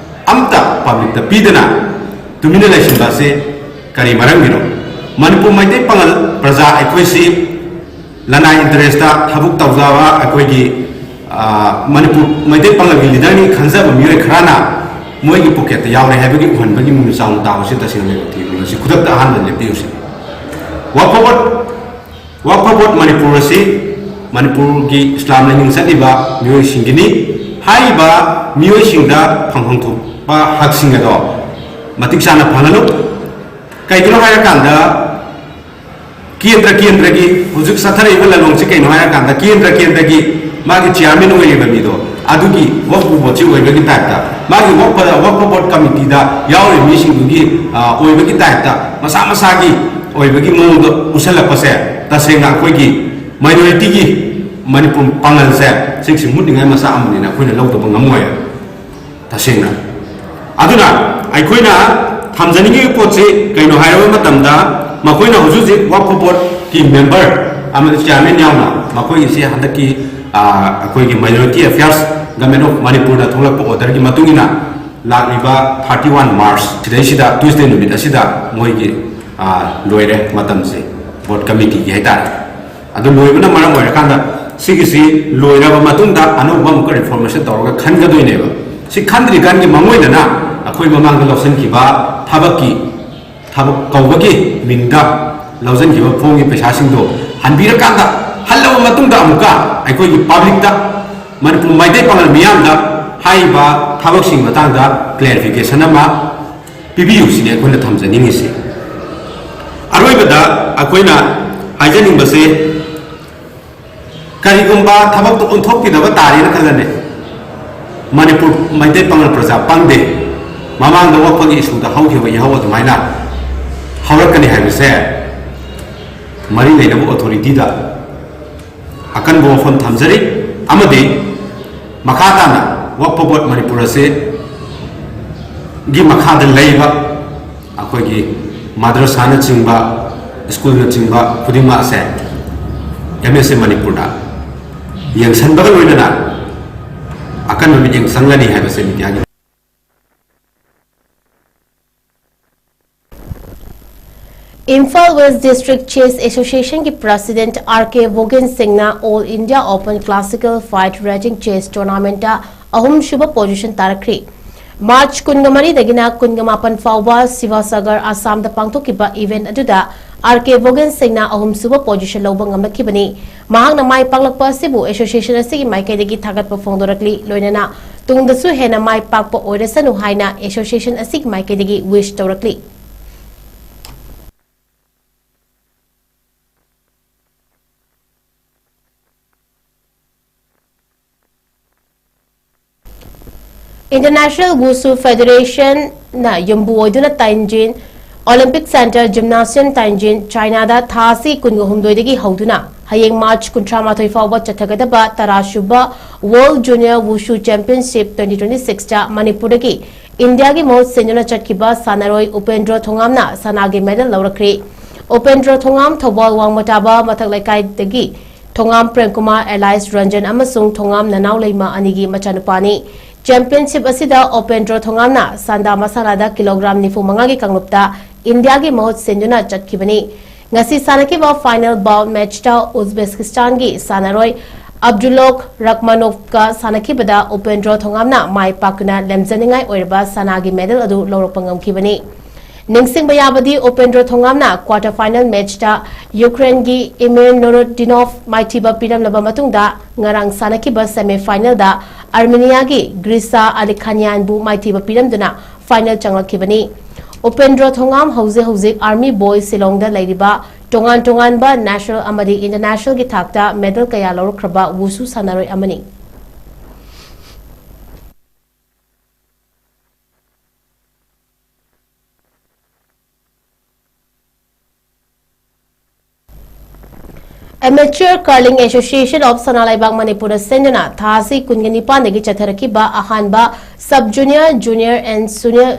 ꯑꯝꯇ ꯄꯕ꯭ꯂꯤꯛꯇ ꯄꯤꯗꯅ ꯇꯨꯃꯤꯟꯅ ꯂꯩꯁꯤꯟꯕ ꯑꯁꯤ ꯀꯔꯤ ꯃꯔꯝꯒꯤꯅꯣ? ꯃꯅꯤꯄꯨꯔ ꯃꯩꯇꯩ ꯄꯥꯉꯜ ꯄ꯭ꯔꯖꯥ ꯑꯩꯈꯣꯏꯁꯤ ꯂꯅꯥꯏ ꯏꯟꯇꯔꯦꯁꯇ ꯊꯕꯛ ꯇꯧꯖꯕ ꯑꯩꯈꯣꯏꯒꯤ, ꯑ, ꯃꯅꯤꯄꯨꯔ ꯃꯩꯇꯩ ꯄꯥꯉꯜꯒꯤ ꯂꯤꯗꯔꯅꯤ ꯈꯟꯖꯕ ꯃꯤꯑꯣꯏ ꯈꯔꯅ ꯃꯣꯏꯒꯤ ꯄꯣꯀꯦꯠꯇ ꯌꯥꯎꯔꯦ ꯍꯥꯏꯕꯒꯤ ꯎꯍꯟꯕꯒꯤ ꯃꯃꯤ ꯆꯥꯎꯅ ꯇꯥꯕꯁꯤ ꯇꯁꯦꯡꯅ ꯂꯩꯕ ꯊꯤꯕ ꯑꯁꯤ ꯈꯨꯗꯛꯇ ꯑꯍꯥꯟꯕ ꯂꯦꯞꯄꯤꯌꯨꯁꯤ꯫ ꯋꯛꯐ ꯕꯣꯔꯗ, ꯋꯛꯐ ꯕꯣꯔꯗ ꯃꯅꯤꯄꯨꯔ ꯑꯁꯤ ꯃꯅꯤꯄꯨꯔꯒꯤ ꯏꯁꯂꯥꯝ ꯂꯥꯏꯅꯤꯡ ꯆꯠꯂꯤꯕ ꯃꯤꯑꯣꯏꯁꯤꯡꯒꯤꯅꯤ꯫ ꯍꯥꯏꯔꯤꯕ ꯃꯤꯑꯣꯏꯁꯤꯡꯗ ꯐꯪꯐꯝ ꯊꯣꯛꯄ ꯍꯛꯁꯤꯡ ꯑꯗꯣ ꯃꯇꯤꯛ ꯆꯥꯅ ꯐꯪꯍꯜꯂꯨ꯫ ꯀꯩꯒꯤꯅꯣ ꯍꯥꯏꯔꯀꯥꯟꯗ, ꯀꯦꯟꯗ꯭ꯔ ꯀꯦꯟꯗ꯭ꯔꯒꯤ ꯍꯧꯖꯤꯛ ꯆꯠꯊꯔꯛꯏꯕ ꯂꯥꯂꯣꯡꯁꯤ ꯀꯩꯅꯣ ꯍꯥꯏꯔꯀꯥꯟꯗ, ꯀꯦꯟꯗ꯭ꯔ ꯀꯦꯟꯗ꯭ꯔꯒꯤ ꯃꯥꯒꯤ ꯆꯤꯌꯥꯔꯃꯦꯟ ꯑꯣꯏꯔꯤꯕ ꯃꯤꯗꯣ ꯑꯗꯨꯒꯤ ꯋꯛꯐ ꯕꯣꯔꯗꯁꯤ ꯑꯣꯏꯕꯒꯤ ꯇꯥꯏꯞꯇ, ꯃꯥꯒꯤ ꯋꯛꯐ, ꯋꯛꯐ ꯕꯣꯔꯗ ꯀꯃꯤꯇꯤꯗ ꯌꯥꯎꯔꯤꯕ ꯃꯤꯁꯤꯡꯗꯨꯒꯤ, ꯑ, ꯑꯣꯏꯕꯒꯤ ꯇꯥꯏꯞꯇ, ꯃꯁꯥ ꯃꯁꯥꯒꯤ ꯑꯣꯏꯕꯒꯤ ꯃꯑꯣꯡꯗ ꯎꯁꯜꯂꯛꯄꯁꯦ ꯇꯁꯦꯡꯅ ꯑꯩꯈꯣꯏꯒꯤ ꯃꯥꯏꯅꯣꯔꯤꯇꯤꯒꯤ ꯃꯅꯤꯄꯨꯔ ꯄꯥꯉꯜꯁꯦ ꯁꯤꯒꯤꯁꯤ ꯃꯨꯠꯅꯤꯡꯉꯥꯏ ꯃꯆꯥꯛ ꯑꯃꯅꯤꯅ ꯑꯩꯈꯣꯏꯅ ꯂꯧꯗꯕ ꯉꯝꯃꯣꯏ꯫ ꯇꯁꯦꯡꯅ꯫ ꯑꯗꯨꯅ ꯑꯩꯈꯣꯏꯅ ꯊꯝꯖꯅꯤꯡꯉꯤꯕ ꯄꯣꯠꯁꯤ ꯀꯩꯅꯣ ꯍꯥꯏꯔꯕ ꯃꯇꯝꯗ, ꯃꯈꯣꯏꯅ ꯍꯧꯖꯤꯛ ꯍꯧꯖꯤꯛ ꯋꯛꯐ ꯕꯣꯔꯗꯀꯤ ꯃꯦꯝꯕꯔ ꯑꯃꯗꯤ ꯆꯤꯌꯥꯔꯃꯦꯟ ꯌꯥꯎꯅ ꯃꯈꯣꯏꯒꯤꯁꯤ ꯍꯟꯗꯛꯀꯤ, ꯑ, ꯑꯩꯈꯣꯏꯒꯤ ꯃꯥꯏꯅꯣꯔꯤꯇꯤ ꯑꯦꯐꯤꯌꯔꯁ ꯒꯃꯦꯟ ꯑꯣꯐ ꯃꯅꯤꯄꯨꯔꯅ ꯊꯣꯛꯂꯛꯄ ꯑꯣꯔꯗꯔꯒꯤ ꯃꯇꯨꯡ ꯏꯟꯅ ꯂꯥꯛꯂꯤꯕ ꯊꯥꯔꯇꯤ ꯋꯥꯟ ꯃꯥꯔꯆ ꯁꯤꯗꯩꯁꯤꯗ, ꯇ꯭ꯌꯨꯁꯗꯦ ꯅꯨꯃꯤꯠ ꯑꯁꯤꯗ ꯃꯣꯏꯒꯤ, ꯑ, ꯂꯣꯏꯔꯦ ꯃꯇꯝꯁꯦ, ꯕꯣꯔꯗ ꯀꯃꯤꯇꯤꯒꯤ ꯍꯥꯏꯇꯥꯔꯦ꯫ ꯑꯗꯨ ꯂꯣꯏꯕꯅ ꯃꯔꯝ ꯑꯣꯏꯔꯀꯥꯟꯗ ꯁꯤꯒꯤꯁꯤ ꯂꯣꯏꯔꯕ ꯃꯇꯨꯡꯗ ꯑꯅꯧꯕ ꯑꯃꯨꯛꯀ ꯔꯤꯐꯣꯔꯃꯦꯁꯟ ꯇꯧꯔꯒ ꯈꯟꯒꯗꯣꯏꯅꯦꯕ꯫ ꯁꯤ ꯈꯟꯗ꯭ꯔꯤꯀꯥꯟꯒꯤ ꯃꯥꯡꯑꯣꯏꯅꯅ ꯑꯩꯈꯣꯏ ꯃꯃꯥꯡꯗ ꯂꯧꯁꯤꯟꯈꯤꯕ ꯊꯕꯛꯀꯤ, ꯊꯕꯛ ꯀꯧꯕꯒꯤ ꯃꯤꯡꯗ ꯂꯧꯁꯤꯟꯈꯤꯕ ꯐꯣꯝꯒꯤ ꯄꯩꯁꯥꯁꯤꯡꯗꯣ ꯍꯟꯕꯤꯔꯀꯥꯟꯗ, ꯍꯜꯂꯕ ꯃꯇꯨꯡꯗ ꯑꯃꯨꯛꯀ ꯑꯩꯈꯣꯏꯒꯤ ꯄꯕ꯭ꯂꯤꯛꯇ, ꯃꯅꯤꯄꯨꯔ ꯃꯩꯇꯩ ꯄꯥꯉꯜ ꯃꯤꯌꯥꯝꯗ ꯍꯥꯏꯔꯤꯕ ꯊꯕꯛꯁꯤꯡꯒꯤ ꯃꯇꯥꯡꯗ ꯀ꯭ꯂꯦꯔꯤꯐꯤꯀꯦꯁꯟ ꯑꯃ ꯄꯤꯕꯤꯌꯨ ꯁꯤꯅꯤ ꯑꯩꯈꯣꯏꯅ ꯊꯝꯖꯅꯤꯡꯉꯤꯁꯤ꯫ ꯑꯔꯣꯏꯕꯗ ꯑꯩꯈꯣꯏꯅ ꯍꯥꯏꯖꯅꯤꯡꯕꯁꯦ, ꯀꯔꯤꯒꯨꯝꯕ ꯊꯕꯛꯇꯣ ꯑꯣꯟꯊꯣꯛꯄꯤꯗꯕ ꯇꯥꯔꯦꯅ ꯈꯜꯂꯅꯤ, ꯃꯅꯤꯄꯨꯔ ꯃꯩꯇꯩ ꯄꯥꯉꯜ ꯄ꯭ꯔꯖꯥ ꯄꯪꯗꯦ꯫ ꯃꯃꯥꯡꯗ ꯋꯥꯐꯒꯤ ꯏꯁꯨꯗ ꯍꯧꯈꯤꯕ ꯏꯍꯧ ꯑꯗꯨꯃꯥꯏꯅ ꯍꯧꯔꯛꯀꯅꯤ ꯍꯥꯏꯕꯁꯦ ꯃꯔꯤ ꯂꯩꯅꯕ ꯑꯣꯊꯣꯔꯤꯇꯤꯗ ꯑꯀꯟꯕ ꯋꯥꯐꯝ ꯊꯝꯖꯔꯤ꯫ ꯑꯃꯗꯤ ꯃꯈꯥ ꯇꯥꯅ ꯋꯛꯐ ꯕꯣꯔꯗ ꯃꯅꯤꯄꯨꯔ ꯑꯁꯤ ꯒꯤ ꯃꯈꯥꯗ ꯂꯩꯕ ꯑꯩꯈꯣꯏꯒꯤ ꯃꯥꯗ꯭ꯔꯁꯥꯅꯆꯤꯡꯕ, ꯁ꯭ꯀꯨꯜꯅꯆꯤꯡꯕ ꯈꯨꯗꯤꯡꯃꯛ ꯑꯁꯦ ꯑꯦꯝ ꯑꯦꯁ ꯑꯦ ꯃꯅꯤꯄꯨꯔꯗ ꯌꯦꯡꯁꯤꯟꯕꯒ ꯂꯣꯏꯅꯅ ꯑꯀꯟꯕ ꯃꯤꯠꯌꯦꯡ ꯆꯪꯒꯅꯤ ꯍꯥꯏꯕꯁꯦ ꯃꯤꯗꯤꯌꯥꯒꯤ Imphal West District Chess Association ꯒꯤ President R K Vogen Singh ꯅ All India Open Classical Fight Rating Chess Tournament ꯇ ꯑꯍꯨꯝꯁꯨꯕ position ꯇꯥꯔꯛꯈ꯭ꯔꯤ꯫ March ꯀꯨꯟꯃꯔꯤꯗꯒꯤꯅ ꯀꯨꯟꯃꯥꯄꯟ ꯐꯥꯎꯕ ꯁꯤꯕꯁꯥꯒꯔ, ꯑꯁꯥꯝꯗ ꯄꯥꯡꯊꯣꯛꯈꯤꯕ event ꯑꯗꯨꯗ R K Vogen Singh ꯅ ꯑꯍꯨꯝꯁꯨꯕ position ꯂꯧꯕ ꯉꯝꯂꯛꯈꯤꯕꯅꯤ꯫ ꯃꯍꯥꯛꯅ ꯃꯥꯏ ꯄꯥꯛꯂꯛꯄ ꯑꯁꯤꯕꯨ association ꯑꯁꯤꯒꯤ ꯃꯥꯏꯀꯩꯗꯒꯤ ꯊꯥꯒꯠꯄ ꯐꯣꯡꯗꯣꯔꯛꯂꯤ꯫ ꯂꯣꯏꯅꯅ ꯇꯨꯡꯗꯁꯨ ꯍꯦꯟꯅ ꯃꯥꯏ ꯄꯥꯛꯄ ꯑꯣꯏꯔꯁꯅꯨ ꯍꯥꯏꯅ association ꯑꯁꯤꯒꯤ ꯃꯥꯏꯀꯩꯗꯒꯤ wish ꯇꯧꯔꯛꯂꯤ꯫ International Wushu Federation ꯅ ꯌꯨꯝꯕꯨ ꯑꯣꯏꯗꯨꯅ ꯇꯥꯏꯟꯖꯤꯟ Olympic Centre Gymnasium ꯇꯥꯏꯟꯖꯤꯟ, ꯆꯥꯏꯅꯥꯗ ꯊꯥ ꯑꯁꯤ ꯀꯨꯟꯍꯨꯝꯗꯣꯏꯗꯒꯤ ꯍꯧꯗꯨꯅ ꯍꯌꯦꯡ March ꯀꯨꯟꯊ꯭ꯔꯥꯃꯥꯊꯣꯏ ꯐꯥꯎꯕ ꯆꯠꯊꯒꯗꯕ ꯇꯔꯥꯁꯨꯕ World Junior Wushu Championship twenty twenty-six ꯇ ꯃꯅꯤꯄꯨꯔꯗꯒꯤ ꯏꯟꯗꯤꯌꯥꯒꯤ ꯃꯍꯨꯠ ꯁꯤꯟꯗꯨꯅ ꯆꯠꯈꯤꯕ ꯁꯥꯟꯅꯔꯣꯏ ꯎꯄꯦꯟꯗ꯭ꯔꯣ ꯊꯣꯉꯥꯝꯅ ꯁꯅꯥꯒꯤ medal ꯂꯧꯔꯛꯈ꯭ꯔꯦ꯫ ꯎꯄꯦꯟꯗ꯭ꯔꯣ ꯊꯣꯉꯥꯝ ꯊꯧꯕꯥꯜ ꯋꯥꯡꯃ ꯇꯥꯕ ꯃꯊꯛ ꯂꯩꯀꯥꯏꯗꯒꯤ ꯊꯣꯉꯥꯝ ꯄ꯭ꯔꯦꯝꯀꯨꯃꯥꯔ alias ꯔꯟꯖꯟ ꯑꯃꯁꯨꯡ ꯊꯣꯉꯥꯝ ꯅꯅꯥꯎ ꯂꯩꯃ ꯑꯅꯤꯒꯤ ꯃꯆꯥꯅꯨꯄꯥꯅꯤ꯫ Championship ꯑꯁꯤꯗ ꯎꯄꯦꯟꯗ꯭ꯔꯣ ꯊꯣꯉꯥꯝꯅ ꯁꯥꯟꯗꯥ ꯃꯁꯥꯟꯅꯗ ꯀꯤꯂꯣꯒ꯭ꯔꯥꯝ ꯅꯤꯐꯨ ꯃꯉꯥꯒꯤ ꯀꯥꯡꯂꯨꯞꯇ ꯏꯟꯗꯤꯌꯥꯒꯤ ꯃꯍꯨꯠ ꯁꯤꯟꯗꯨꯅ ꯆꯠꯈꯤꯕꯅꯤ꯫ ꯉꯁꯤ ꯁꯥꯟꯅꯈꯤꯕ final bout match ꯇ ꯎꯖꯕꯦꯀꯤꯁꯇꯥꯟꯒꯤ ꯁꯥꯟꯅꯔꯣꯏ ꯑꯕꯗꯨꯂꯣꯛ ꯔꯥꯈꯃꯥꯅꯣꯚꯀ ꯁꯥꯟꯅꯈꯤꯕꯗ ꯎꯄꯦꯟꯗ꯭ꯔꯣ ꯊꯣꯉꯥꯝꯅ ꯃꯥꯏ ꯄꯥꯛꯇꯨꯅ ꯂꯦꯝꯖꯅꯤꯡꯉꯥꯏ ꯑꯣꯏꯔꯕ ꯁꯅꯥꯒꯤ medal ꯑꯗꯨ ꯂꯧꯔꯛꯄ ꯉꯝꯈꯤꯕꯅꯤ꯫ ꯅꯤꯡꯁꯤꯡꯕ ꯌꯥꯕꯗꯤ, ꯎꯄꯦꯟꯗ꯭ꯔꯣ ꯊꯣꯉꯥꯝꯅ quarter final match ꯇ ꯌꯨꯀ꯭ꯔꯦꯟꯒꯤ ꯏꯃꯤꯔ ꯅꯨꯔꯨꯗꯤꯅꯣꯚ ꯃꯥꯏꯊꯤꯕ ꯄꯤꯔꯝꯂꯕ ꯃꯇꯨꯡꯗ, ꯉꯔꯥꯡ ꯁꯥꯟꯅꯈꯤꯕ semi final ꯗ ꯑꯥꯔꯃꯦꯅꯤꯌꯥꯒꯤ ꯒ꯭ꯔꯤꯁꯥ ꯑꯂꯤꯈꯥꯅꯤꯌꯥꯟꯕꯨ ꯃꯥꯏꯊꯤꯕ ꯄꯤꯔꯝꯗꯨꯅ final ꯆꯪꯂꯛꯈꯤꯕꯅꯤ꯫ ꯎꯄꯦꯟꯗ꯭ꯔꯣ ꯊꯣꯉꯥꯝ ꯍꯧꯖꯤꯛ ꯍꯧꯖꯤꯛ Army Boy ꯁꯤꯂꯣꯡꯗ ꯂꯩꯔꯤꯕ ꯇꯣꯉꯥꯟ ꯇꯣꯉꯥꯟꯕ national ꯑꯃꯗꯤ internationalꯒꯤ ꯊꯥꯛꯇ medal ꯀꯌꯥ ꯂꯧꯔꯛꯈ꯭ꯔꯕ ꯋꯨꯁꯨ ꯁꯥꯟꯅꯔꯣꯏ ꯑꯃꯅꯤ꯫ Amateur Curling Association of ꯁꯅꯥ ꯂꯩꯕꯥꯛ ꯃꯅꯤꯄꯨꯔꯗ ꯁꯤꯟꯗꯨꯅ ꯊꯥ ꯑꯁꯤ ꯀꯨꯟꯒ ꯅꯤꯄꯥꯟꯗꯒꯤ ꯆꯠꯊꯔꯛꯈꯤꯕ ꯑꯍꯥꯟꯕ sub junior, junior and senior,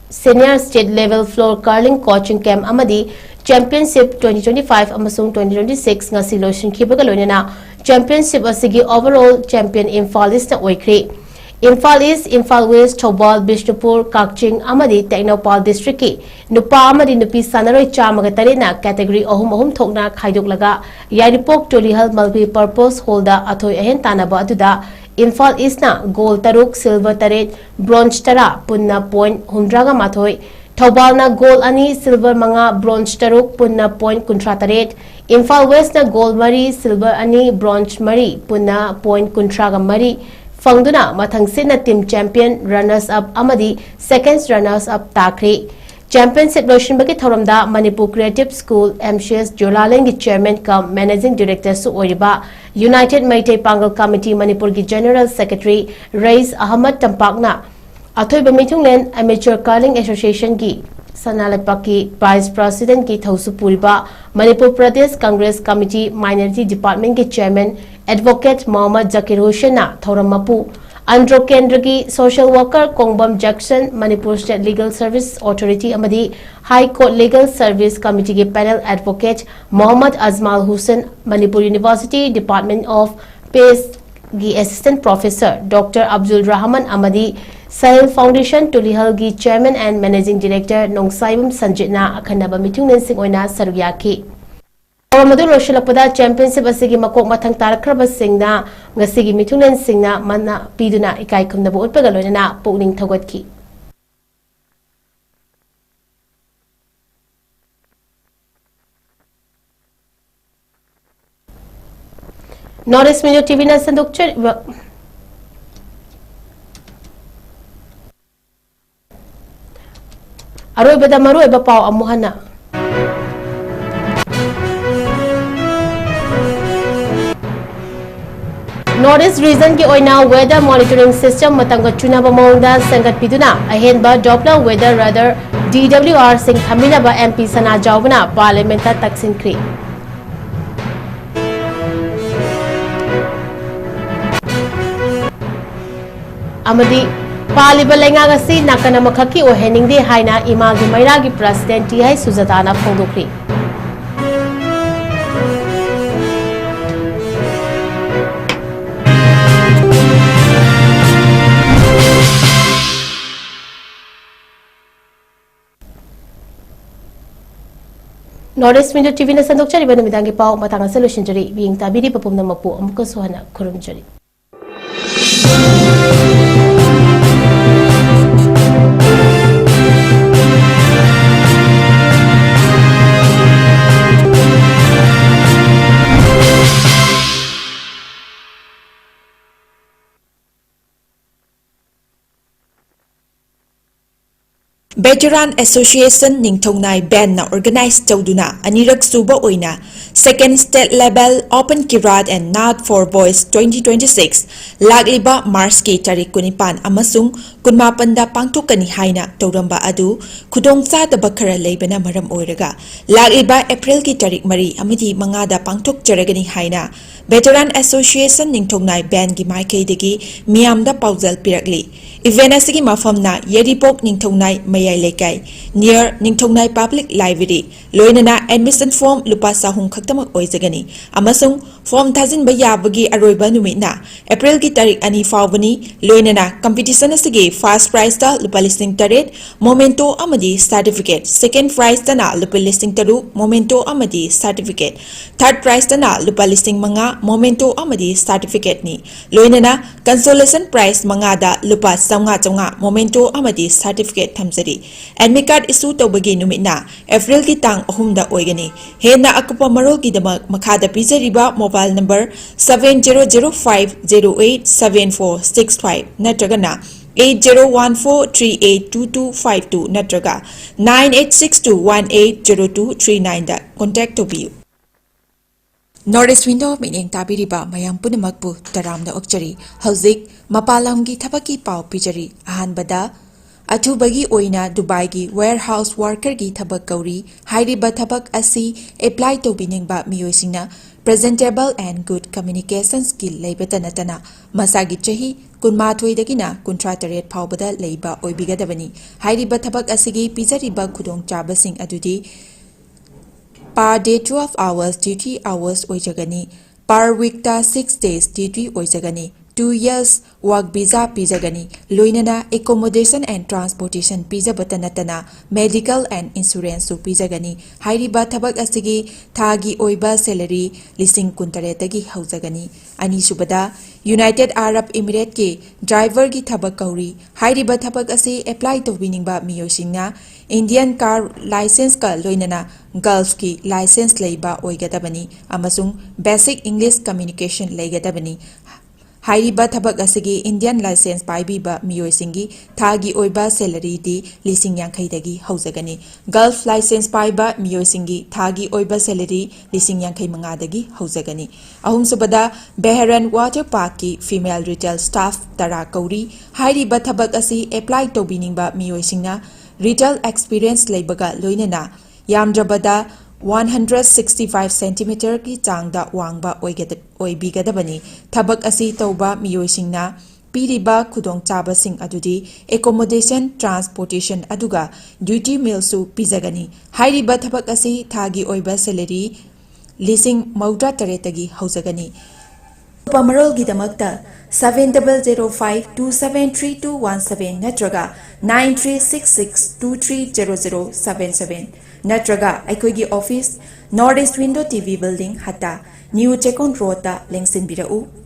senior state level floor curling coaching camp ꯑꯃꯗꯤ championship twenty twenty-five ꯑꯃꯁꯨꯡ twenty twenty-six ꯉꯁꯤ ꯂꯣꯏꯁꯤꯟꯈꯤꯕꯒ ꯂꯣꯏꯅꯅ championship ꯑꯁꯤꯒꯤ overall champion ꯏꯝꯐꯥꯜ ꯏꯁꯅ ꯑꯣꯏꯈ꯭ꯔꯤ꯫ ꯏꯝꯐꯥꯜ ꯏꯁ, ꯏꯝꯐꯥꯜ ꯋꯦꯁ, ꯊꯧꯕꯥꯜ, ꯕꯤꯁꯅꯨꯄꯨꯔ, ꯀꯛꯆꯤꯡ ꯑꯃꯗꯤ ꯇꯦꯡꯅꯧꯄꯥꯜ districtꯀꯤ ꯅꯨꯄꯥ ꯑꯃꯗꯤ ꯅꯨꯄꯤ ꯁꯥꯟꯅꯔꯣꯏ ꯆꯥꯝꯃꯒ ꯇꯔꯦꯠꯅ category ꯑꯍꯨꯝ ꯑꯍꯨꯝ ꯊꯣꯛꯅ ꯈꯥꯏꯗꯣꯛꯂꯒ ꯌꯥꯏꯔꯤꯄꯣꯛ ꯇꯨꯂꯤꯍꯜ multipurpose hallꯗ ꯑꯊꯣꯏ ꯑꯍꯦꯟ ꯇꯥꯟꯅꯕ ꯑꯗꯨꯗ ꯏꯝꯐꯥꯜ ꯏꯁꯅ gold ꯇꯔꯨꯛ, silver ꯇꯔꯦꯠ, bronze ꯇꯔꯥ, ꯄꯨꯟꯅ point ꯍꯨꯝꯗ꯭ꯔꯥꯒ ꯃꯥꯊꯣꯏ, ꯊꯧꯕꯥꯜꯅ gold ꯑꯅꯤ, silver ꯃꯉꯥ, bronze ꯇꯔꯨꯛ, ꯄꯨꯟꯅ point ꯀꯨꯟꯊ꯭ꯔꯥ ꯇꯔꯦꯠ, ꯏꯝꯐꯥꯜ ꯋꯦꯁꯅ gold ꯃꯔꯤ, silver ꯑꯅꯤ, bronze ꯃꯔꯤ, ꯄꯨꯟꯅ point ꯀꯨꯟꯊ꯭ꯔꯥꯒ ꯃꯔꯤ ꯐꯪꯗꯨꯅ ꯃꯊꯪꯁꯤꯠꯅ team champion, runners up ꯑꯃꯗꯤ second runners up ꯇꯥꯈ꯭ꯔꯤ꯫ Championship ꯂꯣꯏꯁꯤꯟꯕꯒꯤ ꯊꯧꯔꯝꯗ Manipur Creative School, M C S ꯖꯨꯂꯥꯂꯦꯟꯒꯤ chairman cum managing directorꯁꯨ ꯑꯣꯏꯔꯤꯕ United ꯃꯩꯇꯩ ꯄꯥꯡꯒꯜ committee ꯃꯅꯤꯄꯨꯔꯒꯤ general secretary ꯔꯌꯤꯁ ꯑꯍꯃꯗ ꯇꯝꯄꯥꯛꯅ ꯑꯊꯣꯏꯕ ꯃꯤꯊꯨꯡꯂꯦꯟ Amateur Curling Associationꯒꯤ ꯁꯅꯥ ꯂꯩꯄꯥꯛꯀꯤ vice presidentꯀꯤ ꯊꯧꯁꯨ ꯄꯨꯔꯤꯕ Manipur Pradesh Congress committee minority departmentꯀꯤ chairman advocate Mohammad ꯖꯀꯤꯔ ꯍꯨꯁꯦꯟꯅ ꯊꯧꯔꯝ ꯃꯄꯨ, ꯑꯟꯗ꯭ꯔꯣ ꯀꯦꯟꯗ꯭ꯔꯒꯤ social worker Kongbam Jackson, Manipur State Legal Service Authority ꯑꯃꯗꯤ High Court Legal Service Committeeꯒꯤ panel advocate Mohammad Ajmal Hussain, Manipur University Department of Peaceꯒꯤ assistant professor Doctor Abdul Rahman ꯑꯃꯗꯤ Sahil Foundation ꯇꯨꯂꯤꯍꯜꯒꯤ chairman and managing director ꯅꯣꯡꯁꯥꯏꯕꯝ ꯁꯟꯖꯤꯠꯅ ꯑꯈꯟꯅꯕ ꯃꯤꯊꯨꯡꯂꯦꯟꯁꯤꯡ ꯑꯣꯏꯅ ꯁꯔꯨꯛ ꯌꯥꯈꯤ꯫ ꯊꯧꯔꯝ ꯑꯗꯨ ꯂꯣꯏꯁꯤꯜꯂꯛꯄꯗ championship ꯑꯁꯤꯒꯤ ꯃꯀꯣꯛ ꯃꯊꯪ ꯇꯥꯔꯛꯈ꯭ꯔꯕꯁꯤꯡꯅ ꯉꯁꯤꯒꯤ ꯃꯤꯊꯨꯡꯂꯦꯟꯁꯤꯡꯅ ꯃꯅꯥ ꯄꯤꯗꯨꯅ ꯏꯀꯥꯏ ꯈꯨꯝꯅꯕ ꯎꯠꯄꯒ ꯂꯣꯏꯅꯅ ꯄꯨꯛꯅꯤꯡ ꯊꯧꯒꯠꯈꯤ꯫ North East Media TVꯅ ꯁꯟꯗꯣꯛꯆꯔꯤꯕ꯫ ꯑꯔꯣꯏꯕꯗ ꯃꯔꯨꯑꯣꯏꯕ ꯄꯥꯎ ꯑꯃꯨꯛ ꯍꯟꯅ꯫ North East Region ꯒꯤ ꯑꯣꯏꯅ weather monitoring system ꯃꯇꯝꯒ ꯆꯨꯅꯕ ꯃꯑꯣꯡꯗ ꯁꯦꯝꯒꯠꯄꯤꯗꯨꯅ ꯑꯍꯦꯟꯕ Doppler weather radar, D W R ꯁꯤꯡ ꯊꯝꯕꯤꯅꯕ M P ꯁꯅꯥꯖꯥꯎꯕꯅ Parliament ꯇ ꯇꯛꯁꯤꯟꯈ꯭ꯔꯤ꯫ ꯑꯃꯗꯤ ꯄꯥꯜꯂꯤꯕ ꯂꯩꯉꯥꯛ ꯑꯁꯤ ꯅꯥꯀꯟ ꯑꯃꯈꯛꯀꯤ ꯑꯣꯏꯍꯟꯅꯤꯡꯗꯦ ꯍꯥꯏꯅ ꯏꯃꯥꯒꯤ ꯃꯩꯔꯥꯒꯤ President T I ꯁꯨꯖꯥꯇꯥꯅ ꯐꯣꯡꯗꯣꯛꯈ꯭ꯔꯤ꯫ North East Window T V ꯅ ꯁꯟꯗꯣꯛꯆꯔꯤꯕ ꯅꯨꯃꯤꯗꯥꯡꯒꯤ ꯄꯥꯎ ꯃꯇꯥꯡ ꯑꯁꯤꯗ ꯂꯣꯏꯁꯤꯟꯖꯔꯤ꯫ ꯃꯤꯠꯌꯦꯡ ꯇꯥꯕꯤꯔꯤꯕ ꯄꯨꯝꯅꯃꯛꯄꯨ ꯑꯃꯨꯛꯀꯁꯨ ꯍꯟꯅ ꯈꯨꯔꯨꯝꯖꯔꯤ꯫ Veteran Association ꯅꯤꯡꯊꯧꯅꯥꯏ band ꯅ organize ꯇꯧꯗꯨꯅ ꯑꯅꯤꯔꯛ ꯁꯨꯕ ꯑꯣꯏꯅ Second State Level Open Kirat and Naad for Boys twenty twenty-six ꯂꯥꯛꯂꯤꯕ March ꯀꯤ ꯇꯥꯔꯤꯛ ꯀꯨꯟꯅꯤꯄꯥꯟ ꯑꯃꯁꯨꯡ ꯀꯨꯟꯃꯥꯄꯟꯗ ꯄꯥꯡꯊꯣꯛꯀꯅꯤ ꯍꯥꯏꯅ ꯇꯧꯔꯝꯕ ꯑꯗꯨ ꯈꯨꯗꯣꯡꯆꯥꯗꯕ ꯈꯔ ꯂꯩꯕꯅ ꯃꯔꯝ ꯑꯣꯏꯔꯒ ꯂꯥꯛꯂꯤꯕ April ꯀꯤ ꯇꯥꯔꯤꯛ ꯃꯔꯤ ꯑꯃꯗꯤ ꯃꯉꯥꯗ ꯄꯥꯡꯊꯣꯛꯆꯔꯒꯅꯤ ꯍꯥꯏꯅ Veteran Association ꯅꯤꯡꯊꯧꯅꯥꯏ band ꯀꯤ ꯃꯥꯏꯀꯩꯗꯒꯤ ꯃꯤꯌꯥꯝꯗ ꯄꯥꯎꯖꯦꯜ ꯄꯤꯔꯛꯂꯤ꯫ Event ꯑꯁꯤꯒꯤ ꯃꯐꯝꯅ ꯌꯥꯏꯔꯤꯄꯣꯛ ꯅꯤꯡꯊꯧꯅꯥꯏ ꯃꯌꯥꯏ ꯂꯩꯀꯥꯏ, near ꯅꯤꯡꯊꯧꯅꯥꯏ Public Library꯫ ꯂꯣꯏꯅꯅ admission form ꯂꯨꯄꯥ ꯆꯍꯨꯝ ꯈꯛꯇꯃꯛ ꯑꯣꯏꯖꯒꯅꯤ ꯑꯃꯁꯨꯡ form ꯊꯥꯖꯤꯟꯕ ꯌꯥꯕꯒꯤ ꯑꯔꯣꯏꯕ ꯅꯨꯃꯤꯠꯅ April ꯀꯤ ꯇꯥꯔꯤꯛ ꯑꯅꯤ ꯐꯥꯎꯕꯅꯤ꯫ ꯂꯣꯏꯅꯅ competition ꯑꯁꯤꯒꯤ first prize ꯇ ꯂꯨꯄꯥ ꯂꯤꯁꯤꯡ ꯇꯔꯦꯠ memento ꯑꯃꯗꯤ certificate, second prize ꯇꯅ ꯂꯨꯄꯥ ꯂꯤꯁꯤꯡ ꯇꯔꯨꯛ memento ꯑꯃꯗꯤ certificate, third prize ꯇꯅ ꯂꯨꯄꯥ ꯂꯤꯁꯤꯡ ꯃꯉꯥ memento ꯑꯃꯗꯤ certificate ꯅꯤ꯫ ꯂꯣꯏꯅꯅ consolation prize ꯃꯉꯥꯗ ꯂꯨꯄꯥ ꯆꯥꯝꯃꯉꯥ ꯆꯥꯝꯃꯉꯥ memento ꯑꯃꯗꯤ certificate ꯊꯝꯖꯔꯤ꯫ Admit card issue ꯇꯧꯕꯒꯤ ꯅꯨꯃꯤꯠꯅ April ꯀꯤ ꯇꯥꯡ ꯑꯍꯨꯝꯗ ꯑꯣꯏꯒꯅꯤ꯫ ꯍꯦꯟꯅ ꯑꯀꯨꯞꯄ ꯃꯔꯣꯜꯒꯤꯗꯃꯛ ꯃꯈꯥꯗ ꯄꯤꯖꯔꯤꯕ mobile number seven zero zero five zero eight seven four six five ꯅꯠꯇ꯭ꯔꯒꯅ eight zero one four three eight two two five two ꯅꯠꯇ꯭ꯔꯒ nine eight six two one eight zero two three nine ꯗ contact ꯇꯧꯕꯤꯌꯨ꯫ North East Window ꯃꯤꯠꯌꯦꯡ ꯇꯥꯕꯤꯔꯤꯕ ꯃꯌꯥꯝ ꯄꯨꯝꯅꯃꯛꯄꯨ ꯇꯔꯥꯝꯅ ꯑꯣꯛꯆꯔꯤ꯫ ꯍꯧꯖꯤꯛ ꯃꯄꯥꯟ ꯂꯝꯒꯤ ꯊꯕꯛꯀꯤ ꯄꯥꯎ ꯄꯤꯖꯔꯤ꯫ ꯑꯍꯥꯟꯕꯗ, ꯑꯊꯨꯕꯒꯤ ꯑꯣꯏꯅ ꯗꯨꯕꯥꯏꯒꯤ warehouse workerꯒꯤ ꯊꯕꯛ ꯀꯧꯔꯤ꯫ ꯍꯥꯏꯔꯤꯕ ꯊꯕꯛ ꯑꯁꯤ apply ꯇꯧꯕꯤꯅꯤꯡꯕ ꯃꯤꯑꯣꯏꯁꯤꯡꯅ presentable and good communication skill ꯂꯩꯕꯇ ꯅꯠꯇꯅ ꯃꯁꯥꯒꯤ ꯆꯍꯤ ꯀꯨꯟꯃꯥꯊꯣꯏꯗꯒꯤꯅ ꯀꯨꯟꯊ꯭ꯔꯥ ꯇꯔꯦꯠ ꯐꯥꯎꯕꯗ ꯂꯩꯕ ꯑꯣꯏꯕꯤꯒꯗꯕꯅꯤ꯫ ꯍꯥꯏꯔꯤꯕ ꯊꯕꯛ ꯑꯁꯤꯒꯤ ꯄꯤꯖꯔꯤꯕ ꯈꯨꯗꯣꯡꯆꯥꯕꯁꯤꯡ ꯑꯗꯨꯗꯤ per day twelve hours duty hours ꯑꯣꯏꯖꯒꯅꯤ꯫ Per weekꯇ six days duty ꯑꯣꯏꯖꯒꯅꯤ꯫ Two years work visa ꯄꯤꯖꯒꯅꯤ꯫ ꯂꯣꯏꯅꯅ accommodation and transportation ꯄꯤꯖꯕꯇ ꯅꯠꯇꯅ medical and insuranceꯁꯨ ꯄꯤꯖꯒꯅꯤ꯫ ꯍꯥꯏꯔꯤꯕ ꯊꯕꯛ ꯑꯁꯤꯒꯤ ꯊꯥꯒꯤ ꯑꯣꯏꯕ salary ꯂꯤꯁꯤꯡ ꯀꯨꯟꯇꯔꯦꯠꯇꯒꯤ ꯍꯧꯖꯒꯅꯤ꯫ ꯑꯅꯤꯁꯨꯕꯗ, United Arab Emirateꯀꯤ driverꯒꯤ ꯊꯕꯛ ꯀꯧꯔꯤ꯫ ꯍꯥꯏꯔꯤꯕ ꯊꯕꯛ ꯑꯁꯤ apply ꯇꯧꯕꯤꯅꯤꯡꯕ ꯃꯤꯑꯣꯏꯁꯤꯡꯅ Indian car licenceꯀ ꯂꯣꯏꯅꯅ Gulfꯀꯤ license ꯂꯩꯕ ꯑꯣꯏꯒꯗꯕꯅꯤ ꯑꯃꯁꯨꯡ basic English communication ꯂꯩꯒꯗꯕꯅꯤ꯫ ꯍꯥꯏꯔꯤꯕ ꯊꯕꯛ ꯑꯁꯤꯒꯤ Indian license ꯄꯥꯏꯕꯤꯕ ꯃꯤꯑꯣꯏꯁꯤꯡꯒꯤ ꯊꯥꯒꯤ ꯑꯣꯏꯕ salaryꯗꯤ ꯂꯤꯁꯤꯡ ꯌꯥꯡꯈꯩꯗꯒꯤ ꯍꯧꯖꯒꯅꯤ꯫ Gulf license ꯄꯥꯏꯕ ꯃꯤꯑꯣꯏꯁꯤꯡꯒꯤ ꯊꯥꯒꯤ ꯑꯣꯏꯕ salary ꯂꯤꯁꯤꯡ ꯌꯥꯡꯈꯩ ꯃꯉꯥꯗꯒꯤ ꯍꯧꯖꯒꯅꯤ꯫ ꯑꯍꯨꯝꯁꯨꯕꯗ, Bahrain Water Parkꯀꯤ female retail staff ꯇꯔꯥ ꯀꯧꯔꯤ꯫ ꯍꯥꯏꯔꯤꯕ ꯊꯕꯛ ꯑꯁꯤ apply ꯇꯧꯕꯤꯅꯤꯡꯕ ꯃꯤꯑꯣꯏꯁꯤꯡꯅ retail experience ꯂꯩꯕꯒ ꯂꯣꯏꯅꯅ ꯌꯥꯝꯗ꯭ꯔꯕꯗ one hundred sixty five centimeterꯒꯤ ꯆꯥꯡꯗ ꯋꯥꯡꯕ ꯑꯣꯏꯒꯗ-, ꯑꯣꯏꯕꯤꯒꯗꯕꯅꯤ꯫ ꯊꯕꯛ ꯑꯁꯤ ꯇꯧꯕ ꯃꯤꯑꯣꯏꯁꯤꯡꯅ ꯄꯤꯔꯤꯕ ꯈꯨꯗꯣꯡꯆꯥꯕꯁꯤꯡ ꯑꯗꯨꯗꯤ accommodation, transportation ꯑꯗꯨꯒ duty mealꯁꯨ ꯄꯤꯖꯒꯅꯤ꯫ ꯍꯥꯏꯔꯤꯕ ꯊꯕꯛ ꯑꯁꯤ ꯊꯥꯒꯤ ꯑꯣꯏꯕ salary ꯂꯤꯁꯤꯡ ꯃꯧꯗ꯭ꯔꯥ ꯇꯔꯦꯠꯇꯒꯤ ꯍꯧꯖꯒꯅꯤ꯫ ꯑꯀꯨꯞꯄ ꯃꯔꯣꯜꯒꯤꯗꯃꯛꯇ seven double zero five two seven three two one seven ꯅꯠꯇ꯭ꯔꯒ nine three six six two three zero zero seven seven ꯅꯠꯇ꯭ꯔꯒ ꯑꯩꯈꯣꯏꯒꯤ office, North East Window TV Building, ꯍꯠꯇꯥ, New Chekon Roadꯇ ꯂꯦꯡꯁꯤꯟꯕꯤꯔꯛꯎ꯫